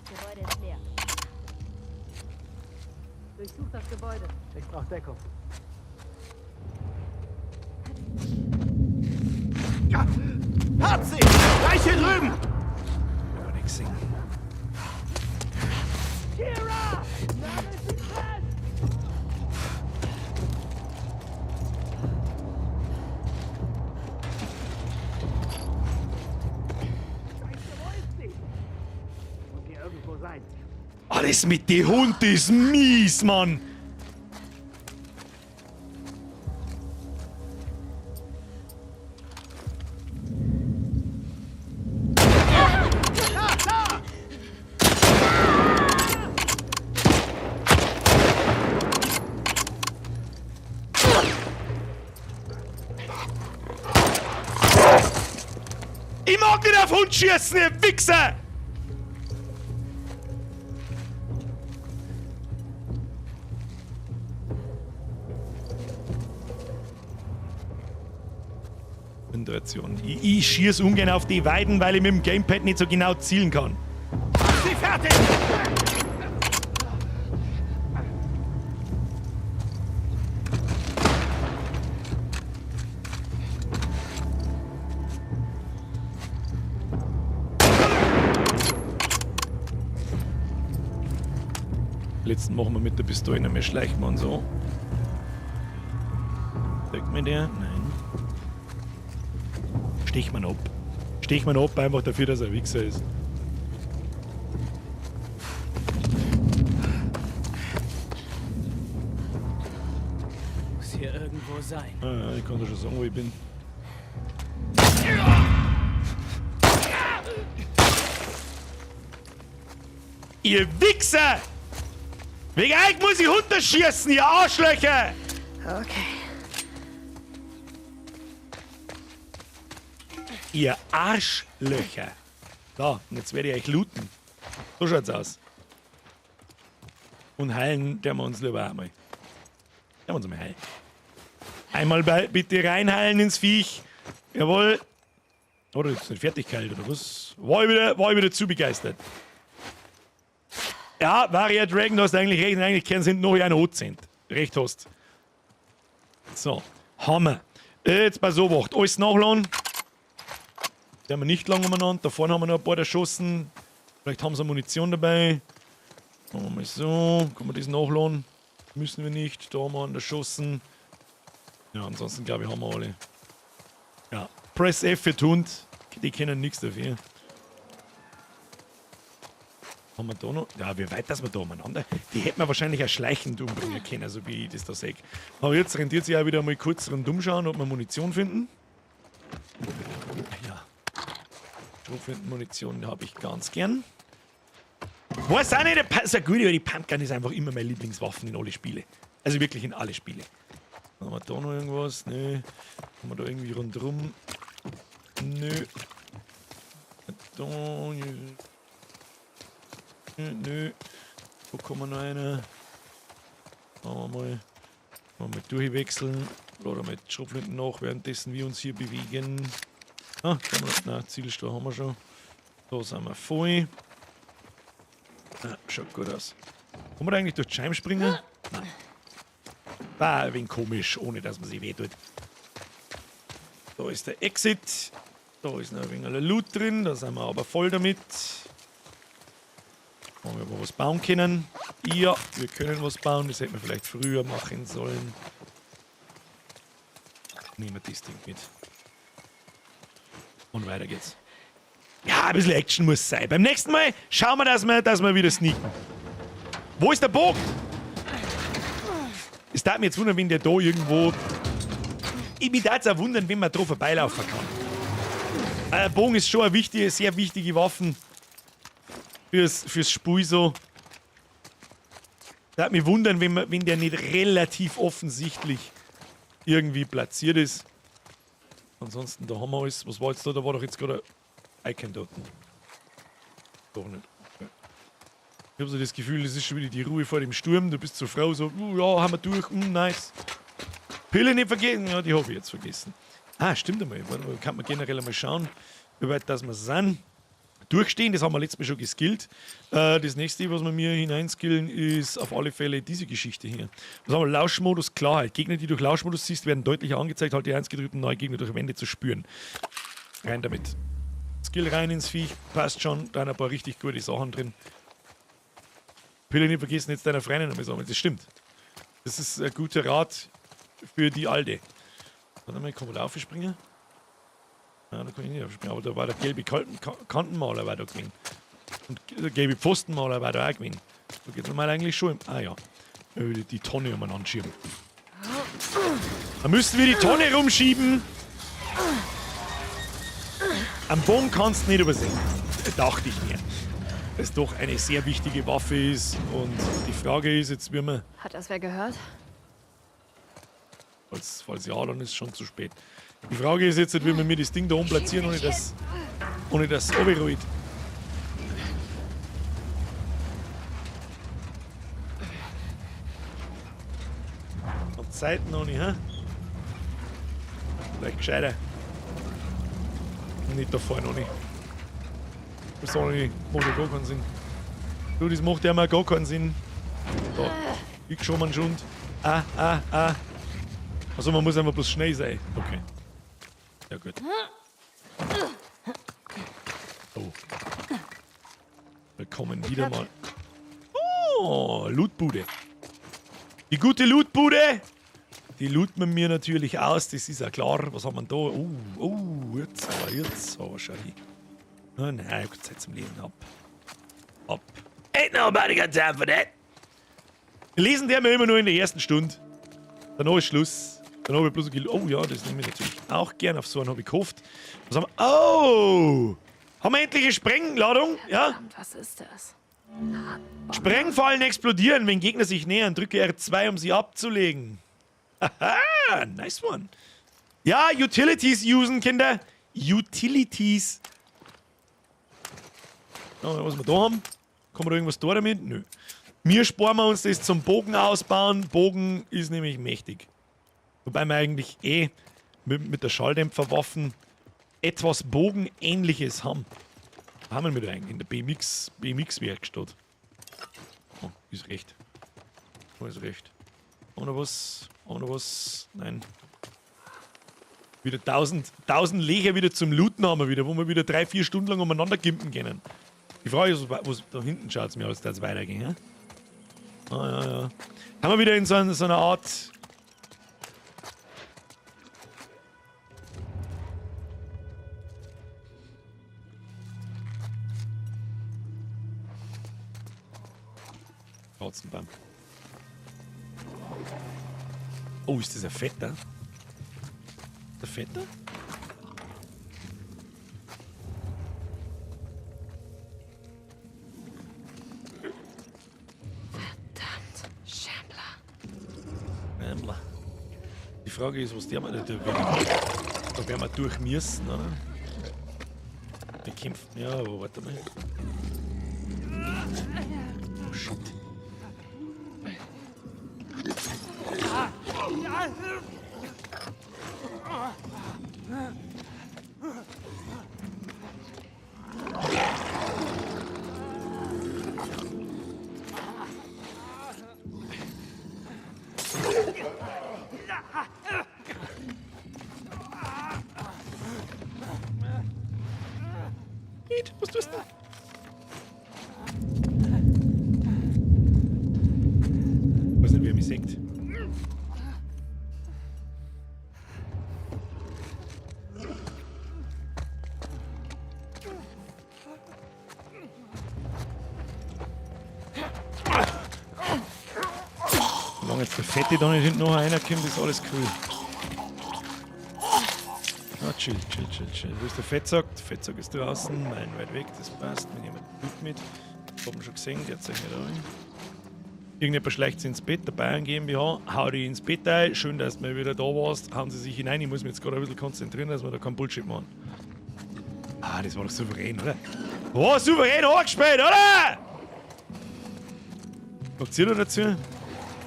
Speaker 11: Gebäude ist leer. Durchsuch das Gebäude.
Speaker 10: Ich brauche Deckung.
Speaker 6: Ja! Hat sie! Gleich hier drüben!
Speaker 1: Aber nix sehen.
Speaker 11: Kira! Nagel sie fest!
Speaker 12: sein.
Speaker 1: Alles mit dem Hund ist mies, Mann. Ich mag nicht auf Hund schießen, ihr Wichser! Konzentration. Ich schieß ungern auf die Weiden, weil ich mit dem Gamepad nicht so genau zielen kann.
Speaker 12: Sie fertig!
Speaker 1: Letzten machen wir mit der Pistole nicht mehr schleichen wir und so. Deckt mir der? Nein. Stich man ab. Stich man ab, einfach dafür, dass er ein Wichser ist.
Speaker 13: Muss hier irgendwo sein.
Speaker 1: Ah, ich kann doch schon sagen, wo ich bin. Ihr Wichser! Wegen euch muss ich runterschießen, ihr Arschlöcher!
Speaker 4: Okay.
Speaker 1: Ihr Arschlöcher! So, und jetzt werde ich euch looten. So schaut's aus. Und heilen, der wir uns lieber einmal. Der wir uns einmal heilen. Einmal bitte reinheilen ins Viech. Jawohl. Oder ist nicht fertig geheilt, oder was? War ich wieder zu begeistert. Ja, Varia Dragon, du hast eigentlich recht. Eigentlich kennen sind noch ein Ozent. Recht hast. So, Hammer. Jetzt bei so Wacht. Alles nachladen. Die haben wir nicht lange umeinander. Da vorne haben wir noch ein paar erschossen. Vielleicht haben sie Munition dabei. Machen wir mal so. Kann man das nachladen? Müssen wir nicht. Da haben wir einen erschossen. Ja, ansonsten glaube ich, haben wir alle. Ja. Press F für Hund. Die können nichts dafür. Haben wir da noch? Ja, wie weit, dass wir da umeinander. Die hätten wir wahrscheinlich auch schleichend umbringen können, so wie ich das da sehe. Aber jetzt rentiert sich auch wieder mal kurz rundum schauen, ob wir Munition finden. Ja. Schrotflintenmunition habe ich ganz gern. Weiß auch nicht, der ist ja gut, aber die Pumpgun ist einfach immer meine Lieblingswaffen in alle Spiele. Also wirklich in alle Spiele. Haben wir da noch irgendwas? Nö. Haben wir da irgendwie rundrum? Nö. Da. Nö. Wo kommen wir noch einer? Machen wir mal. Machen wir mal durchwechseln. Oder mit Schrotflinten nach, währenddessen wir uns hier bewegen. Ah, kann man noch, nein, Zielsteuer haben wir schon. Da sind wir voll. Ah, schaut gut aus. Kann man da eigentlich durch die Scheiben springen? Nein. War ein wenig komisch, ohne dass man sich wehtut. Da ist der Exit. Da ist noch ein wenig Loot drin. Da sind wir aber voll damit. Wollen wir aber was bauen können? Ja, wir können was bauen. Das hätten wir vielleicht früher machen sollen. Nehmen wir das Ding mit. Und weiter geht's. Ja, ein bisschen Action muss sein. Beim nächsten Mal schauen wir, dass wir wieder sneaken. Wo ist der Bogen? Es darf mich jetzt wundern, wenn der da irgendwo... Ich mich darf jetzt auch wundern, wenn man da vorbeilaufen kann. Ein Bogen ist schon eine wichtige, sehr wichtige Waffe fürs Spiel so. Darf mich wundern, wenn der nicht relativ offensichtlich irgendwie platziert ist. Ansonsten, da haben wir alles. Was war jetzt da? Da war doch jetzt gerade ein Icon dort. Doch nicht. Okay. Ich hab so das Gefühl, es ist schon wieder die Ruhe vor dem Sturm. Du bist so froh, so, ja, haben wir durch, nice. Pille nicht vergessen. Ja, die hab ich jetzt vergessen. Ah, stimmt einmal. Warte mal, kann man generell einmal schauen, wie weit das wir sind. Durchstehen, das haben wir letztes Mal schon geskillt. Das nächste, was wir mir hineinskillen, ist auf alle Fälle diese Geschichte hier. Was haben wir? Lauschmodus, Klarheit. Gegner, die durch Lauschmodus siehst, werden deutlicher angezeigt. Halt die 1 gedrückt, um neue Gegner durch Wände zu spüren. Rein damit. Skill rein ins Viech, passt schon. Da sind ein paar richtig gute Sachen drin. Pille nicht vergessen, jetzt deiner Freundin einmal sammeln. Das stimmt. Das ist ein guter Rat für die Alte. Warte mal, kann man da aufspringen? Ja, da kann ich nicht aufspringen, aber da war der gelbe Kantenmaler war da drin. Und gelbe Pfostenmaler war da auch gewesen. Da geht's normal eigentlich schon. Ah ja. Die Tonne umeinander schieben. Da müssten wir die Tonne rumschieben. Am Bogen kannst du nicht übersehen. Dachte ich mir. Dass es doch eine sehr wichtige Waffe ist. Und die Frage ist, jetzt wie wir.
Speaker 4: Hat das wer gehört?
Speaker 1: Falls ja, dann ist es schon zu spät. Die Frage ist jetzt, wie wir mir das Ding da oben platzieren, ohne dass es runterrollt. Und Zeit noch nicht, hä? Vielleicht gescheiter. Nicht da vorne noch nicht. Das macht ja gar keinen Sinn. Du, das macht ja mal gar keinen Sinn. Da. Ich schon mal schon. Ah, ah, ah. Also man muss einfach bloß schnell sein. Okay. Ja gut. Oh. Willkommen wieder mal. Oh, Lootbude. Die gute Lootbude. Die looten wir mir natürlich aus, das ist ja klar. Was haben wir da? Oh, oh, jetzt aber, schau hin. Oh nein, gut, Zeit zum Lesen. Ab. Ab. Ain't nobody got time for that. Lesen der mir immer nur in der ersten Stunde. Danach ist Schluss. Dann habe ich bloß oh ja, das nehme ich natürlich auch gern. Auf so einen habe ich gehofft. Was haben wir? Oh! Haben wir endlich eine Sprengladung? Ja?
Speaker 4: Verdammt, was ist das?
Speaker 1: Sprengfallen explodieren, wenn Gegner sich nähern. Drücke R2, um sie abzulegen. Haha, nice one. Ja, Utilities usen, Kinder. Utilities. Oh, was wir da haben? Kann man da irgendwas da damit? Nö. Wir sparen wir uns das zum Bogen ausbauen. Bogen ist nämlich mächtig. Wobei wir eigentlich eh mit der Schalldämpferwaffen etwas Bogenähnliches haben. Was haben wir da eigentlich? In der BMX-Werkstatt. Oh, ist recht. Oh, ist recht. Oder was? Oder was? Nein. Wieder 1000 Lecher wieder zum Looten haben wir wieder, wo wir wieder 3-4 Stunden lang umeinander gimpen können. Die Frage ist, was da hinten schaut es mir aus, dass es weitergeht. Ja? Ah, ja, ja. Haben wir wieder in so einer Art. Katzenbaum. Oh, ist das ein Fetter? Der Fetter?
Speaker 4: Verdammt, Shambler.
Speaker 1: Shambler. Die Frage ist, was der mal. Da werden wir durch müssen, oder? Bekämpfen. Ja, aber warte mal. Oh shit. Geht, was tust du? Ich weiß nicht, wie er mich sieht. Solange jetzt der Fette da nicht hinten noch einer kommt, ist alles cool. Ah, chill, chill, chill, chill. Wo ist der Fettsack? Der Fettsack ist draußen, mein weit weg, das passt. Wir nehmen den Blut mit. Hab ihn schon gesehen, der zeichnet ein. Irgendjemand schleicht sich ins Bett, der Bayern GmbH, hau dich ins Bett ein. Schön, dass du mal wieder da warst. Hauen sie sich hinein. Ich muss mich jetzt gerade ein bisschen konzentrieren, dass wir da keinen Bullshit machen. Ah, das war doch souverän, oder? War souverän angespielt, oder? Was ihr da dazu?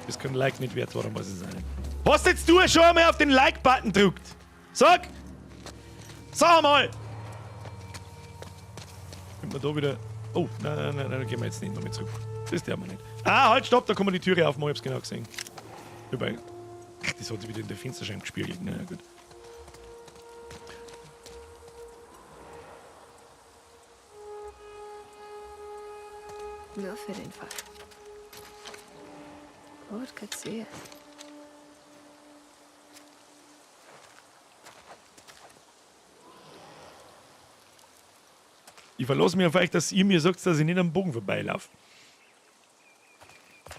Speaker 1: Das kann ein Like nicht wert war, dann weiß ich es auch nicht. Hast jetzt du schon einmal auf den Like-Button gedrückt? Sag! Sag mal! Kommt man da wieder. Oh, nein, nein, nein, nein, da gehen wir jetzt nicht nochmal zurück. Das darf man nicht. Ah, halt, stopp, da kann man die Türe aufmachen, ich hab's genau gesehen. Wobei, das hat sich wieder in der Fensterscheibe gespiegelt. Na ja, gut.
Speaker 4: Nur für den Fall. Gut gezielt.
Speaker 1: Ich verlasse mich auf euch, dass ihr mir sagt, dass ich nicht am Bogen vorbeilaufe.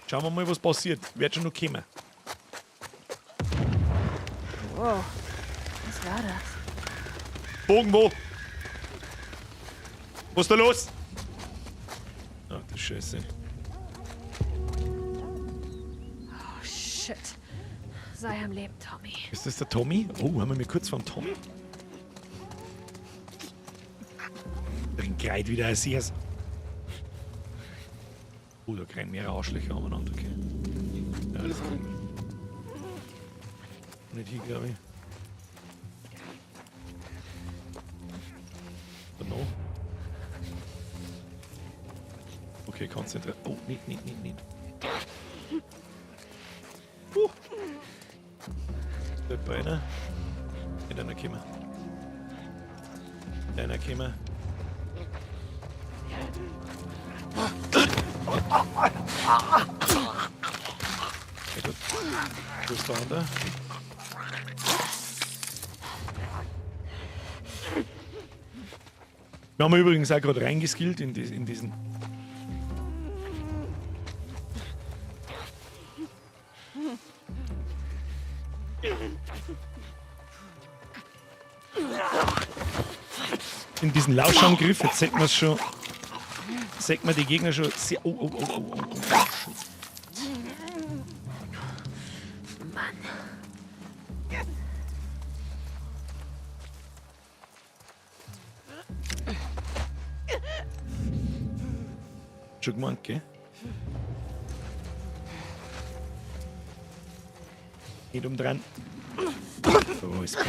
Speaker 1: Schauen wir mal, was passiert. Wird schon noch kommen.
Speaker 8: Wow. Was war das?
Speaker 1: Bogen wo? Was ist da los? Ach du Scheiße.
Speaker 8: Oh, shit. Sei am Leben, Tommy.
Speaker 1: Ist das der Tommy? Oh, haben wir mir kurz vorm Tommy? Drin kreit wieder ein Seers. Oh, da kreien mehrere Arschlöcher umeinander, okay. Ja, das kriegen wir. Nicht hier, glaube ich. Da noch. Okay, konzentriert. Oh, nicht, nicht, nicht, nicht. Da ist einer. Nicht einer gekommen. Einer gekommen. Okay, gut. Wo ist der andere? Wir haben übrigens auch gerade reingeskillt in diesen. In diesen Lauschangriff, jetzt sieht man's schon. Sieht man die Gegner schon sehr. Oh, oh, oh, oh, oh, oh.
Speaker 8: Mann.
Speaker 1: Schon gemeint, gell? Nicht umdrehen. Oh, ist gut.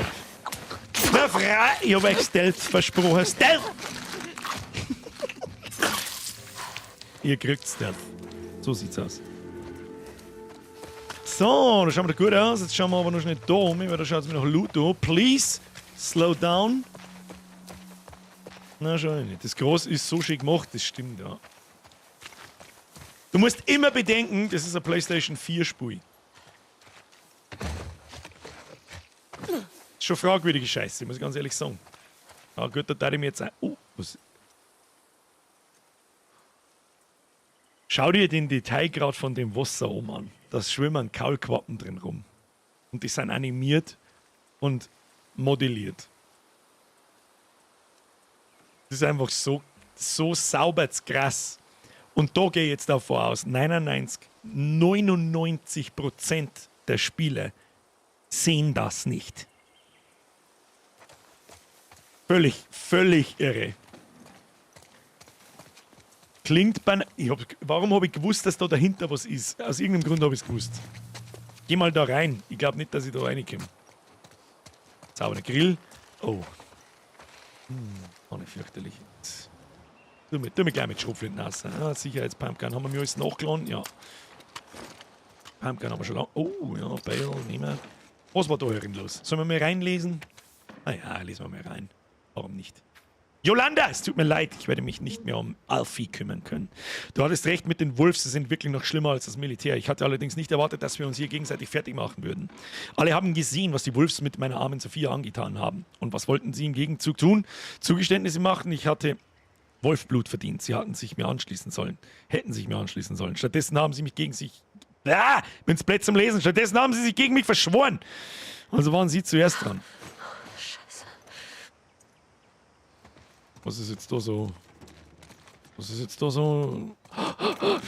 Speaker 1: Na, frei! Ich hab euch Stealth versprochen. Stealth! Ihr kriegt Stealth. So sieht's aus. So, da schauen wir doch gut aus. Jetzt schauen wir aber noch schnell da um, weil da schaut's mir noch Loot an. Please, slow down. Na, schon nicht. Das Groß ist so schön gemacht, das stimmt, ja. Du musst immer bedenken, das ist ein PlayStation 4 Spiel. Ist schon fragwürdige Scheiße, muss ich ganz ehrlich sagen. Ja, gut, da darf ich mir jetzt auch. Oh, was? Schau dir den Detailgrad von dem Wasser oben an. Da schwimmen Kaulquappen drin rum. Und die sind animiert und modelliert. Das ist einfach so, so sauber krass. Und da gehe ich jetzt davon aus, 99% der Spieler sehen das nicht. Völlig, völlig irre. Klingt banal. Warum hab ich gewusst, dass da dahinter was ist? Aus irgendeinem Grund hab ich's gewusst. Geh mal da rein. Ich glaub nicht, dass ich da reinkomme. Sauberer Grill. Oh. Auch nicht fürchterlich. Tu mir gleich mit Schrotflinten aus. Ah, Sicherheitspumpgun. Haben wir mir alles nachgeladen? Ja. Pumpgun haben wir schon lange. Oh, ja, Bale, nehmen wir. Was war da herin los? Sollen wir mal reinlesen? Ah ja, lesen wir mal rein. Warum nicht? Yolanda, es tut mir leid, ich werde mich nicht mehr um Alfie kümmern können. Du hattest recht mit den Wolves, sie sind wirklich noch schlimmer als das Militär. Ich hatte allerdings nicht erwartet, dass wir uns hier gegenseitig fertig machen würden. Alle haben gesehen, was die Wolves mit meiner armen Sophia angetan haben. Und was wollten sie im Gegenzug tun? Zugeständnisse machen? Ich hatte Wolfblut verdient. Sie hatten sich mir anschließen sollen. Hätten sich mir anschließen sollen. Stattdessen haben sie mich gegen sich... Ah, bin's blöd zum Lesen. Stattdessen haben sie sich gegen mich verschworen. Also waren sie zuerst dran.
Speaker 4: Scheiße.
Speaker 1: Was ist jetzt da so? Was ist jetzt da so?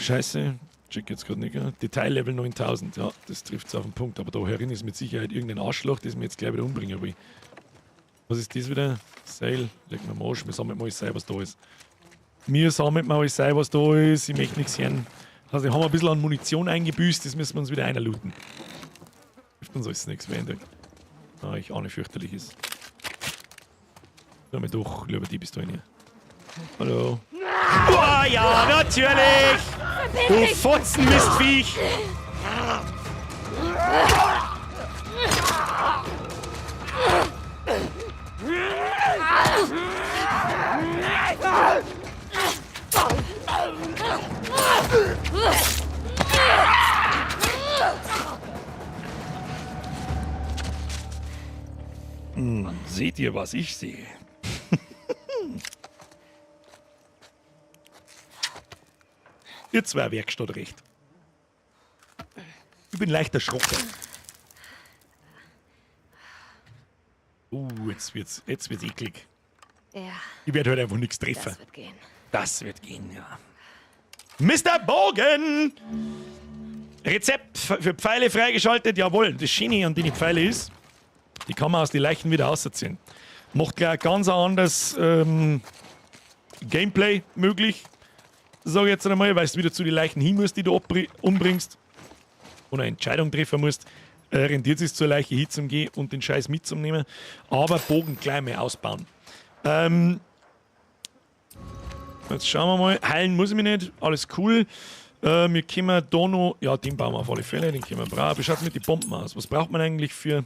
Speaker 1: Scheiße. Check jetzt grad nicht, gell? Detail-Level 9000. Ja, das trifft's auf den Punkt. Aber da herin ist mit Sicherheit irgendein Arschloch, das mir jetzt gleich wieder umbringen will. Was ist das wieder? Seil. Leg mir mal Arsch. Wir sammeln mal alles sein, was da ist. Mir sammeln mal alles sein, was da ist. Ich möchte nichts hören. Also, haben wir ein bisschen an Munition eingebüßt. Das müssen wir uns wieder einlooten. Hilft uns alles nichts mehr. Ah, ich ahne fürchterliches. Hör mir doch, lieber die bist du in hier. Hallo. Oh ja, natürlich! Du Fotzenmistviech! Seht ihr, was ich sehe? Jetzt war Werkstatt recht. Ich bin leicht erschrocken. Jetzt wird's eklig.
Speaker 4: Ja.
Speaker 1: Ich werde heute einfach nichts treffen.
Speaker 4: Das wird gehen.
Speaker 1: Das wird gehen, ja. Mr. Bogen! Rezept für Pfeile freigeschaltet, jawohl. Das Schöne an den Pfeile ist, die kann man aus den Leichen wieder rausziehen. Macht gleich ein ganz anderes Gameplay möglich. Sag ich jetzt einmal, weil du wieder zu den Leichen hin musst, die du umbringst. Oder eine Entscheidung treffen musst. Rentiert es sich zur Leiche hinzugehen und den Scheiß mitzunehmen. Aber Bogen gleich mal ausbauen. Jetzt schauen wir mal. Heilen muss ich mich nicht. Alles cool. Wir können da noch. Ja, den bauen wir auf alle Fälle. Den können wir brauchen. Wie schaut's mit den Bomben aus? Was braucht man eigentlich für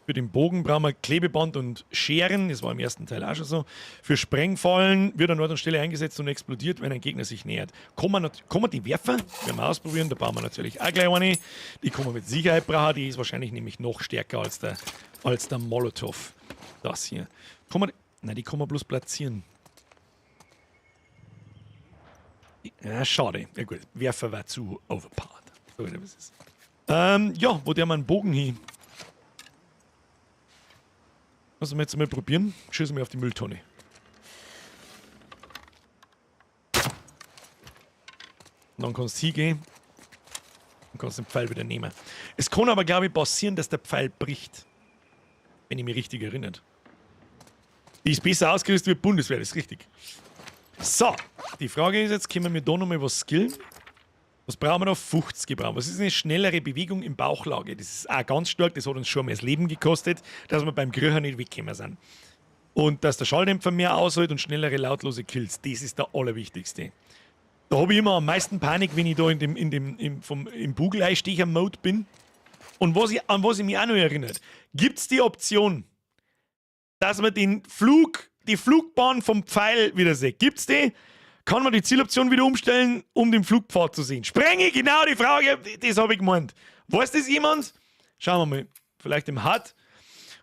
Speaker 1: den Bogen? Brauchen wir Klebeband und Scheren. Das war im ersten Teil auch schon so. Für Sprengfallen wird an Ort und Stelle eingesetzt und explodiert, wenn ein Gegner sich nähert. Kann man die werfen? Werden wir ausprobieren. Da bauen wir natürlich auch gleich eine. Die kann man mit Sicherheit brauchen. Die ist wahrscheinlich nämlich noch stärker als der Molotow. Das hier. Kann man, nein, die kann man bloß platzieren. Ja, schade. Ja gut, Werfer war zu overpowered. So, was ist. Ja, wo der mal einen Bogen hin? Lass uns jetzt mal probieren. Schießen wir auf die Mülltonne. Und dann kannst du hingehen und kannst den Pfeil wieder nehmen. Es kann aber, glaube ich, passieren, dass der Pfeil bricht. Wenn ich mich richtig erinnere. Die ist besser ausgerüstet wie die Bundeswehr, das ist richtig. So, die Frage ist jetzt, können wir da nochmal was skillen? Was brauchen wir noch? 50 brauchen wir. Was ist eine schnellere Bewegung im Bauchlage? Das ist auch ganz stark, das hat uns schon mal das Leben gekostet, dass wir beim Kriecher nicht weggekommen sind. Und dass der Schalldämpfer mehr aushält und schnellere, lautlose Kills, das ist der allerwichtigste. Da habe ich immer am meisten Panik, wenn ich da im Bugel-Einstecher-Mode bin. Und an was ich mich auch noch erinnert, gibt's die Option, dass man die Flugbahn vom Pfeil wieder sieht? Gibt's die? Kann man die Zieloption wieder umstellen, um den Flugpfad zu sehen? Sprenge, genau die Frage, das habe ich gemeint. Weiß das jemand? Schauen wir mal. Vielleicht im HUD.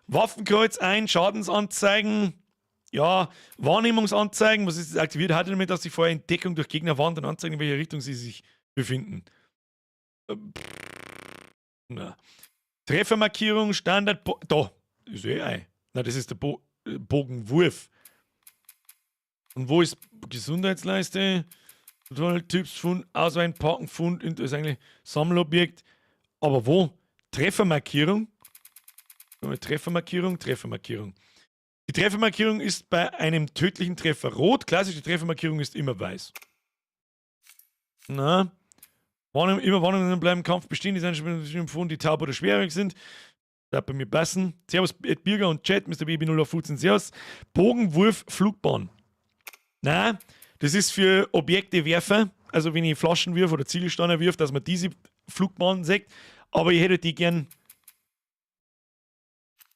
Speaker 1: Waffenkreuz ein, Schadensanzeigen, ja, Wahrnehmungsanzeigen. Was ist das aktiviert? Hat damit, dass sie vorher Entdeckung durch Gegner warnt und anzeigen, in welche Richtung sie sich befinden. Na. Treffermarkierung, Standard, da, ist eh ein. Na, das ist der Bogenwurf. Und wo ist Gesundheitsleiste? Tipps, Fund, Ausweichen, Parken, Fund, das ist eigentlich Sammelobjekt. Aber wo? Treffermarkierung? Treffermarkierung, Treffermarkierung. Die Treffermarkierung ist bei einem tödlichen Treffer rot. Klassische Treffermarkierung ist immer weiß. Na? Warnung, immer Warnungen bleiben im Kampf bestehen, die sind schon die taub oder schwerhörig sind. Das bei mir passen. Servus, Ed Birger und Chat, Mister Baby null auf 15, Servus. Bogenwurf, Flugbahn. Na, das ist für Objekte werfen. Also wenn ich Flaschen wirf oder Ziegelsteine wirf, dass man diese Flugbahn sieht. Aber ich hätte die gern.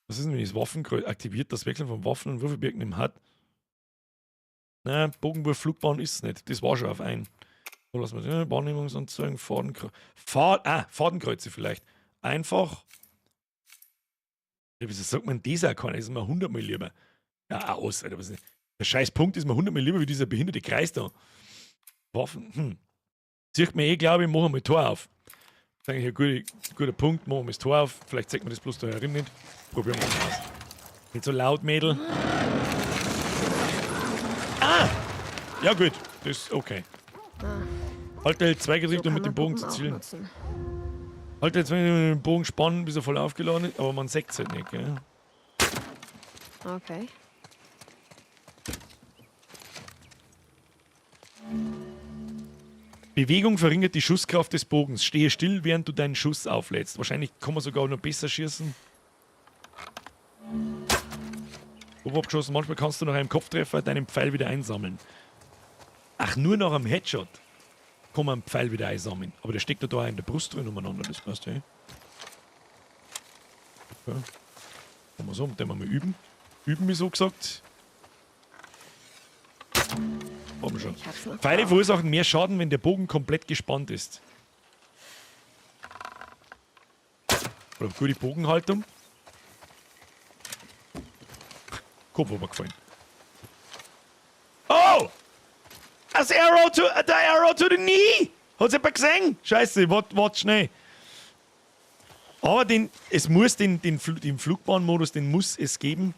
Speaker 1: Was ist denn, wenn ich das Waffenkreuz aktiviert, das Wechseln von Waffen und Wurfobjekten im HUD? Na, Bogenwurf, Flugbahn ist es nicht. Das war schon auf ein. So, lassen wir das. Wahrnehmungsanzeigen, Fadenkreuz. Fadenkreuze vielleicht. Einfach. Ja, wieso sagt man das auch keiner? Das ist mir 100-mal lieber. Ja, aus, Alter. Was ist denn? Der scheiß Punkt ist mir 100-mal lieber wie dieser behinderte Kreis da. Waffen. Sieht mir eh, glaube ich, machen wir mal Tor auf. Das ist eigentlich ein guter Punkt. Machen wir das Tor auf. Vielleicht zeigt man das bloß da herin nicht. Probieren wir mal aus. Nicht so laut, Mädel. Ah! Ja, gut. Das ist okay. Halt L2 gedrückt, um mit dem Bogen zu zielen. Halt L2 mit dem Bogen spannen, bis er voll aufgeladen ist, aber man sieht es halt nicht, gell?
Speaker 4: Okay.
Speaker 1: Bewegung verringert die Schusskraft des Bogens. Stehe still, während du deinen Schuss auflädst. Wahrscheinlich kann man sogar noch besser schießen. Oben abgeschossen. Manchmal kannst du nach einem Kopftreffer deinen Pfeil wieder einsammeln. Ach, nur nach einem Headshot kann man einen Pfeil wieder einsammeln. Aber der steckt ja da in der Brust drin umeinander. Das passt ja. Ja. Machen wir so, mit dem wir mal üben. Üben, wie so gesagt. Haben wir schon. Pfeile verursachen mehr Schaden, wenn der Bogen komplett gespannt ist. Oder gute Bogenhaltung. Kopf runtergefallen. Oh! Das Arrow to, der Arrow to the Knee! Hat's jemand gesehen? Scheiße, wart schnell. Aber es muss den Flugbahnmodus, den muss es geben.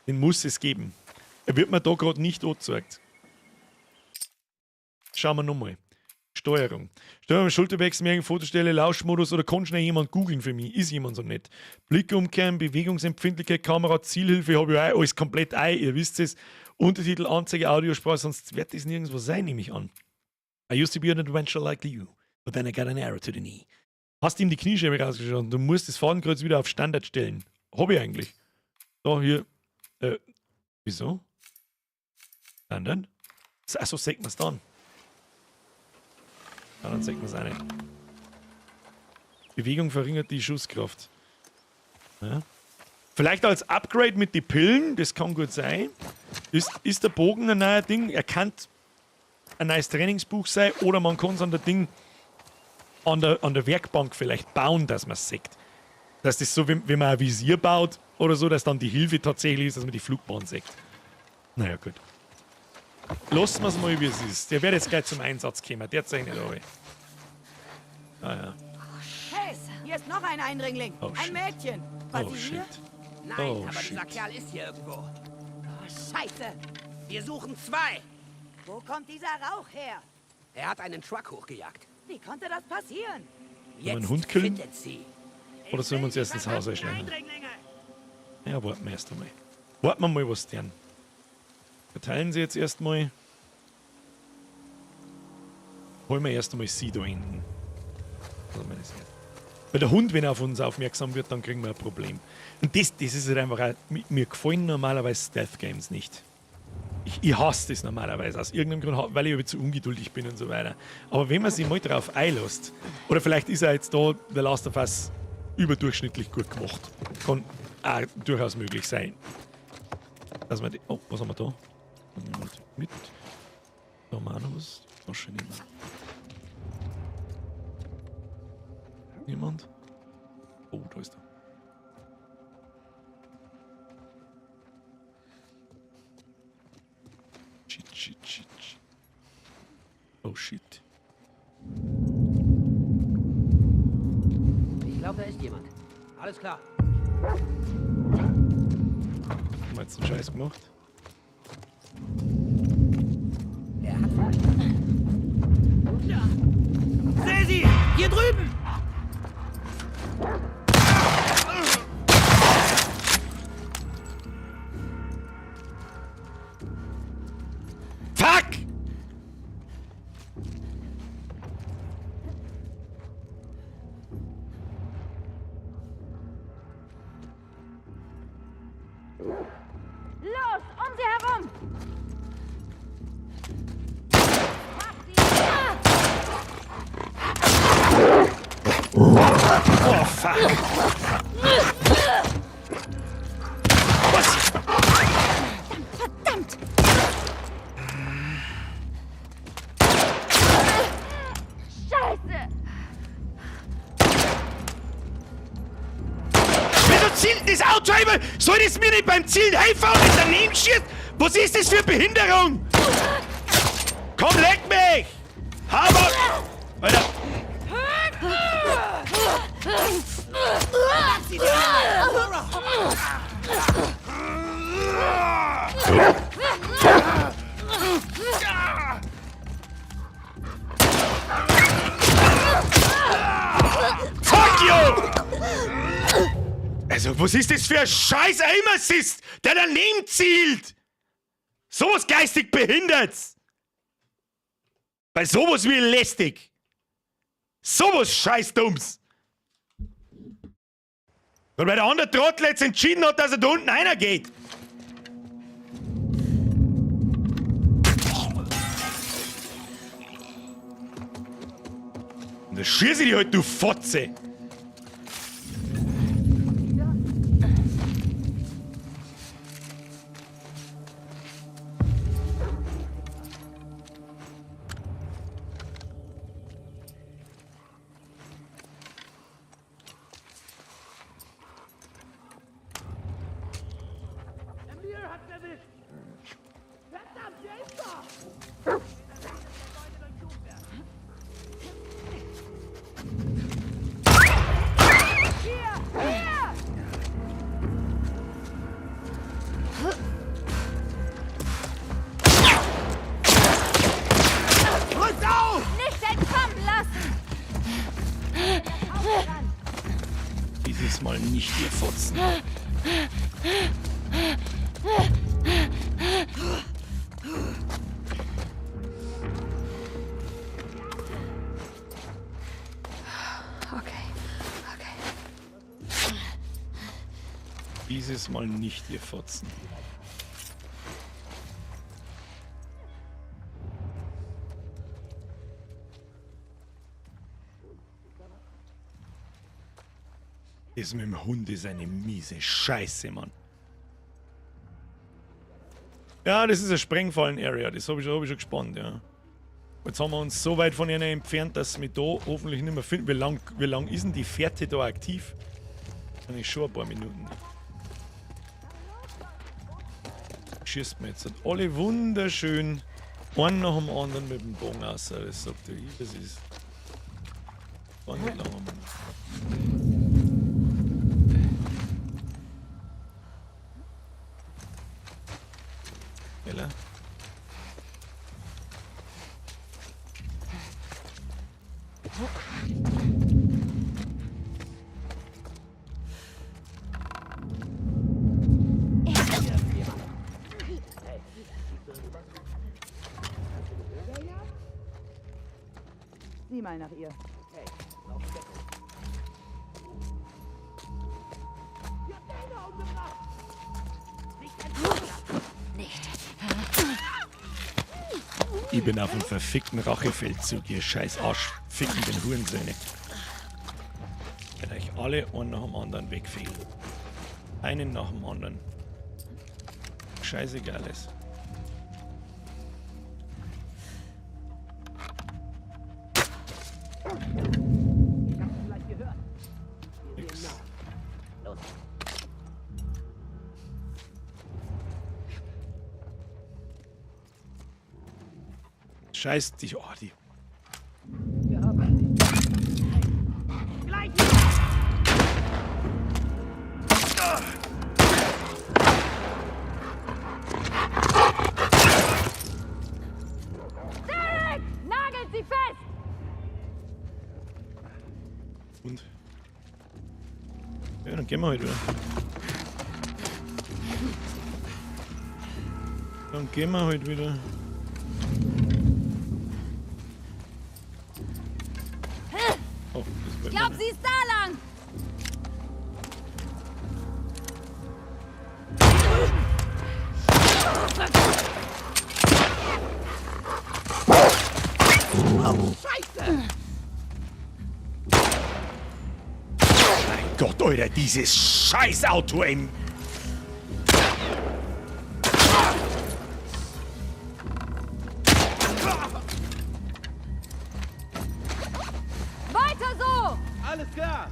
Speaker 1: Den muss es geben. Er wird mir da gerade nicht angezeigt. Schauen wir nochmal. Steuerung. Steuerung, Schulterwechsel, mehrere Fotostelle, Lauschmodus oder kann schnell jemand googeln für mich? Ist jemand so nett? Blick umkehren, Bewegungsempfindlichkeit, Kamera, Zielhilfe, habe ich auch alles komplett ein, ihr wisst es. Untertitel, Anzeige, Audiosprache, sonst wird das nirgendwo sein, nehme ich an. I used to be an adventurer like you, but then I got an arrow to the knee. Hast ihm die Kniescheibe rausgeschossen, du musst das Fadenkreuz wieder auf Standard stellen. Hab ich eigentlich. Da, hier. Wieso? Standard? Achso, sagt man's dann. Ja, dann sagt man's auch nicht. Bewegung verringert die Schusskraft. Ja. Vielleicht als Upgrade mit den Pillen, das kann gut sein. Ist der Bogen ein neuer Ding? Er kann ein neues Trainingsbuch sein oder man kann es an der Ding an der Werkbank vielleicht bauen, dass man es sieht. Dass das so, wenn man ein Visier baut oder so, dass dann die Hilfe tatsächlich ist, dass man die Flugbahn sieht. Naja, gut. Lassen wir es mal, wie es ist. Der wird jetzt gleich zum Einsatz kommen. Der zeigt nicht alle. Ah ja.
Speaker 11: Hey, hier ist noch ein Eindringling.
Speaker 1: Oh,
Speaker 11: ein Mädchen. War
Speaker 1: oh,
Speaker 11: sie
Speaker 1: shit.
Speaker 11: hier?
Speaker 12: Nein,
Speaker 1: oh,
Speaker 12: aber
Speaker 1: shit.
Speaker 12: dieser Kerl ist hier irgendwo. Oh, Scheiße. Wir suchen zwei.
Speaker 11: Wo kommt dieser Rauch her?
Speaker 12: Er hat einen Truck hochgejagt.
Speaker 11: Wie konnte das passieren?
Speaker 1: Wollen wir einen Hund killen?
Speaker 12: Sie.
Speaker 1: Oder sollen wir uns erst ins Haus einschleichen? Ja, warten wir erst einmal. Warten wir mal, was deren. Verteilen sie jetzt erstmal. Holen wir erst einmal sie da hinten. Also meine Seite. Weil der Hund, wenn er auf uns aufmerksam wird, dann kriegen wir ein Problem. Und das ist halt einfach auch, mir gefallen normalerweise Stealth Games nicht. Ich hasse das normalerweise, aus irgendeinem Grund, weil ich zu ungeduldig bin und so weiter. Aber wenn man sich mal drauf einlässt, oder vielleicht ist er jetzt da The Last of Us überdurchschnittlich gut gemacht. Kann auch durchaus möglich sein. Dass man die, oh, was haben wir da? Mit. Da haben wir auch noch was. Wahrscheinlich nicht. Niemand? Oh, da ist er. Shit, shit, shit, shit. Oh, shit.
Speaker 12: Ich glaube, da ist jemand. Alles klar.
Speaker 1: Haben wir jetzt einen Scheiß gemacht?
Speaker 12: Er hat Seh sie! Hier drüben!
Speaker 1: Fuck!
Speaker 7: Los, um sie herum!
Speaker 1: Oh, fuck! Was?
Speaker 7: Verdammt! Scheiße!
Speaker 1: Wieso zielt das Auto immer? Soll das mir nicht beim Zielen helfen und nicht daneben schießt? Was ist das für Behinderung? Komm, leck mich! Hau ab! Alter! Fuck you! Also, was ist das für ein scheiß Aim Assist, der daneben zielt? Sowas geistig behindert's! Bei sowas wie lästig! Sowas scheißdumms! Und weil der andere Trottel jetzt entschieden hat, dass er da unten einer geht. Und da schieße ich dich halt, du Fotze! nicht, ihr Fotzen.
Speaker 8: Okay, okay.
Speaker 1: Dieses Mal nicht, ihr Fotzen. Das mit dem Hund ist eine miese Scheiße, Mann. Ja, das ist eine Sprengfallen-Area. Das habe ich, hab ich schon gespannt, ja. Jetzt haben wir uns so weit von ihnen entfernt, dass sie mich da hoffentlich nicht mehr finden. Wie lang ist denn die Fährte da aktiv? Eigentlich schon ein paar Minuten. Schießt mir jetzt halt alle wunderschön einen nach dem anderen mit dem Bogen aus. Das sagt er, das ist gar nicht lange, Mann. Ella.
Speaker 10: Sieh mal nach ihr.
Speaker 7: Nicht.
Speaker 1: Ich bin auf dem verfickten Rachefeldzug, ihr scheiß Arschfickenden Hurensöhne. Ich werde euch alle einen nach dem anderen wegfegen. Einen nach dem anderen. Scheißegal ist. Nix. Scheiß dich. Oh, die.
Speaker 5: Derek! Nagelt sie fest!
Speaker 1: Und? Ja, dann gehen wir halt wieder. Dann gehen wir halt wieder. Oh, das
Speaker 5: Ich glaub, sie ist da lang!
Speaker 3: Oh, Scheiße!
Speaker 1: Mein Gott, Alter, dieses Scheißauto, ey!
Speaker 5: Weiter so!
Speaker 12: Alles klar!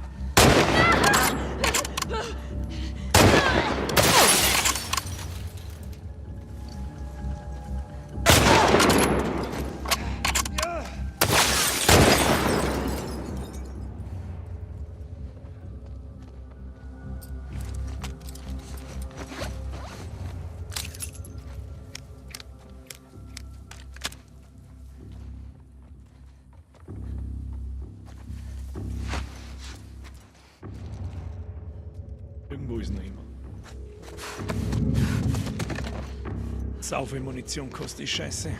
Speaker 1: Irgendwo ist noch jemand. Sau viel Munition kostet die Scheiße.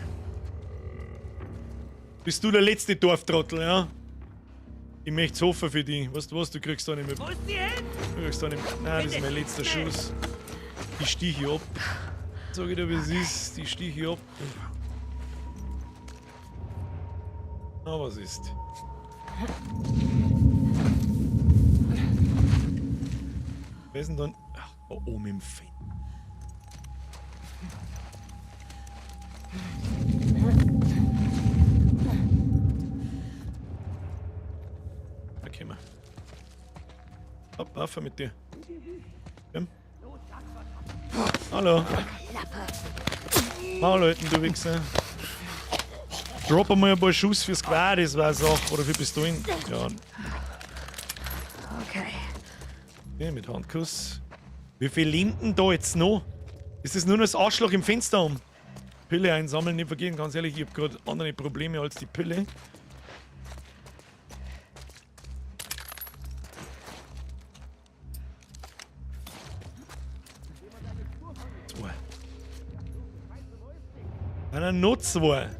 Speaker 1: Bist du der letzte Dorftrottel, ja? Ich möchte hoffen für dich. Weißt du was, du kriegst da nicht mehr.
Speaker 12: Wo ist die hin?
Speaker 1: Du kriegst da nicht mehr. Nein, das ist mein letzter Schuss. Die stich ich ab. Sag ich dir, wie es ist. Die stich ich ab. Na, was ist? Wer ist denn dann? Ach, da oben im Fenster. Da kommen wir. Hopp, auf mit dir. Komm. Hallo. Maul halten, du Wichser. Drop einmal ein paar Schuss fürs Gewehr, das war Sache. Oder für Pistolen. Ja.
Speaker 8: Okay.
Speaker 1: Okay, mit Handkuss. Wie viel leben denn da jetzt noch? Ist das nur noch das Arschloch im Fenster um? Pille einsammeln, nicht vergehen. Ganz ehrlich, ich hab grad andere Probleme als die Pille. Einer noch zwei.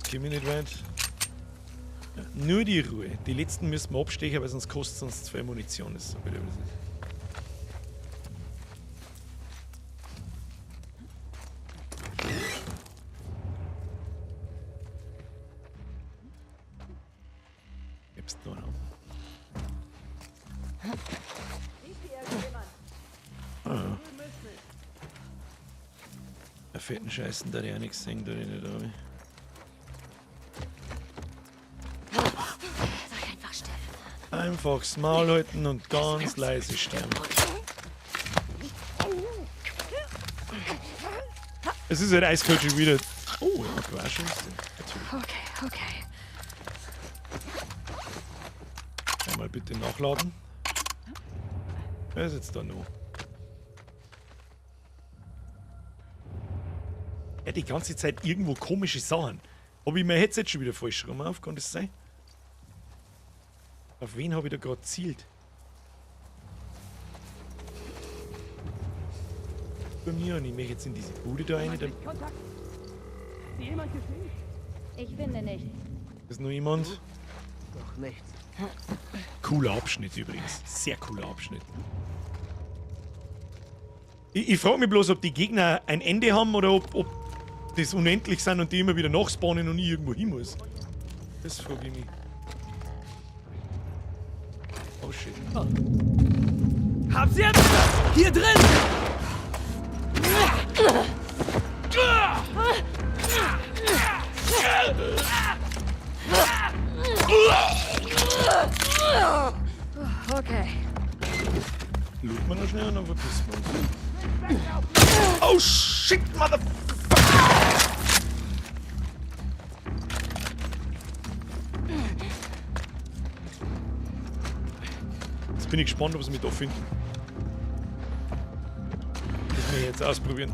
Speaker 1: Komm ich nicht weit. Ja, nur die Ruhe. Die letzten müssen wir abstechen, weil sonst kostet es uns 2 Munition. Das ist so blöd, was ist. Gibt's da noch? Ah. Der fetten Scheißen, da ich auch nichts sehen, da ich nicht habe. Einfach das Maul halten und ganz leise sterben. Es ist halt eiskalt schon wieder. Oh, ja, Quatsch. Natürlich.
Speaker 8: Okay, okay.
Speaker 1: Einmal bitte nachladen. Wer ist jetzt da noch? Ja, die ganze Zeit irgendwo komische Sachen. Hab ich mein Headset schon wieder falsch rum auf? Kann das sein? Auf wen habe ich da gerade gezielt? Bei mir und ich möchte jetzt in diese Bude da rein.
Speaker 7: Ich finde nichts.
Speaker 1: Ist noch jemand?
Speaker 13: Doch nichts.
Speaker 1: Cooler Abschnitt übrigens. Sehr cooler Abschnitt. Ich frage mich bloß, ob die Gegner ein Ende haben oder ob das unendlich sind und die immer wieder nachspawnen und ich irgendwo hin muss. Das frage ich mich. Oh shit.
Speaker 12: Oh. Hab sie erwischt! Hier drin!
Speaker 8: Okay.
Speaker 1: Looten wir noch schnell und dann verpissen wir uns. Oh shit, motherfucker! Jetzt bin ich gespannt, ob sie mich da finden. Das müssen wir jetzt ausprobieren.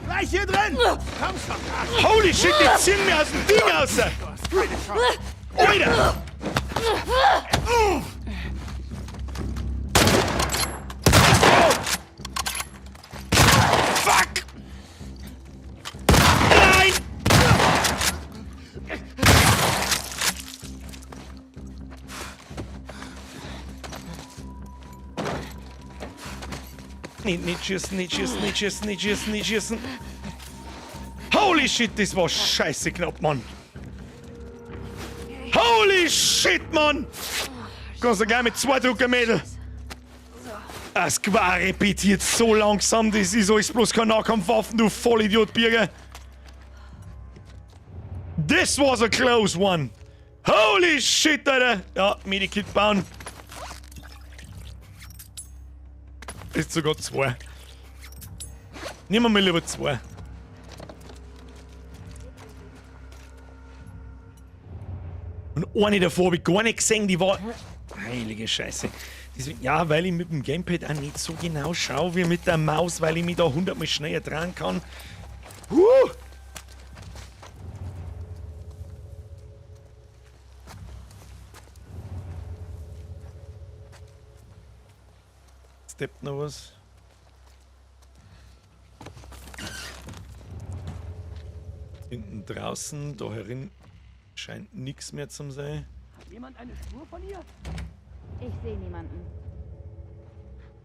Speaker 6: Gleich hier drin! Komm schon!
Speaker 1: Holy shit, die ziehen mir aus dem Ding raus! Alter! Fuck! Nein! Nicht, nicht schießen, nicht schießen, nicht schießen, nicht schießen, nicht schießen. Holy shit, das war scheiße knapp, Mann. Holy shit, Mann! Kannst du gleich mit 2 drucken, Mädel. Das Gewehr repetiert so langsam, das ist alles bloß keine Nahkampfwaffen, du Vollidiot, Birger. This was a close one. Holy shit, Alter. Ja, Medikit bauen. Ist sogar 2. Nehmen wir mal lieber 2. Und eine davor hab ich gar nicht gesehen, die war... Heilige Scheiße. Deswegen, ja, weil ich mit dem Gamepad auch nicht so genau schaue wie mit der Maus, weil ich mich da 100-mal schneller dran kann. Huh! Steppt noch was. Hinten draußen, da herin scheint nichts mehr zu sein.
Speaker 12: Hat jemand eine Spur von ihr?
Speaker 7: Ich sehe niemanden.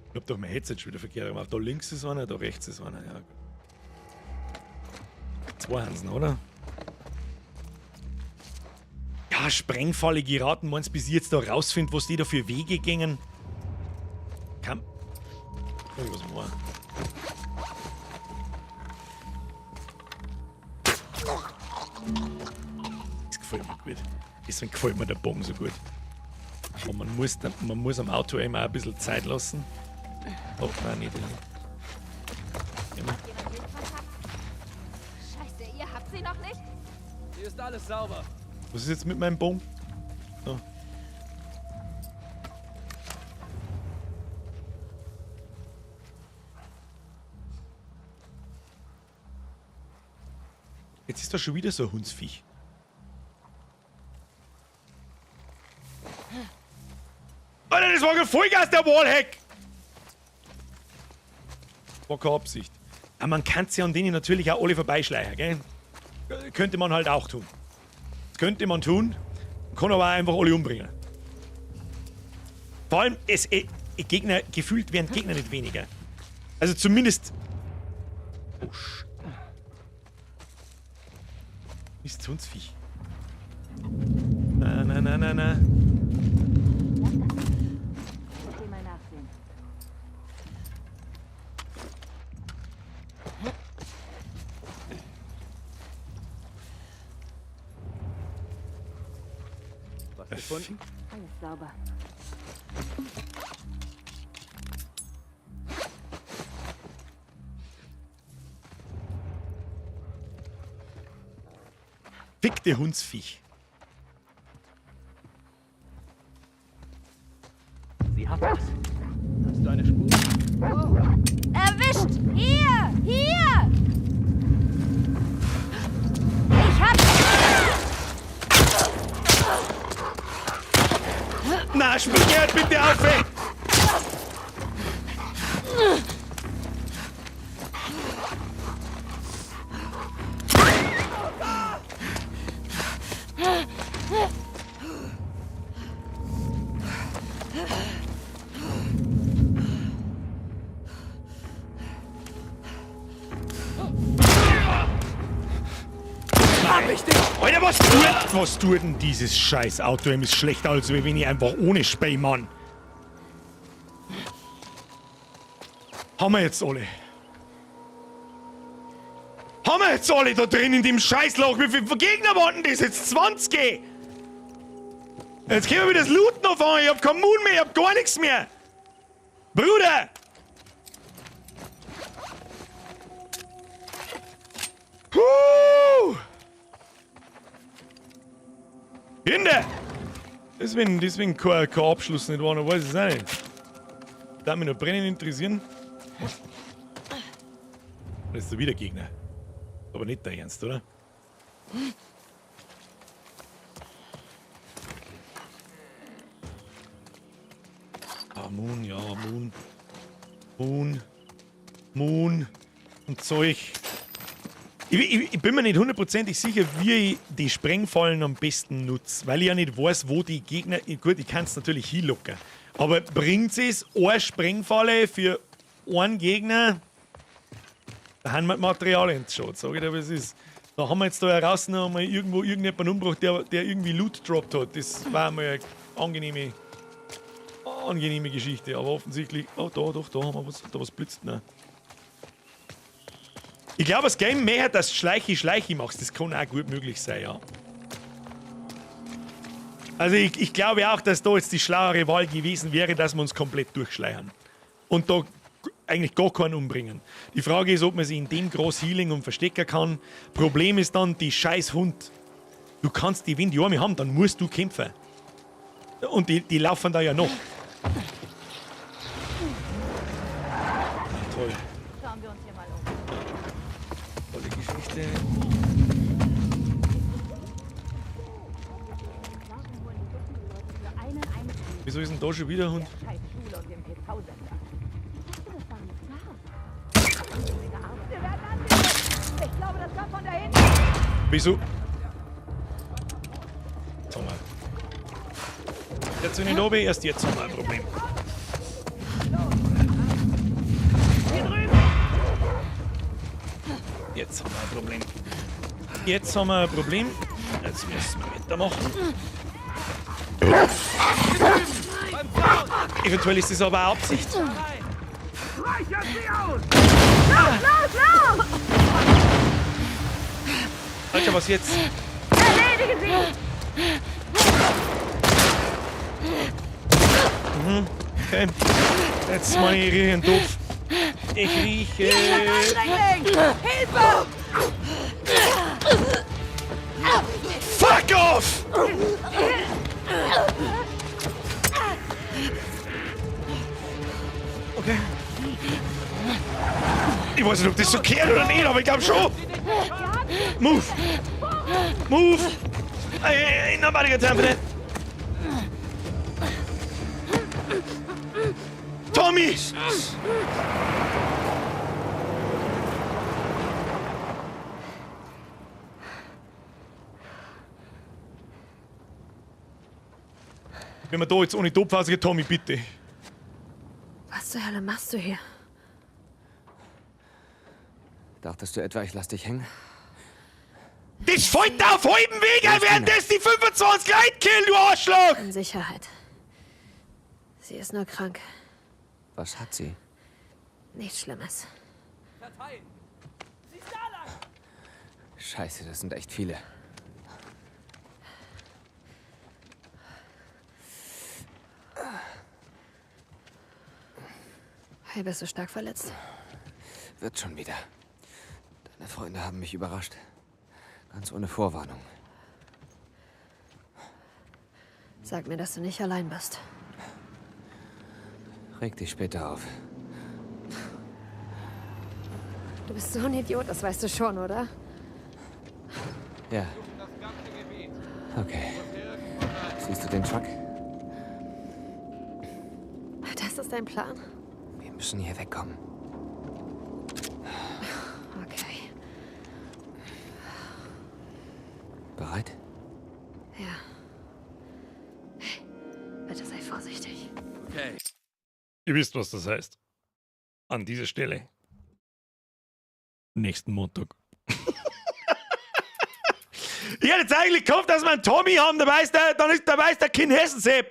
Speaker 1: Ich hab doch mein Headset schon wieder verkehrt gemacht. Da links ist einer, da rechts ist einer. Ja. 2 Hansen, oder? Ja, Sprengfalle geraten. Meinst du, bis ich jetzt da rausfind, was die da für Wege gingen? Komm. Oh, was war? Das gefällt mir gut. Deswegen gefällt mir der Bogen so gut. Aber man muss am Auto immer ein bisschen Zeit lassen. Oh, nein, nicht. Immer.
Speaker 7: Scheiße, ihr habt sie noch nicht?
Speaker 12: Hier ist alles sauber.
Speaker 1: Was ist jetzt mit meinem Bogen? Oh. Jetzt ist da schon wieder so ein Hundsviech. war ja Vollgas der Wallhack! War keine Absicht. Aber man kann ja an denen natürlich auch alle vorbeischleichen, gell? Könnte man halt auch tun. Das könnte man tun. Man kann aber auch einfach alle umbringen. Vor allem, es, Gegner, gefühlt werden Gegner nicht weniger. Also zumindest... Oh, Ist Hundsviech. Na, na, na, na, na.
Speaker 10: Geh mal nachsehen.
Speaker 12: Was gefunden?
Speaker 10: Alles sauber.
Speaker 1: Fickte Hundsviech.
Speaker 12: Sie hat was. Hast du eine Spur?
Speaker 7: Erwischt! Hier! Hier! Ich hab...
Speaker 1: Na, spring halt bitte auf, ey! Alter, was tut denn dieses scheiß Auto? Ihm ist schlechter, als wenn ich einfach ohne Spey, Mann. Haben wir jetzt alle? Haben wir jetzt alle da drin in dem Scheißloch? Wie viele Gegner waren denn das jetzt? 20? Jetzt können wir wieder das Loot noch fahren. Ich hab keinen Moon mehr, ich hab gar nichts mehr. Bruder! Puh! Kinder! Deswegen kein Abschluss nicht war, weiß ich es auch nicht. Darf mich noch brennend interessieren. Das ist der wieder Gegner. Aber nicht der Ernst, oder? Ah, Moon, ja, Moon. Moon. Moon. Und Zeug. Ich bin mir nicht hundertprozentig sicher, wie ich die Sprengfallen am besten nutze, weil ich ja nicht weiß, wo die Gegner... Gut, ich kann's natürlich hinlocken. Aber bringt es eine Sprengfalle für einen Gegner? Da haben wir Materialien schon, sag ich dir, was es ist. Da haben wir jetzt da heraus noch einmal irgendwo irgendjemanden umgebracht, der irgendwie Loot droppt hat. Das war mal eine angenehme Geschichte. Aber offensichtlich... Oh, da, doch, da haben wir was, da was blitzt. Nein. Ich glaube, das Game mehr, dass du Schleichi, Schleichi machst. Das kann auch gut möglich sein, ja. Also ich glaube auch, dass da jetzt die schlauere Wahl gewesen wäre, dass wir uns komplett durchschleichen. Und da eigentlich gar keinen umbringen. Die Frage ist, ob man sich in dem groß Healing und verstecken kann. Problem ist dann, die scheiß Hund. Du kannst die, wenn die Arme haben, dann musst du kämpfen. Und die laufen da ja noch. Toll.
Speaker 10: Schauen wir uns hier mal um.
Speaker 1: Tolle Geschichte. Wieso ist denn da schon wieder ein Hund? Wieso? Jetzt haben wir. Jetzt bin ich da, erst jetzt haben wir ein Problem. Jetzt haben wir ein Problem. Jetzt haben wir ein Problem. Jetzt müssen wir weitermachen. Eventuell ist das aber auch Absicht.
Speaker 11: Los, los, los!
Speaker 1: Alter, was jetzt?
Speaker 11: Erledige sie!
Speaker 1: Mhm, okay. Jetzt meine ich rieche einen Topf. Ich rieche.
Speaker 11: Hilfe!
Speaker 1: Fuck off! Okay. Ich weiß nicht, ob das so kehrt oder nicht, aber ich glaube schon. Move! Move! Ain't nobody got time for that. Tommy! Wenn wir da jetzt ohne Topphase geht, Tommy, bitte.
Speaker 8: Was zur Hölle machst du hier?
Speaker 14: Dachtest du etwa, ich lass dich hängen?
Speaker 1: Das fällt auf halbem Weg, während das die 25 Leute killen, du Arschloch!
Speaker 8: In Sicherheit. Sie ist nur krank.
Speaker 14: Was hat sie?
Speaker 8: Nichts Schlimmes.
Speaker 12: Verteilen. Sie ist da lang.
Speaker 14: Scheiße, das sind echt viele.
Speaker 8: Hey, bist du stark verletzt?
Speaker 14: Wird schon wieder. Deine Freunde haben mich überrascht. Ganz ohne Vorwarnung.
Speaker 8: Sag mir, dass du nicht allein bist.
Speaker 14: Reg dich später auf.
Speaker 8: Du bist so ein Idiot, das weißt du schon, oder?
Speaker 14: Ja. Okay. Siehst du den Truck?
Speaker 8: Das ist dein Plan?
Speaker 14: Wir müssen hier wegkommen.
Speaker 8: Okay.
Speaker 14: Bereit?
Speaker 8: Ja. Hey, bitte sei vorsichtig.
Speaker 6: Okay.
Speaker 1: Ihr wisst, was das heißt. An dieser Stelle. Nächsten Montag. Ich hätte jetzt eigentlich gehofft, dass wir einen Tommy haben, da weiß der, dann ist, da weiß der kein Hessen-Sepp.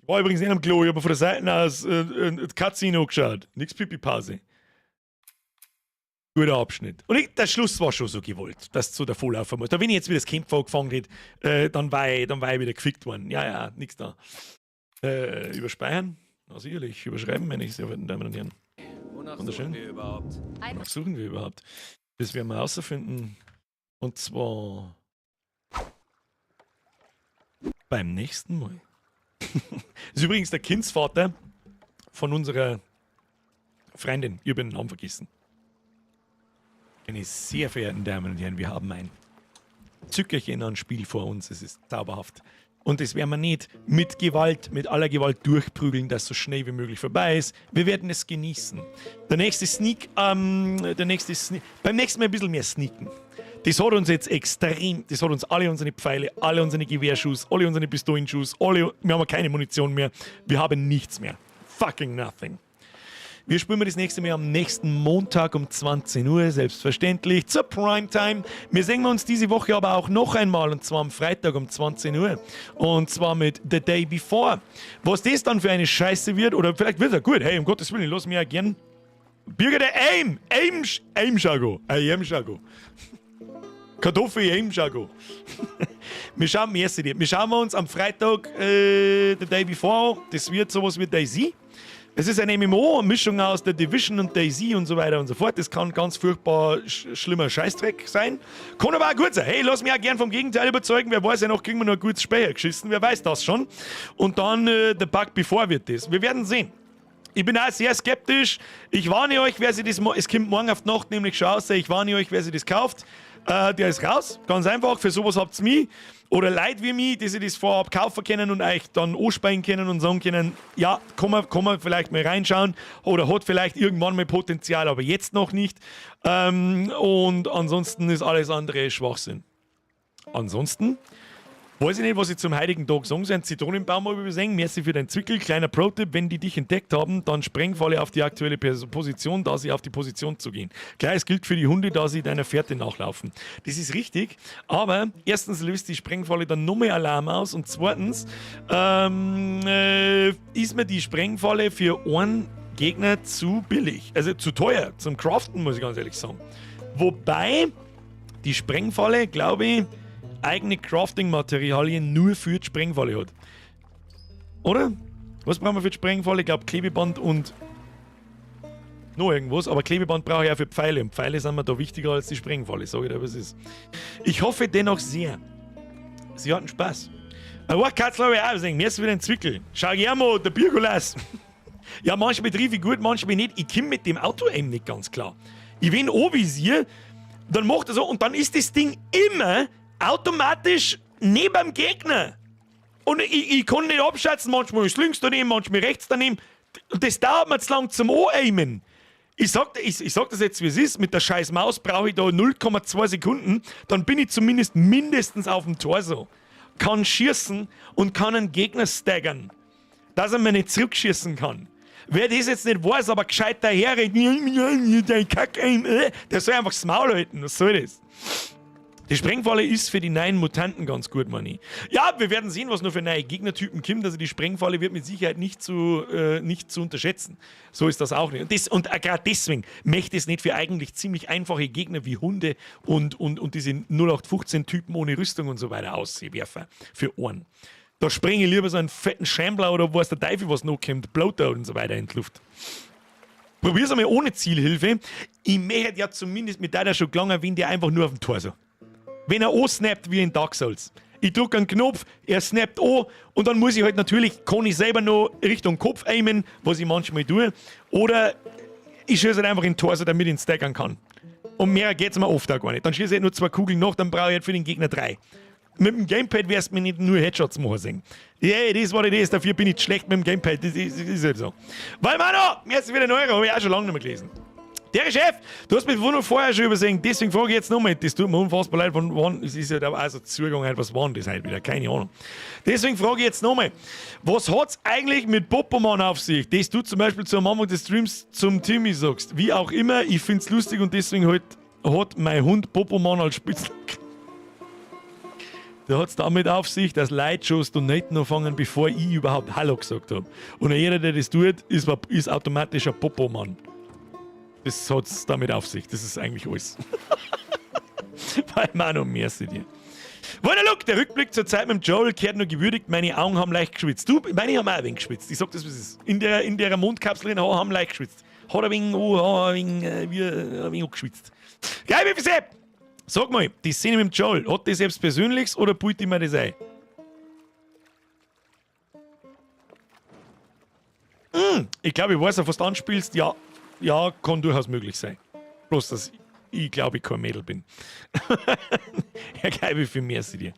Speaker 1: Ich war übrigens nicht am Klo, ich habe von der Seite aus Cutscene angeschaut. Nix Pipi-Pause. Guter Abschnitt. Und der Schluss war schon so gewollt, dass so der volllaufen muss. Da, wenn ich jetzt wieder das Kämpfen angefangen hätte, dann war ich wieder gefickt worden. Ja, ja, nix da. Überspeichern? Na, sicherlich. Überschreiben, meine ich, sehr verehrten Damen und Herren.
Speaker 15: Wonach
Speaker 1: Wunderschön.
Speaker 15: suchen wir überhaupt?
Speaker 1: Wonach suchen wir überhaupt? Das werden wir herausfinden. Und zwar beim nächsten Mal. Das ist übrigens der Kindsvater von unserer Freundin. Ich habe den Namen vergessen. Meine sehr verehrten Damen und Herren, wir haben ein Zückerchen an Spiel vor uns. Es ist zauberhaft. Und das werden wir nicht mit Gewalt, mit aller Gewalt durchprügeln, dass so schnell wie möglich vorbei ist. Wir werden es genießen. Der nächste Sneak, der nächste Sneak, beim nächsten Mal ein bisschen mehr sneaken. Das hat uns jetzt extrem, das hat uns alle unsere Pfeile, alle unsere Gewehrschuss, alle unsere Pistolenschuss, alle, wir haben keine Munition mehr, wir haben nichts mehr. Fucking nothing. Wir spielen das nächste Mal am nächsten Montag um 20 Uhr, selbstverständlich, zur Primetime. Wir sehen uns diese Woche aber auch noch einmal, und zwar am Freitag um 20 Uhr. Und zwar mit The Day Before. Was das dann für eine Scheiße wird, oder vielleicht wird er gut, hey, um Gottes Willen, lass mich ja gern. Bürger der Aim! Aim, Aim, Chago! Aim, Chago! Kartoffel, Aim, Chago! Wir schauen, wir schauen uns am Freitag The Day Before an. Das wird sowas wie DayZ. Es ist ein MMO, eine Mischung aus The Division und DayZ und so weiter und so fort. Das kann ganz furchtbar schlimmer Scheißdreck sein. Kann aber auch gut sein. Hey, lass mich auch gern vom Gegenteil überzeugen. Wer weiß ja noch, kriegen wir noch ein gutes Speicher geschissen. Wer weiß das schon. Und dann The Bug Before wird das. Wir werden sehen. Ich bin auch sehr skeptisch. Ich warne euch, wer sich das es kommt morgen auf die Nacht nämlich schon raus. Ich warne euch, wer sich das kauft. Der ist raus. Ganz einfach. Für sowas habt's mich. Oder Leute wie mich, die sich das vorab kaufen können und euch dann ansprechen können und sagen können, ja, kann man vielleicht mal reinschauen oder hat vielleicht irgendwann mal Potenzial, aber jetzt noch nicht. Und ansonsten ist alles andere Schwachsinn. Ansonsten weiß ich nicht, was ich zum heutigen Tag sagen soll. Einen Zitronenbaum habe ich übersehen. Merci für deinen Zwickel. Kleiner Pro-Tipp, wenn die dich entdeckt haben, dann Sprengfalle auf die aktuelle Position, da sie auf die Position zu gehen. Gleiches gilt für die Hunde, da sie deiner Fährte nachlaufen. Das ist richtig, aber erstens löst die Sprengfalle dann noch mehr Alarm aus und zweitens ist mir die Sprengfalle für einen Gegner zu billig. Also zu teuer zum Craften, muss ich ganz ehrlich sagen. Wobei die Sprengfalle, glaube ich, eigene Crafting-Materialien nur für die Sprengfalle hat. Oder? Was brauchen wir für die Sprengfalle? Ich glaub, Klebeband und noch irgendwas. Aber Klebeband brauche ich auch für Pfeile. Und Pfeile sind mir da wichtiger als die Sprengfalle. Sag ich dir, was es ist. Ich hoffe dennoch sehr, Sie hatten Spaß. Ein Katzl habe ich auch gesehen. Mir ist wieder ein Zwickel. Schau her mal, der Biergulass. Ja, manchmal triff ich gut, manchmal nicht. Ich komm mit dem Auto eben nicht ganz klar. Ich bin anvisier, dann macht er so und dann ist das Ding immer automatisch neben dem Gegner. Und ich kann nicht abschätzen, manchmal ist links daneben, manchmal rechts daneben. Und das dauert mir zu lang zum Anaimen. Ich sag, ich sag das jetzt, wie es ist. Mit der scheiß Maus brauche ich da 0,2 Sekunden. Dann bin ich zumindest mindestens auf dem Torso. Kann schießen und kann einen Gegner staggern. Dass er mir nicht zurückschießen kann. Wer das jetzt nicht weiß, aber gescheit daherredet, der soll einfach das Maul halten. Was soll das? Die Sprengfalle ist für die neuen Mutanten ganz gut, Manni. Ja, wir werden sehen, was noch für neue Gegnertypen kommt. Also die Sprengfalle wird mit Sicherheit nicht zu unterschätzen. So ist das auch nicht. Und gerade deswegen möchte ich es nicht für eigentlich ziemlich einfache Gegner wie Hunde und diese 0815-Typen ohne Rüstung und so weiter auswerfen. Für Ohren. Da sprenge ich lieber so einen fetten Shambler oder weiß der Teufel, was noch kommt, Bloater und so weiter in die Luft. Probier's einmal ohne Zielhilfe. Ich möchte ja zumindest mit der schon gelangen, wenn der einfach nur auf dem Torso. Wenn er ansnappt wie in Dark Souls. Ich drück einen Knopf, er snappt an und dann muss ich halt natürlich, kann ich selber noch Richtung Kopf aimen, was ich manchmal tue. Oder ich schieße halt einfach in den Torso, damit ich ihn staggern kann. Und mehr geht's mir oft auch gar nicht. Dann schieße ich halt nur 2 Kugeln nach, dann brauche ich halt für den Gegner 3. Mit dem Gamepad wär's mir nicht nur Headshots machen sehen. Yeah, das war das, dafür bin ich schlecht mit dem Gamepad. Das ist halt so. Weil, Mano, mir ist wieder ein Euro, hab ich auch schon lange nicht mehr gelesen. Der Chef, du hast mich wundert vorher schon übersehen, deswegen frage ich jetzt nochmal, das tut mir unfassbar leid, von wann, es ist ja halt also Zugang halt, was war denn das halt wieder, keine Ahnung. Deswegen frage ich jetzt nochmal, was hat's eigentlich mit Popoman auf sich, das du zum Beispiel zum Anfang des Streams zum Timmy sagst, wie auch immer, ich find's lustig und deswegen halt, hat mein Hund Popoman als Spitzname. Da hat's damit auf sich, dass Leute schon das Donaten anfangen, bevor ich überhaupt Hallo gesagt hab. Und jeder, der das tut, ist automatisch ein Popoman. Das hat's damit auf sich. Das ist eigentlich alles. Weil Manu, merci dir. Wollen look, der Rückblick zur Zeit mit dem Joel kehrt nur gewürdigt. Meine Augen haben leicht geschwitzt. Du, meine haben auch ein wenig geschwitzt. Ich sag das, wie es ist. In der Mondkapsel drin haben leicht geschwitzt. Hat ein wenig, oh, hat ein wenig wie, ein wenig geschwitzt. Geil, wie viel Sepp? Sag mal, die Szene mit dem Joel, hat das selbst Persönliches oder bild ich mir das ein? Ich glaube, ich weiß, auf was du anspielst. Ja, ja, kann durchaus möglich sein. Bloß, dass ich glaube, ich kein Mädel bin. Ja, geil, wie viel mehr sie dir.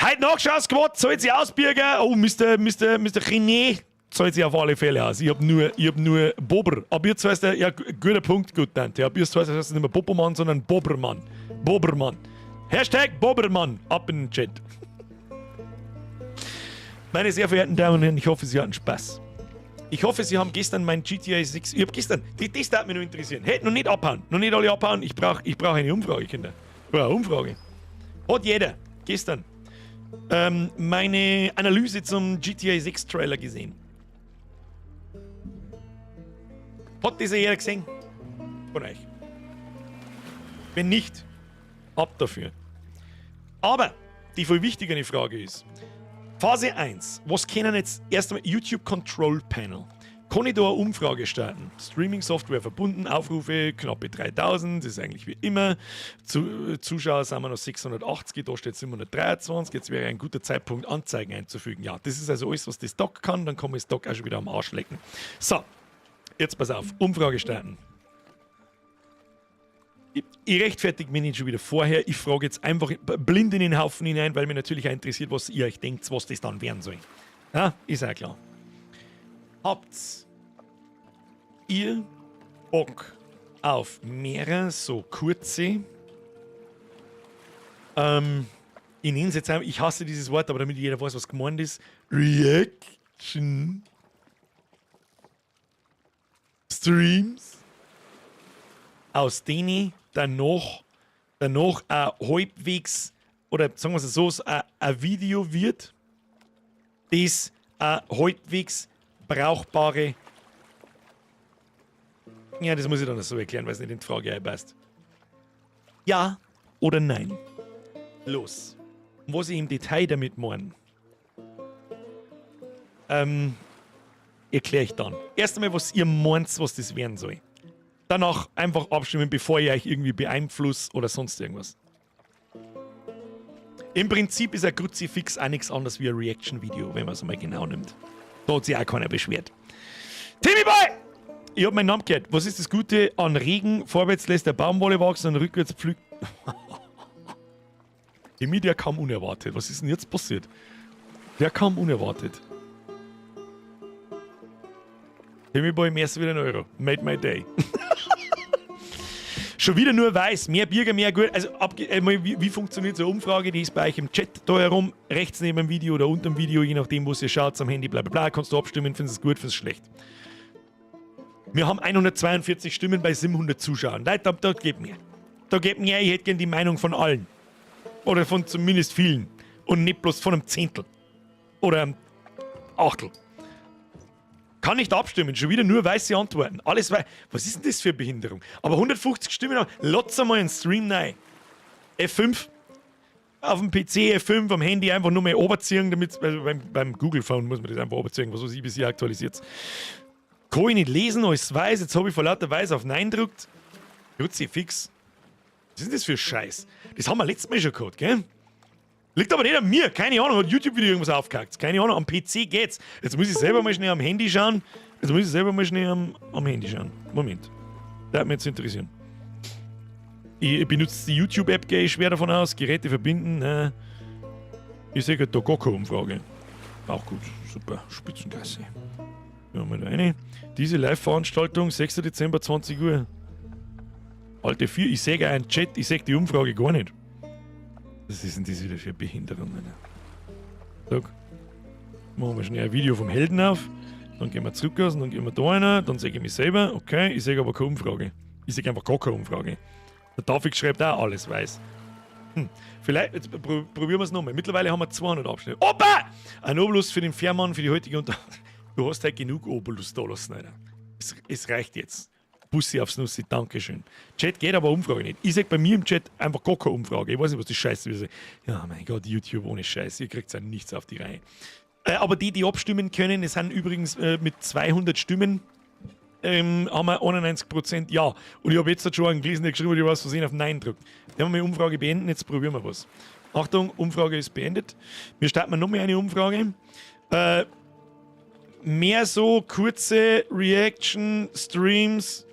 Speaker 1: Heute Nachschau Squad, zahlt sich aus, Birger. Oh, Mister René zahlt sich auf alle Fälle aus. Ich hab nur Bobber. Ab jetzt heißt er, ja, guter Punkt, gut, Dante. Ab jetzt heißt er nicht mehr Popoman, sondern Bobbermann. Bobbermann. Hashtag Bobbermann. Ab in den Chat. Meine sehr verehrten Damen und Herren, ich hoffe, Sie hatten Spaß. Ich hoffe, Sie haben gestern mein GTA 6. Ich hab gestern, die, das darf mich noch interessieren. Hey, noch nicht abhauen. Noch nicht alle abhauen. Ich brauch eine Umfrage, Kinder. Ich brauch eine Umfrage. Hat jeder gestern meine Analyse zum GTA 6 Trailer gesehen? Hat das jeder gesehen? Von euch? Wenn nicht, ab dafür. Aber die viel wichtigere Frage ist, Phase 1, was können jetzt erst einmal YouTube Control Panel? Kann ich da eine Umfrage starten? Streaming-Software verbunden, Aufrufe knappe 3000, das ist eigentlich wie immer. Zuschauer sind wir noch 680, da steht 723, jetzt wäre ein guter Zeitpunkt, Anzeigen einzufügen. Ja, das ist also alles, was das Doc kann, dann kann man das Doc auch schon wieder am Arsch lecken. So, jetzt pass auf, Umfrage starten. Ich rechtfertige mich nicht schon wieder vorher, ich frage jetzt einfach blind in den Haufen hinein, weil mich natürlich auch interessiert, was ihr euch denkt, was das dann werden soll. Ja, ist auch klar. Habt ihr Bock auf mehrere so kurze, ich nenne es jetzt einfach, ich hasse dieses Wort, aber damit jeder weiß, was gemeint ist, Reaction Streams, aus denen danach ein halbwegs, oder sagen wir es so, ein Video wird, das ein halbwegs brauchbare, ja, das muss ich dann so erklären, weil es nicht in die Frage einpasst. Ja oder nein? Los. Was ich im Detail damit meine, erkläre ich dann. Erst einmal, was ihr meint, was das werden soll. Danach einfach abstimmen, bevor ihr euch irgendwie beeinflusst oder sonst irgendwas. Im Prinzip ist ein Kruzifix auch nichts anderes wie ein Reaction-Video, wenn man es mal genau nimmt. Da hat sich auch keiner beschwert. Timmy Boy! Ich hab meinen Namen gehört. Was ist das Gute an Regen? Vorwärts lässt der Baumwolle wachsen und rückwärts pflügt. Timmy, der kam unerwartet. Was ist denn jetzt passiert? Der kam unerwartet. Timmy Boy, merci wieder einen Euro. Made my day. Schon wieder nur weiß, mehr Bürger, mehr gut. Also, wie, wie funktioniert so eine Umfrage? Die ist bei euch im Chat da herum, rechts neben dem Video oder unter dem Video, je nachdem, wo ihr schaut, am Handy, bla bla bla. Kannst du abstimmen, findest du es gut, findest du es schlecht. Wir haben 142 Stimmen bei 700 Zuschauern. Leute, da geht mehr. Da geht mehr, ich hätte gern die Meinung von allen. Oder von zumindest vielen. Und nicht bloß von einem Zehntel. Oder einem Achtel. Kann nicht abstimmen, schon wieder nur weiße Antworten. Alles weiß. Was ist denn das für eine Behinderung? Aber 150 Stimmen, lad's einmal einen Stream rein. F5. Auf dem PC F5, am Handy einfach nur mehr oberziehen, damit, also beim Google Phone muss man das einfach oberziehen, was weiß ich, bis ihr aktualisiert. Kann ich nicht lesen, alles weiß. Jetzt habe ich vor lauter Weiß auf Nein gedrückt. Kruzifix. Was ist denn das für Scheiß? Das haben wir letztes Mal schon gehabt, gell? Liegt aber nicht an mir, keine Ahnung, hat YouTube wieder irgendwas aufgehackt. Keine Ahnung, am PC geht's. Jetzt muss ich selber mal schnell am Handy schauen. Jetzt muss ich selber mal schnell am Handy schauen. Moment. Das hat mich jetzt interessieren. Ich benutze die YouTube-App, gehe ich schwer davon aus. Geräte verbinden. Ne. Ich sehe gerade da gar keine Umfrage. Auch gut, super, Spitzenklasse. Wir haben da eine. Diese Live-Veranstaltung, 6. Dezember, 20 Uhr. Alte 4, ich sehe einen Chat, ich sehe die Umfrage gar nicht. Was ist denn das wieder für eine Behinderung, Alter? Sag. Machen wir schnell ein Video vom Helden auf. Dann gehen wir zurück aus und dann gehen wir da rein. Dann sehe ich mich selber. Okay, ich sehe aber keine Umfrage. Ich sehe einfach gar keine Umfrage. Der David schreibt auch alles weiß. Vielleicht, jetzt probieren wir es nochmal. Mittlerweile haben wir 200 Abschnitte. Opa! Ein Obolus für den Fährmann, für die heutige Unterhaltung. Du hast halt genug Obolus da lassen, Alter. Es reicht jetzt. Bussi aufs Nussi, Dankeschön. Chat geht aber Umfrage nicht. Ich sag bei mir im Chat einfach gar keine Umfrage. Ich weiß nicht, was die Scheiße ist. Ja, mein Gott, YouTube ohne Scheiß. Ihr kriegt ja nichts auf die Reihe. Aber die, die abstimmen können, es sind übrigens mit 200 Stimmen, haben wir 91% Ja. Und ich hab jetzt schon einen gelesen, der geschrieben hat, ich weiß versehen auf Nein gedrückt. Dann haben wir die Umfrage beenden, jetzt probieren wir was. Achtung, Umfrage ist beendet. Wir starten noch mal eine Umfrage. Mehr so kurze Reaction-Streams.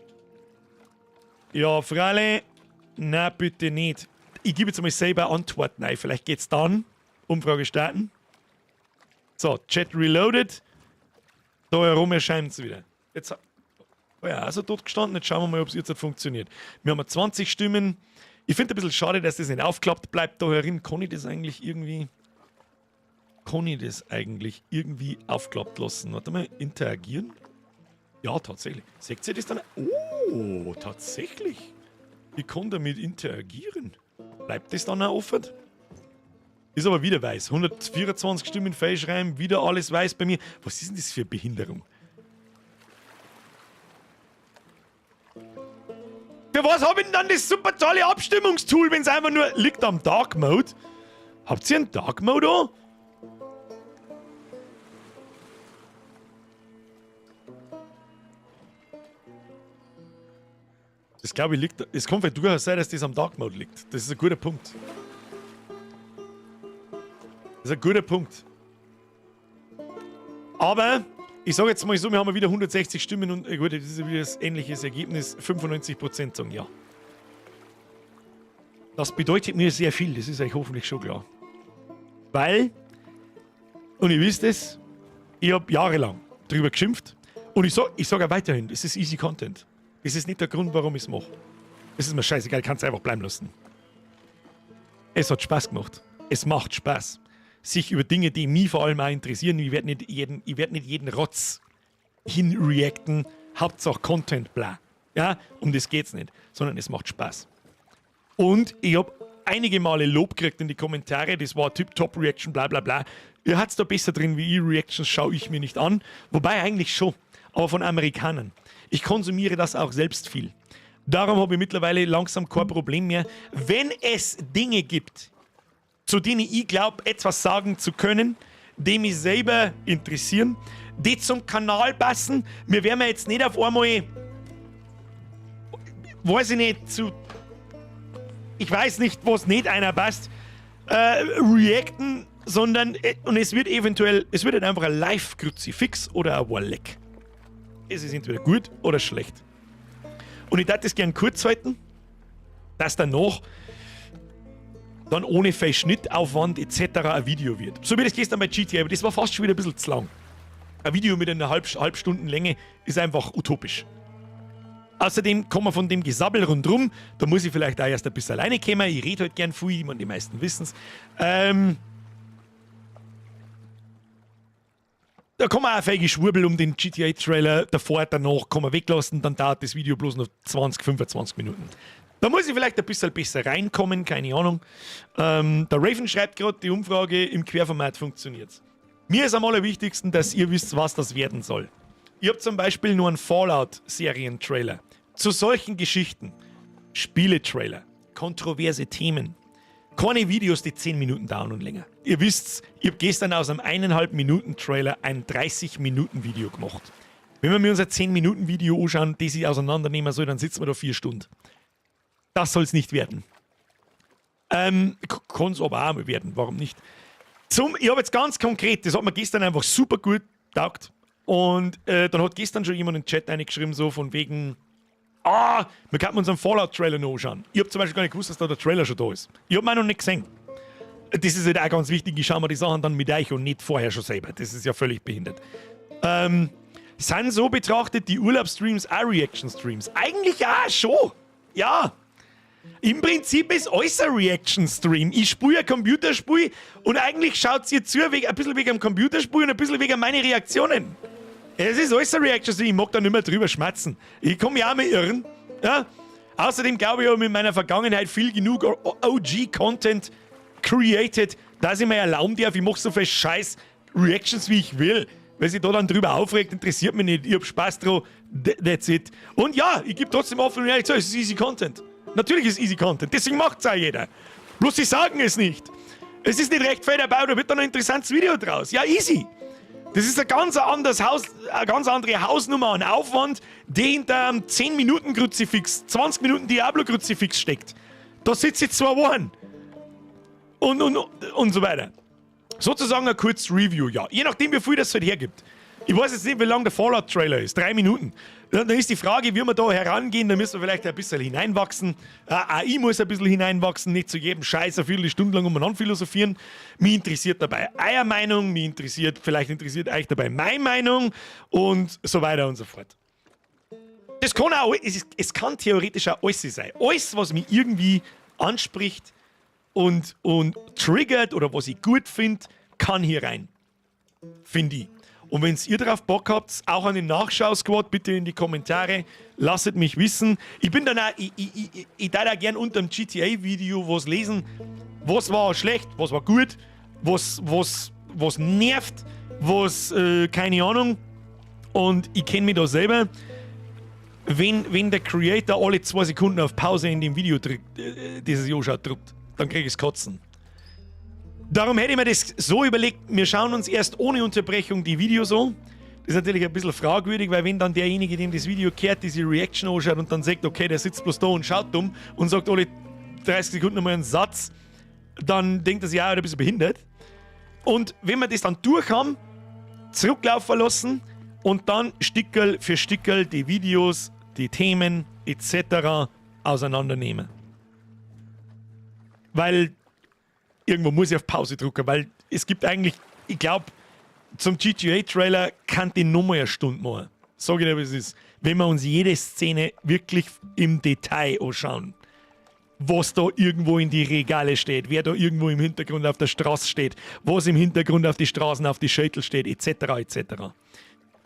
Speaker 1: Ja, Fralle, na bitte nicht. Ich gebe jetzt mal selber Antworten ein. Vielleicht geht's dann. Umfrage starten. So, Chat reloaded. Da herum erscheint's wieder. Jetzt, oh ja, also dort gestanden. Jetzt schauen wir mal, ob's jetzt funktioniert. Wir haben 20 Stimmen. Ich find ein bisschen schade, dass das nicht aufklappt bleibt. Da herin kann ich das eigentlich irgendwie. Kann ich das eigentlich irgendwie aufklappt lassen? Warte mal, interagieren? Ja, tatsächlich. Seht ihr das dann? Oh, tatsächlich. Ich kann damit interagieren. Bleibt das dann auch offen? Ist aber wieder weiß. 124 Stimmen feilschreiben, wieder alles weiß bei mir. Was ist denn das für eine Behinderung? Für was hab ich denn dann das super tolle Abstimmungstool, wenn's einfach nur liegt am Dark Mode? Habt ihr einen Dark Mode da? Das glaube ich liegt. Es kann vielleicht durchaus sein, dass das am Dark Mode liegt. Das ist ein guter Punkt. Das ist ein guter Punkt. Aber ich sage jetzt mal so, wir haben wieder 160 Stimmen und gut, das ist wieder das ähnliches Ergebnis. 95% sagen ja. Das bedeutet mir sehr viel, das ist euch hoffentlich schon klar. Weil, und ihr wisst es, ich hab jahrelang drüber geschimpft und ich sag auch weiterhin, es ist easy Content. Das ist nicht der Grund, warum ich's mach. Es ist mir scheißegal, ich kann's einfach bleiben lassen. Es hat Spaß gemacht. Es macht Spaß. Sich über Dinge, die mich vor allem auch interessieren, ich werd nicht jeden, ich werd nicht jeden Rotz hinreacten, Hauptsache Content, bla. Ja, um das geht's nicht, sondern es macht Spaß. Und ich hab einige Male Lob gekriegt in die Kommentare, das war Tip-Top-Reaction, bla bla bla. Ihr habt's da besser drin wie ich, Reactions schaue ich mir nicht an. Wobei eigentlich schon, aber von Amerikanern. Ich konsumiere das auch selbst viel. Darum habe ich mittlerweile langsam kein Problem mehr. Wenn es Dinge gibt, zu denen ich glaub, etwas sagen zu können, die mich selber interessieren, die zum Kanal passen, mir werden wir jetzt nicht auf einmal, weiß ich nicht, zu, ich weiß nicht, was nicht einer passt, reacten, sondern, und es wird eventuell, es wird halt einfach ein Live-Kruzifix oder ein Warleck. Es ist entweder gut oder schlecht. Und ich darf das gern kurz halten, dass danach dann ohne viel Schnittaufwand et cetera ein Video wird. So wie das gestern bei GTA, aber das war fast schon wieder ein bisschen zu lang. Ein Video mit einer Halbstundenlänge ist einfach utopisch. Außerdem kommen wir von dem Gesabbel rundrum, da muss ich vielleicht auch erst ein bisschen alleine kommen. Ich rede halt gern viel, ich meine, die meisten wissen's. Da kann man auch feige Schwurbel um den GTA-Trailer davor, danach kann man weglassen, dann dauert das Video bloß noch 20, 25 Minuten. Da muss ich vielleicht ein bisschen besser reinkommen, keine Ahnung. Der Raven schreibt gerade, die Umfrage im Querformat funktioniert. Mir ist am allerwichtigsten, dass ihr wisst, was das werden soll. Ich hab zum Beispiel nur einen Fallout-Serien-Trailer. Zu solchen Geschichten, Spiele-Trailer, kontroverse Themen, keine Videos, die 10 Minuten dauern und länger. Ihr wisst's, ich hab gestern aus einem eineinhalb Minuten Trailer ein 30-Minuten-Video gemacht. Wenn wir mir unser 10-Minuten-Video anschauen, das ich auseinandernehmen soll, dann sitzen wir da 4 Stunden. Das soll's nicht werden. Kann's aber auch mal werden, warum nicht? Ich hab jetzt ganz konkret, das hat mir gestern einfach super gut taugt. Und dann hat gestern schon jemand in den Chat reingeschrieben, so von wegen, wir könnten uns einen Fallout-Trailer noch anschauen. Ich hab zum Beispiel gar nicht gewusst, dass da der Trailer schon da ist. Ich hab ihn auch noch nicht gesehen. Das ist halt auch ganz wichtig, ich schau mir die Sachen dann mit euch und nicht vorher schon selber. Das ist ja völlig behindert. Sind so betrachtet die Urlaubsstreams auch Reaction-Streams? Eigentlich ja, schon. Ja. Im Prinzip ist alles ein Reaction-Stream. Ich spiele ein Computerspiel und eigentlich schaut ihr zu, ein bisschen wegen dem Computerspiel und ein bisschen wegen meinen Reaktionen. Es ist alles ein Reaction-Stream, ich mag da nicht mehr drüber schmatzen. Ich kann mich auch mal irren. Ja? Außerdem glaube ich, ich habe in meiner Vergangenheit viel genug OG-Content created, dass ich mir erlauben darf, ich mach so viel scheiß Reactions, wie ich will. Weil sich da dann drüber aufregt, interessiert mich nicht. Ich hab Spaß drauf, that's it. Und ja, ich geb trotzdem offen und ehrlich zu, es ist easy Content. Natürlich ist easy Content, deswegen macht's auch jeder. Bloß sie sagen es nicht. Es ist nicht recht viel dabei, da wird dann ein interessantes Video draus. Ja, easy. Das ist ein ganz anderes Haus, eine ganz andere Hausnummer an Aufwand, die hinter einem 10-Minuten-Kruzifix, 20 Minuten Diablo-Kruzifix steckt. Da sitze ich 2 Wochen. Und so weiter. Sozusagen ein kurzes Review, ja. Je nachdem, wie viel das halt hergibt. Ich weiß jetzt nicht, wie lang der Fallout-Trailer ist. 3 Minuten. Dann ist die Frage, wie wir da herangehen. Da müssen wir vielleicht ein bisschen hineinwachsen. Auch ich muss ein bisschen hineinwachsen. Nicht zu jedem Scheiß eine Viertelstunde lang umeinander philosophieren. Mich interessiert dabei eure Meinung. Vielleicht interessiert euch dabei meine Meinung. Und so weiter und so fort. Das kann auch, es ist, es kann theoretisch auch alles sein. Alles, was mich irgendwie anspricht und triggert oder was ich gut find, kann hier rein. Find ich. Und wenn's ihr drauf Bock habt, auch an den Nachschau-Squad, bitte in die Kommentare, lasst mich wissen. Ich bin dann auch, ich, ich, ich, ich darf auch gern unter dem GTA-Video was lesen. Was war schlecht, was war gut, was nervt, was, keine Ahnung. Und ich kenn mich da selber. Wenn der Creator alle 2 Sekunden auf Pause in dem Video drückt, dieses Joscha drückt, dann krieg ich's Kotzen. Darum hätte ich mir das so überlegt, wir schauen uns erst ohne Unterbrechung die Videos an. Das ist natürlich ein bisschen fragwürdig, weil wenn dann derjenige, dem das Video kehrt, diese Reaction anschaut und dann sagt, okay, der sitzt bloß da und schaut dumm und sagt alle 30 Sekunden nochmal einen Satz, dann denkt er sich auch, er ist ein bisschen behindert. Und wenn wir das dann durch haben, zurücklaufen lassen und dann Stickerl für Stickerl die Videos, die Themen et cetera auseinandernehmen. Weil irgendwo muss ich auf Pause drücken, weil es gibt eigentlich, ich glaub, zum GTA-Trailer kann die nochmal eine Stunde machen. Sag ich dir, wie es ist. Wenn wir uns jede Szene wirklich im Detail anschauen, was da irgendwo in die Regale steht, wer da irgendwo im Hintergrund auf der Straße steht, was im Hintergrund auf die Straßen, auf die Schädel steht, et cetera, et cetera.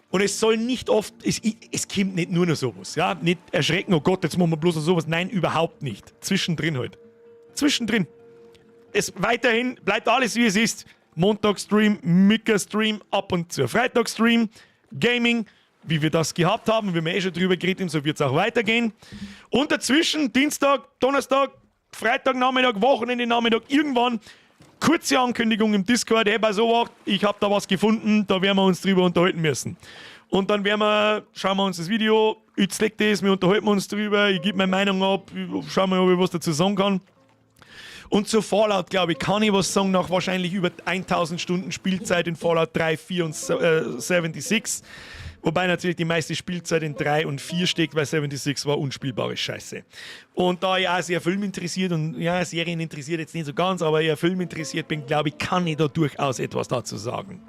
Speaker 1: Und es soll nicht oft, es, es kommt nicht nur noch sowas, ja? Nicht erschrecken, oh Gott, jetzt machen wir bloß noch sowas. Nein, überhaupt nicht. Zwischendrin halt. Zwischendrin. Es weiterhin bleibt alles, wie es ist. Montagstream, Micka-Stream, ab und zu Freitagstream, Gaming, wie wir das gehabt haben, wie wir eh schon drüber geredet haben, so wird's auch weitergehen. Und dazwischen, Dienstag, Donnerstag, Freitagnachmittag, Wochenende Nachmittag, irgendwann, kurze Ankündigung im Discord, hey, pass auf, ich hab da was gefunden, da werden wir uns drüber unterhalten müssen. Und dann schauen wir uns das Video, ich zeig das, wir unterhalten uns drüber, ich geb meine Meinung ab, schauen wir, ob ich was dazu sagen kann. Und zu Fallout, glaube ich, kann ich was sagen, nach wahrscheinlich über 1000 Stunden Spielzeit in Fallout 3, 4 und 76. Wobei natürlich die meiste Spielzeit in 3 und 4 steckt, weil 76 war unspielbare Scheiße. Und da ich auch sehr filminteressiert und ja, Serien interessiert jetzt nicht so ganz, aber eher filminteressiert bin, glaube ich, kann ich da durchaus etwas dazu sagen.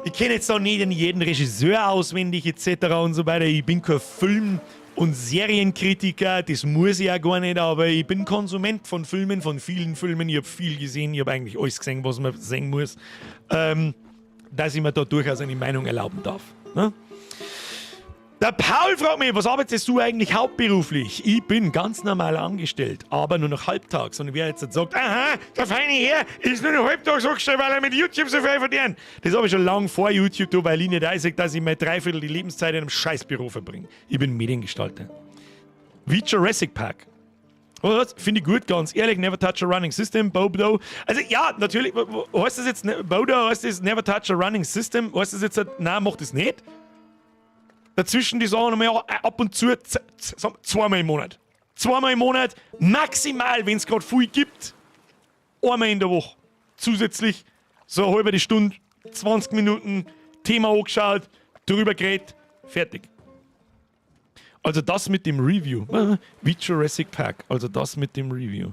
Speaker 1: Ich kenne jetzt auch nicht jeden Regisseur auswendig etc. und so weiter. Ich bin kein Film- und Serienkritiker, das muss ich auch gar nicht, aber ich bin Konsument von Filmen, von vielen Filmen. Ich habe viel gesehen, ich habe eigentlich alles gesehen, was man sehen muss. Dass ich mir da durchaus eine Meinung erlauben darf. Ne? Der Paul fragt mich, was arbeitest du eigentlich hauptberuflich? Ich bin ganz normal angestellt, aber nur noch halbtags. Und wer jetzt sagt, aha, der feine Herr ist nur noch halbtags angestellt, weil er mit YouTube so viel verdient. Das habe ich schon lange vor YouTube da, weil ich nicht einsehe, dass ich mir dreiviertel die Lebenszeit in einem Scheißbüro verbringe. Ich bin Mediengestalter. Wie Jurassic Park. Was? Finde ich gut, ganz ehrlich. Never touch a running system, Bodo. Also ja, natürlich, heißt das jetzt, Bodo, heißt das Never touch a running system? Heißt das jetzt, nein, mach das nicht? Dazwischen die Sachen nochmal ab und zu, zweimal im Monat. Zweimal im Monat, maximal, wenn es gerade viel gibt, einmal in der Woche. Zusätzlich so eine halbe Stunde, 20 Minuten, Thema angeschaut, drüber geredet, fertig. Also das mit dem Review. Wie Jurassic Park. Also das mit dem Review.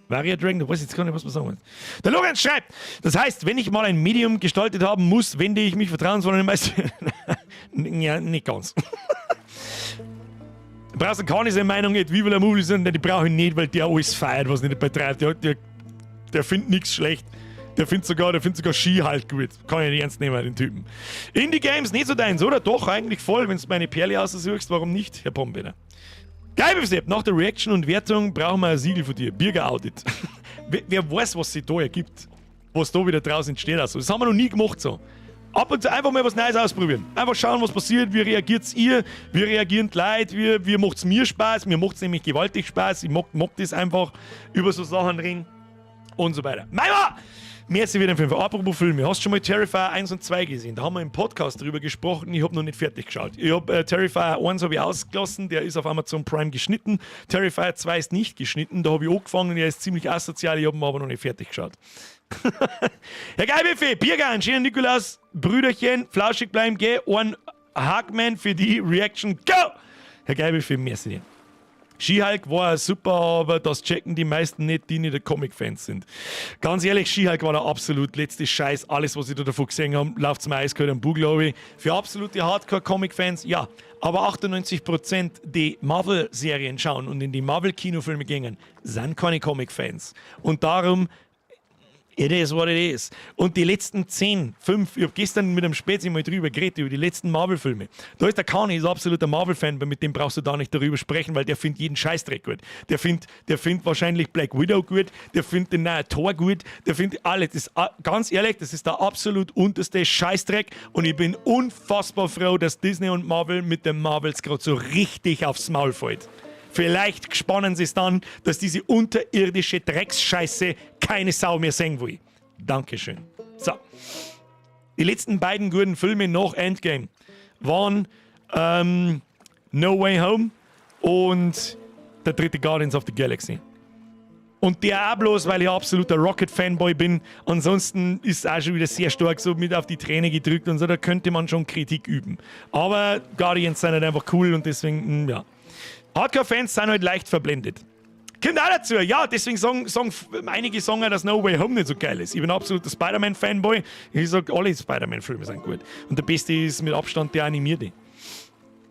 Speaker 1: Varia Dragon, da weiß ich jetzt gar nicht, was man sagen will. Der Lorenz schreibt, das heißt, wenn ich mal ein Medium gestaltet haben muss, wende ich mich vertrauensvoll an den Meister. Ja, nicht ganz. Brauchst du keine seine Meinung nicht, wie will er Movie sind, die brauche ich nicht, weil der alles feiert, was nicht betreibt. Der findet nichts schlecht. Der findet sogar She-Hulk gut. Kann ich nicht ernst nehmen, den Typen. Indie Games nicht so deins, oder? Doch, eigentlich voll. Wenn du meine Perle aussuchst, warum nicht, Herr Pombener? Geil, Sepp, nach der Reaction und Wertung brauchen wir ein Siegel von dir. Birger Audit. Wer weiß, was sich da ergibt. Was da wieder draußen entsteht. Also, das haben wir noch nie gemacht so. Ab und zu einfach mal was Neues ausprobieren. Einfach schauen, was passiert, wie reagiert ihr, wie reagieren die Leute, wie macht es mir Spaß. Mir macht es nämlich gewaltig Spaß. Ich mag das einfach, über so Sachen reden und so weiter. Maiwa! Merci wieder für Apropos Filme. Hast du schon mal Terrifier 1 und 2 gesehen? Da haben wir im Podcast drüber gesprochen. Ich habe noch nicht fertig geschaut. Ich habe Terrifier 1 habe ich ausgelassen, der ist auf Amazon Prime geschnitten. Terrifier 2 ist nicht geschnitten. Da habe ich angefangen, der ist ziemlich asozial. Ich habe ihn aber noch nicht fertig geschaut. Herr Geilbuffet, Biergarten, schönen Nikolaus, Brüderchen, flauschig bleiben, geh, ein Hackman für die Reaction, go! Herr Geilbuffet, merci dir. She-Hulk war super, aber das checken die meisten nicht, die nicht Comic-Fans sind. Ganz ehrlich, She-Hulk war der absolut letzte Scheiß. Alles, was ich da davon gesehen habe, läuft mir eiskalt am Bug, glaube ich. Für absolute Hardcore-Comic-Fans, ja. Aber 98%, die Marvel-Serien schauen und in die Marvel-Kinofilme gehen, sind keine Comic-Fans. Und darum, it is what it is. Und die letzten 10, 5, ich habe gestern mit einem Spezi mal drüber geredet, über die letzten Marvel-Filme. Da ist der Kani, ist absoluter Marvel-Fan, mit dem brauchst du da nicht darüber sprechen, weil der findet jeden Scheißdreck gut. Der findet wahrscheinlich Black Widow gut, der findet den neuen Thor gut, der findet alle. Das, ganz ehrlich, das ist der absolut unterste Scheißdreck und ich bin unfassbar froh, dass Disney und Marvel mit den Marvels gerade so richtig aufs Maul fällt. Vielleicht spannen sie es dann, dass diese unterirdische Drecksscheiße keine Sau mehr sehen will. Dankeschön. So. Die letzten beiden guten Filme nach Endgame waren No Way Home und der dritte Guardians of the Galaxy. Und der auch bloß, weil ich absoluter Rocket-Fanboy bin. Ansonsten ist es auch schon wieder sehr stark so mit auf die Träne gedrückt und so, da könnte man schon Kritik üben. Aber Guardians sind halt einfach cool und deswegen, ja. Hardcore-Fans sind halt leicht verblendet. Kommt auch dazu, ja, deswegen sagen einige sagen, dass No Way Home nicht so geil ist. Ich bin absoluter Spider-Man-Fanboy. Ich sag, alle Spider-Man-Filme sind gut. Und der beste ist mit Abstand der animierte.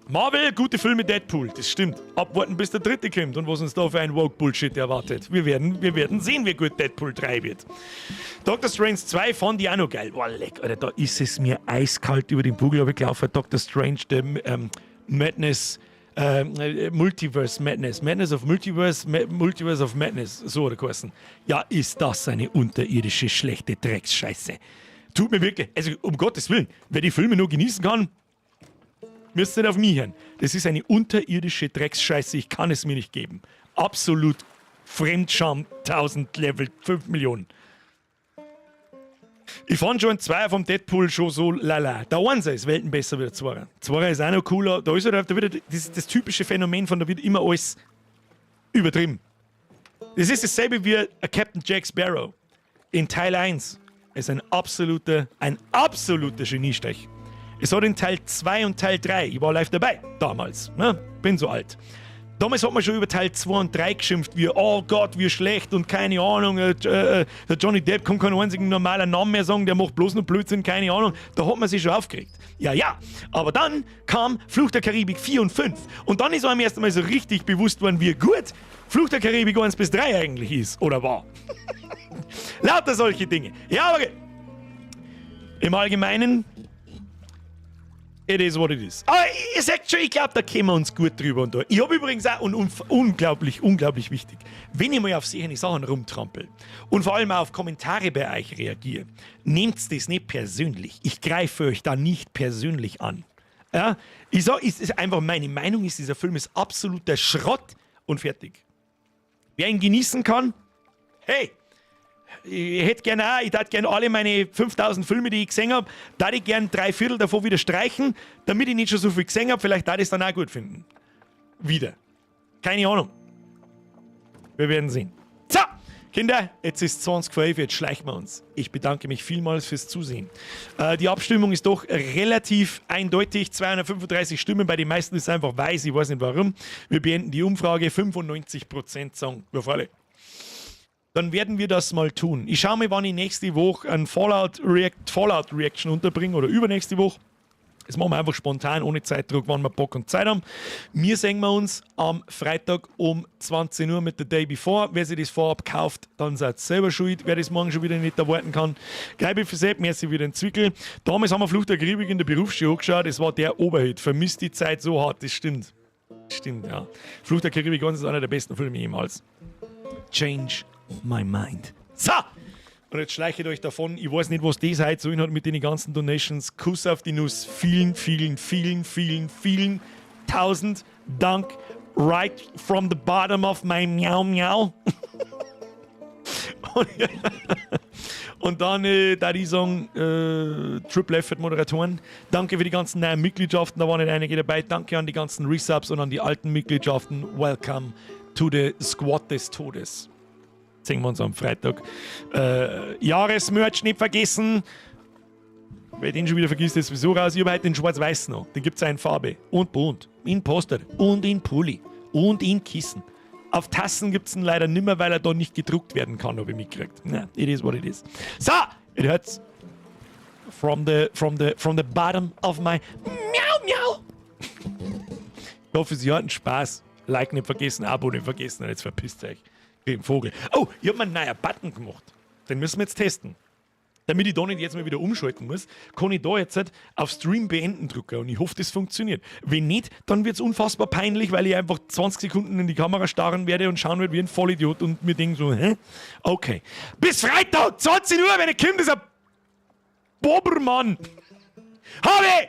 Speaker 1: Marvel, gute Filme, Deadpool, das stimmt. Abwarten, bis der dritte kommt und was uns da für ein Woke-Bullshit erwartet. Wir werden sehen, wie gut Deadpool 3 wird. Doctor Strange 2 fand ich auch noch geil. Boah, leck, Alter, da ist es mir eiskalt über den Bugel gelaufen. Doctor Strange, the Madness, Multiverse Madness. Madness of Multiverse, Ma Multiverse of Madness, so hat er geheißen. Ja, ist das eine unterirdische, schlechte Drecksscheiße. Tut mir wirklich, also um Gottes Willen, wer die Filme nur genießen kann, müsst nicht auf mich hören. Das ist eine unterirdische Drecksscheiße, ich kann es mir nicht geben. Absolut Fremdscham, 1000 Level, 5 Millionen. Ich fand schon ein Zweier vom Deadpool schon so lala. Der Einser ist Welten besser wie der Zweier. Zweier ist auch noch cooler. Da ist halt, da wird das typische Phänomen von, da wird immer alles übertrieben. Das ist dasselbe wie Captain Jack Sparrow in Teil 1. Ist ein absoluter Geniestreich. Es hat in Teil 2 und Teil 3, ich war live dabei, damals, ne? Bin so alt. Damals hat man schon über Teil 2 und 3 geschimpft, wie, oh Gott, wie schlecht und keine Ahnung, der Johnny Depp kann keinen einzigen normalen Namen mehr sagen, der macht bloß noch Blödsinn, keine Ahnung. Da hat man sich schon aufgeregt. Ja, ja, aber dann kam Fluch der Karibik 4 und 5 und dann ist einem erst einmal so richtig bewusst worden, wie gut Fluch der Karibik 1 bis 3 eigentlich ist, oder war. Lauter solche Dinge. Ja, aber im Allgemeinen, it is what it is. Aber ihr seht schon, ich glaube, da kennen wir uns gut drüber und da. Ich habe übrigens auch, und unglaublich, unglaublich wichtig, wenn ich mal auf solche Sachen rumtrampel und vor allem auch auf Kommentare bei euch reagiere, nehmt das nicht persönlich. Ich greife euch da nicht persönlich an. Ja, ich sag, es ist einfach meine Meinung ist, dieser Film ist absoluter Schrott und fertig. Wer ihn genießen kann, hey, ich hätte gerne auch, ich hätte gerne alle meine 5000 Filme, die ich gesehen habe, da ich gern 3/4 davon wieder streichen, damit ich nicht schon so viel gesehen habe, vielleicht da ich es dann auch gut finden. Wieder. Keine Ahnung. Wir werden sehen. So, Kinder, jetzt ist 20 vor 11, jetzt schleichen wir uns. Ich bedanke mich vielmals fürs Zusehen. Die Abstimmung ist doch relativ eindeutig. 235 Stimmen, bei den meisten ist es einfach weiß, ich weiß nicht warum. Wir beenden die Umfrage, 95% sagen, wir alle. Dann werden wir das mal tun. Ich schaue mir, wann ich nächste Woche ein Fallout Reaction unterbringe oder übernächste Woche. Das machen wir einfach spontan, ohne Zeitdruck, wann wir Bock und Zeit haben. Wir sehen wir uns am Freitag um 20 Uhr mit The Day Before. Wer sich das vorab kauft, dann seid selber schuld. Wer das morgen schon wieder nicht erwarten kann. Geil für Sepp, merci wieder den Zwickel. Damals haben wir Fluch der Karibik in der Berufsschule angeschaut. Es war der Oberhit. Vermisst die Zeit so hart, das stimmt. Stimmt, ja. Fluch der Karibik ist einer der besten Filme jemals. Change my mind. So! Und jetzt schleiche ich euch davon. Ich weiß nicht, was das heute so hat mit den ganzen Donations. Kuss auf die Nuss. Vielen, vielen, vielen, vielen, vielen tausend Dank. Right from the bottom of my miau miau. Und dann da die sagen, Triple Effort Moderatoren, danke für die ganzen neuen Mitgliedschaften, da waren nicht einige dabei. Danke an die ganzen Resubs und an die alten Mitgliedschaften. Welcome to the Squad des Todes. Sehen wir uns am Freitag. Jahresmerch nicht vergessen. Wer den schon wieder vergisst, ist sowieso raus. Ich habe heute den Schwarz-Weiß noch. Den gibt es auch in Farbe. Und bunt. In Poster. Und in Pulli. Und in Kissen. Auf Tassen gibt es ihn leider nimmer, weil er da nicht gedruckt werden kann, habe ich mitgekriegt. Na, it is what it is. So, it hurts. From the bottom of my miau miau. Ich hoffe, Sie hatten Spaß. Like nicht vergessen, Abo nicht vergessen und jetzt verpisst euch. Ein Vogel. Oh, ich habe mir einen neuen Button gemacht. Den müssen wir jetzt testen. Damit ich da nicht jetzt mal wieder umschalten muss, kann ich da jetzt halt auf Stream beenden drücken und ich hoffe, das funktioniert. Wenn nicht, dann wird es unfassbar peinlich, weil ich einfach 20 Sekunden in die Kamera starren werde und schauen werde wie ein Vollidiot und mir denken so, hä? Okay. Bis Freitag, 20 Uhr, wenn ich kommt, ist ein Bobermann. Habe!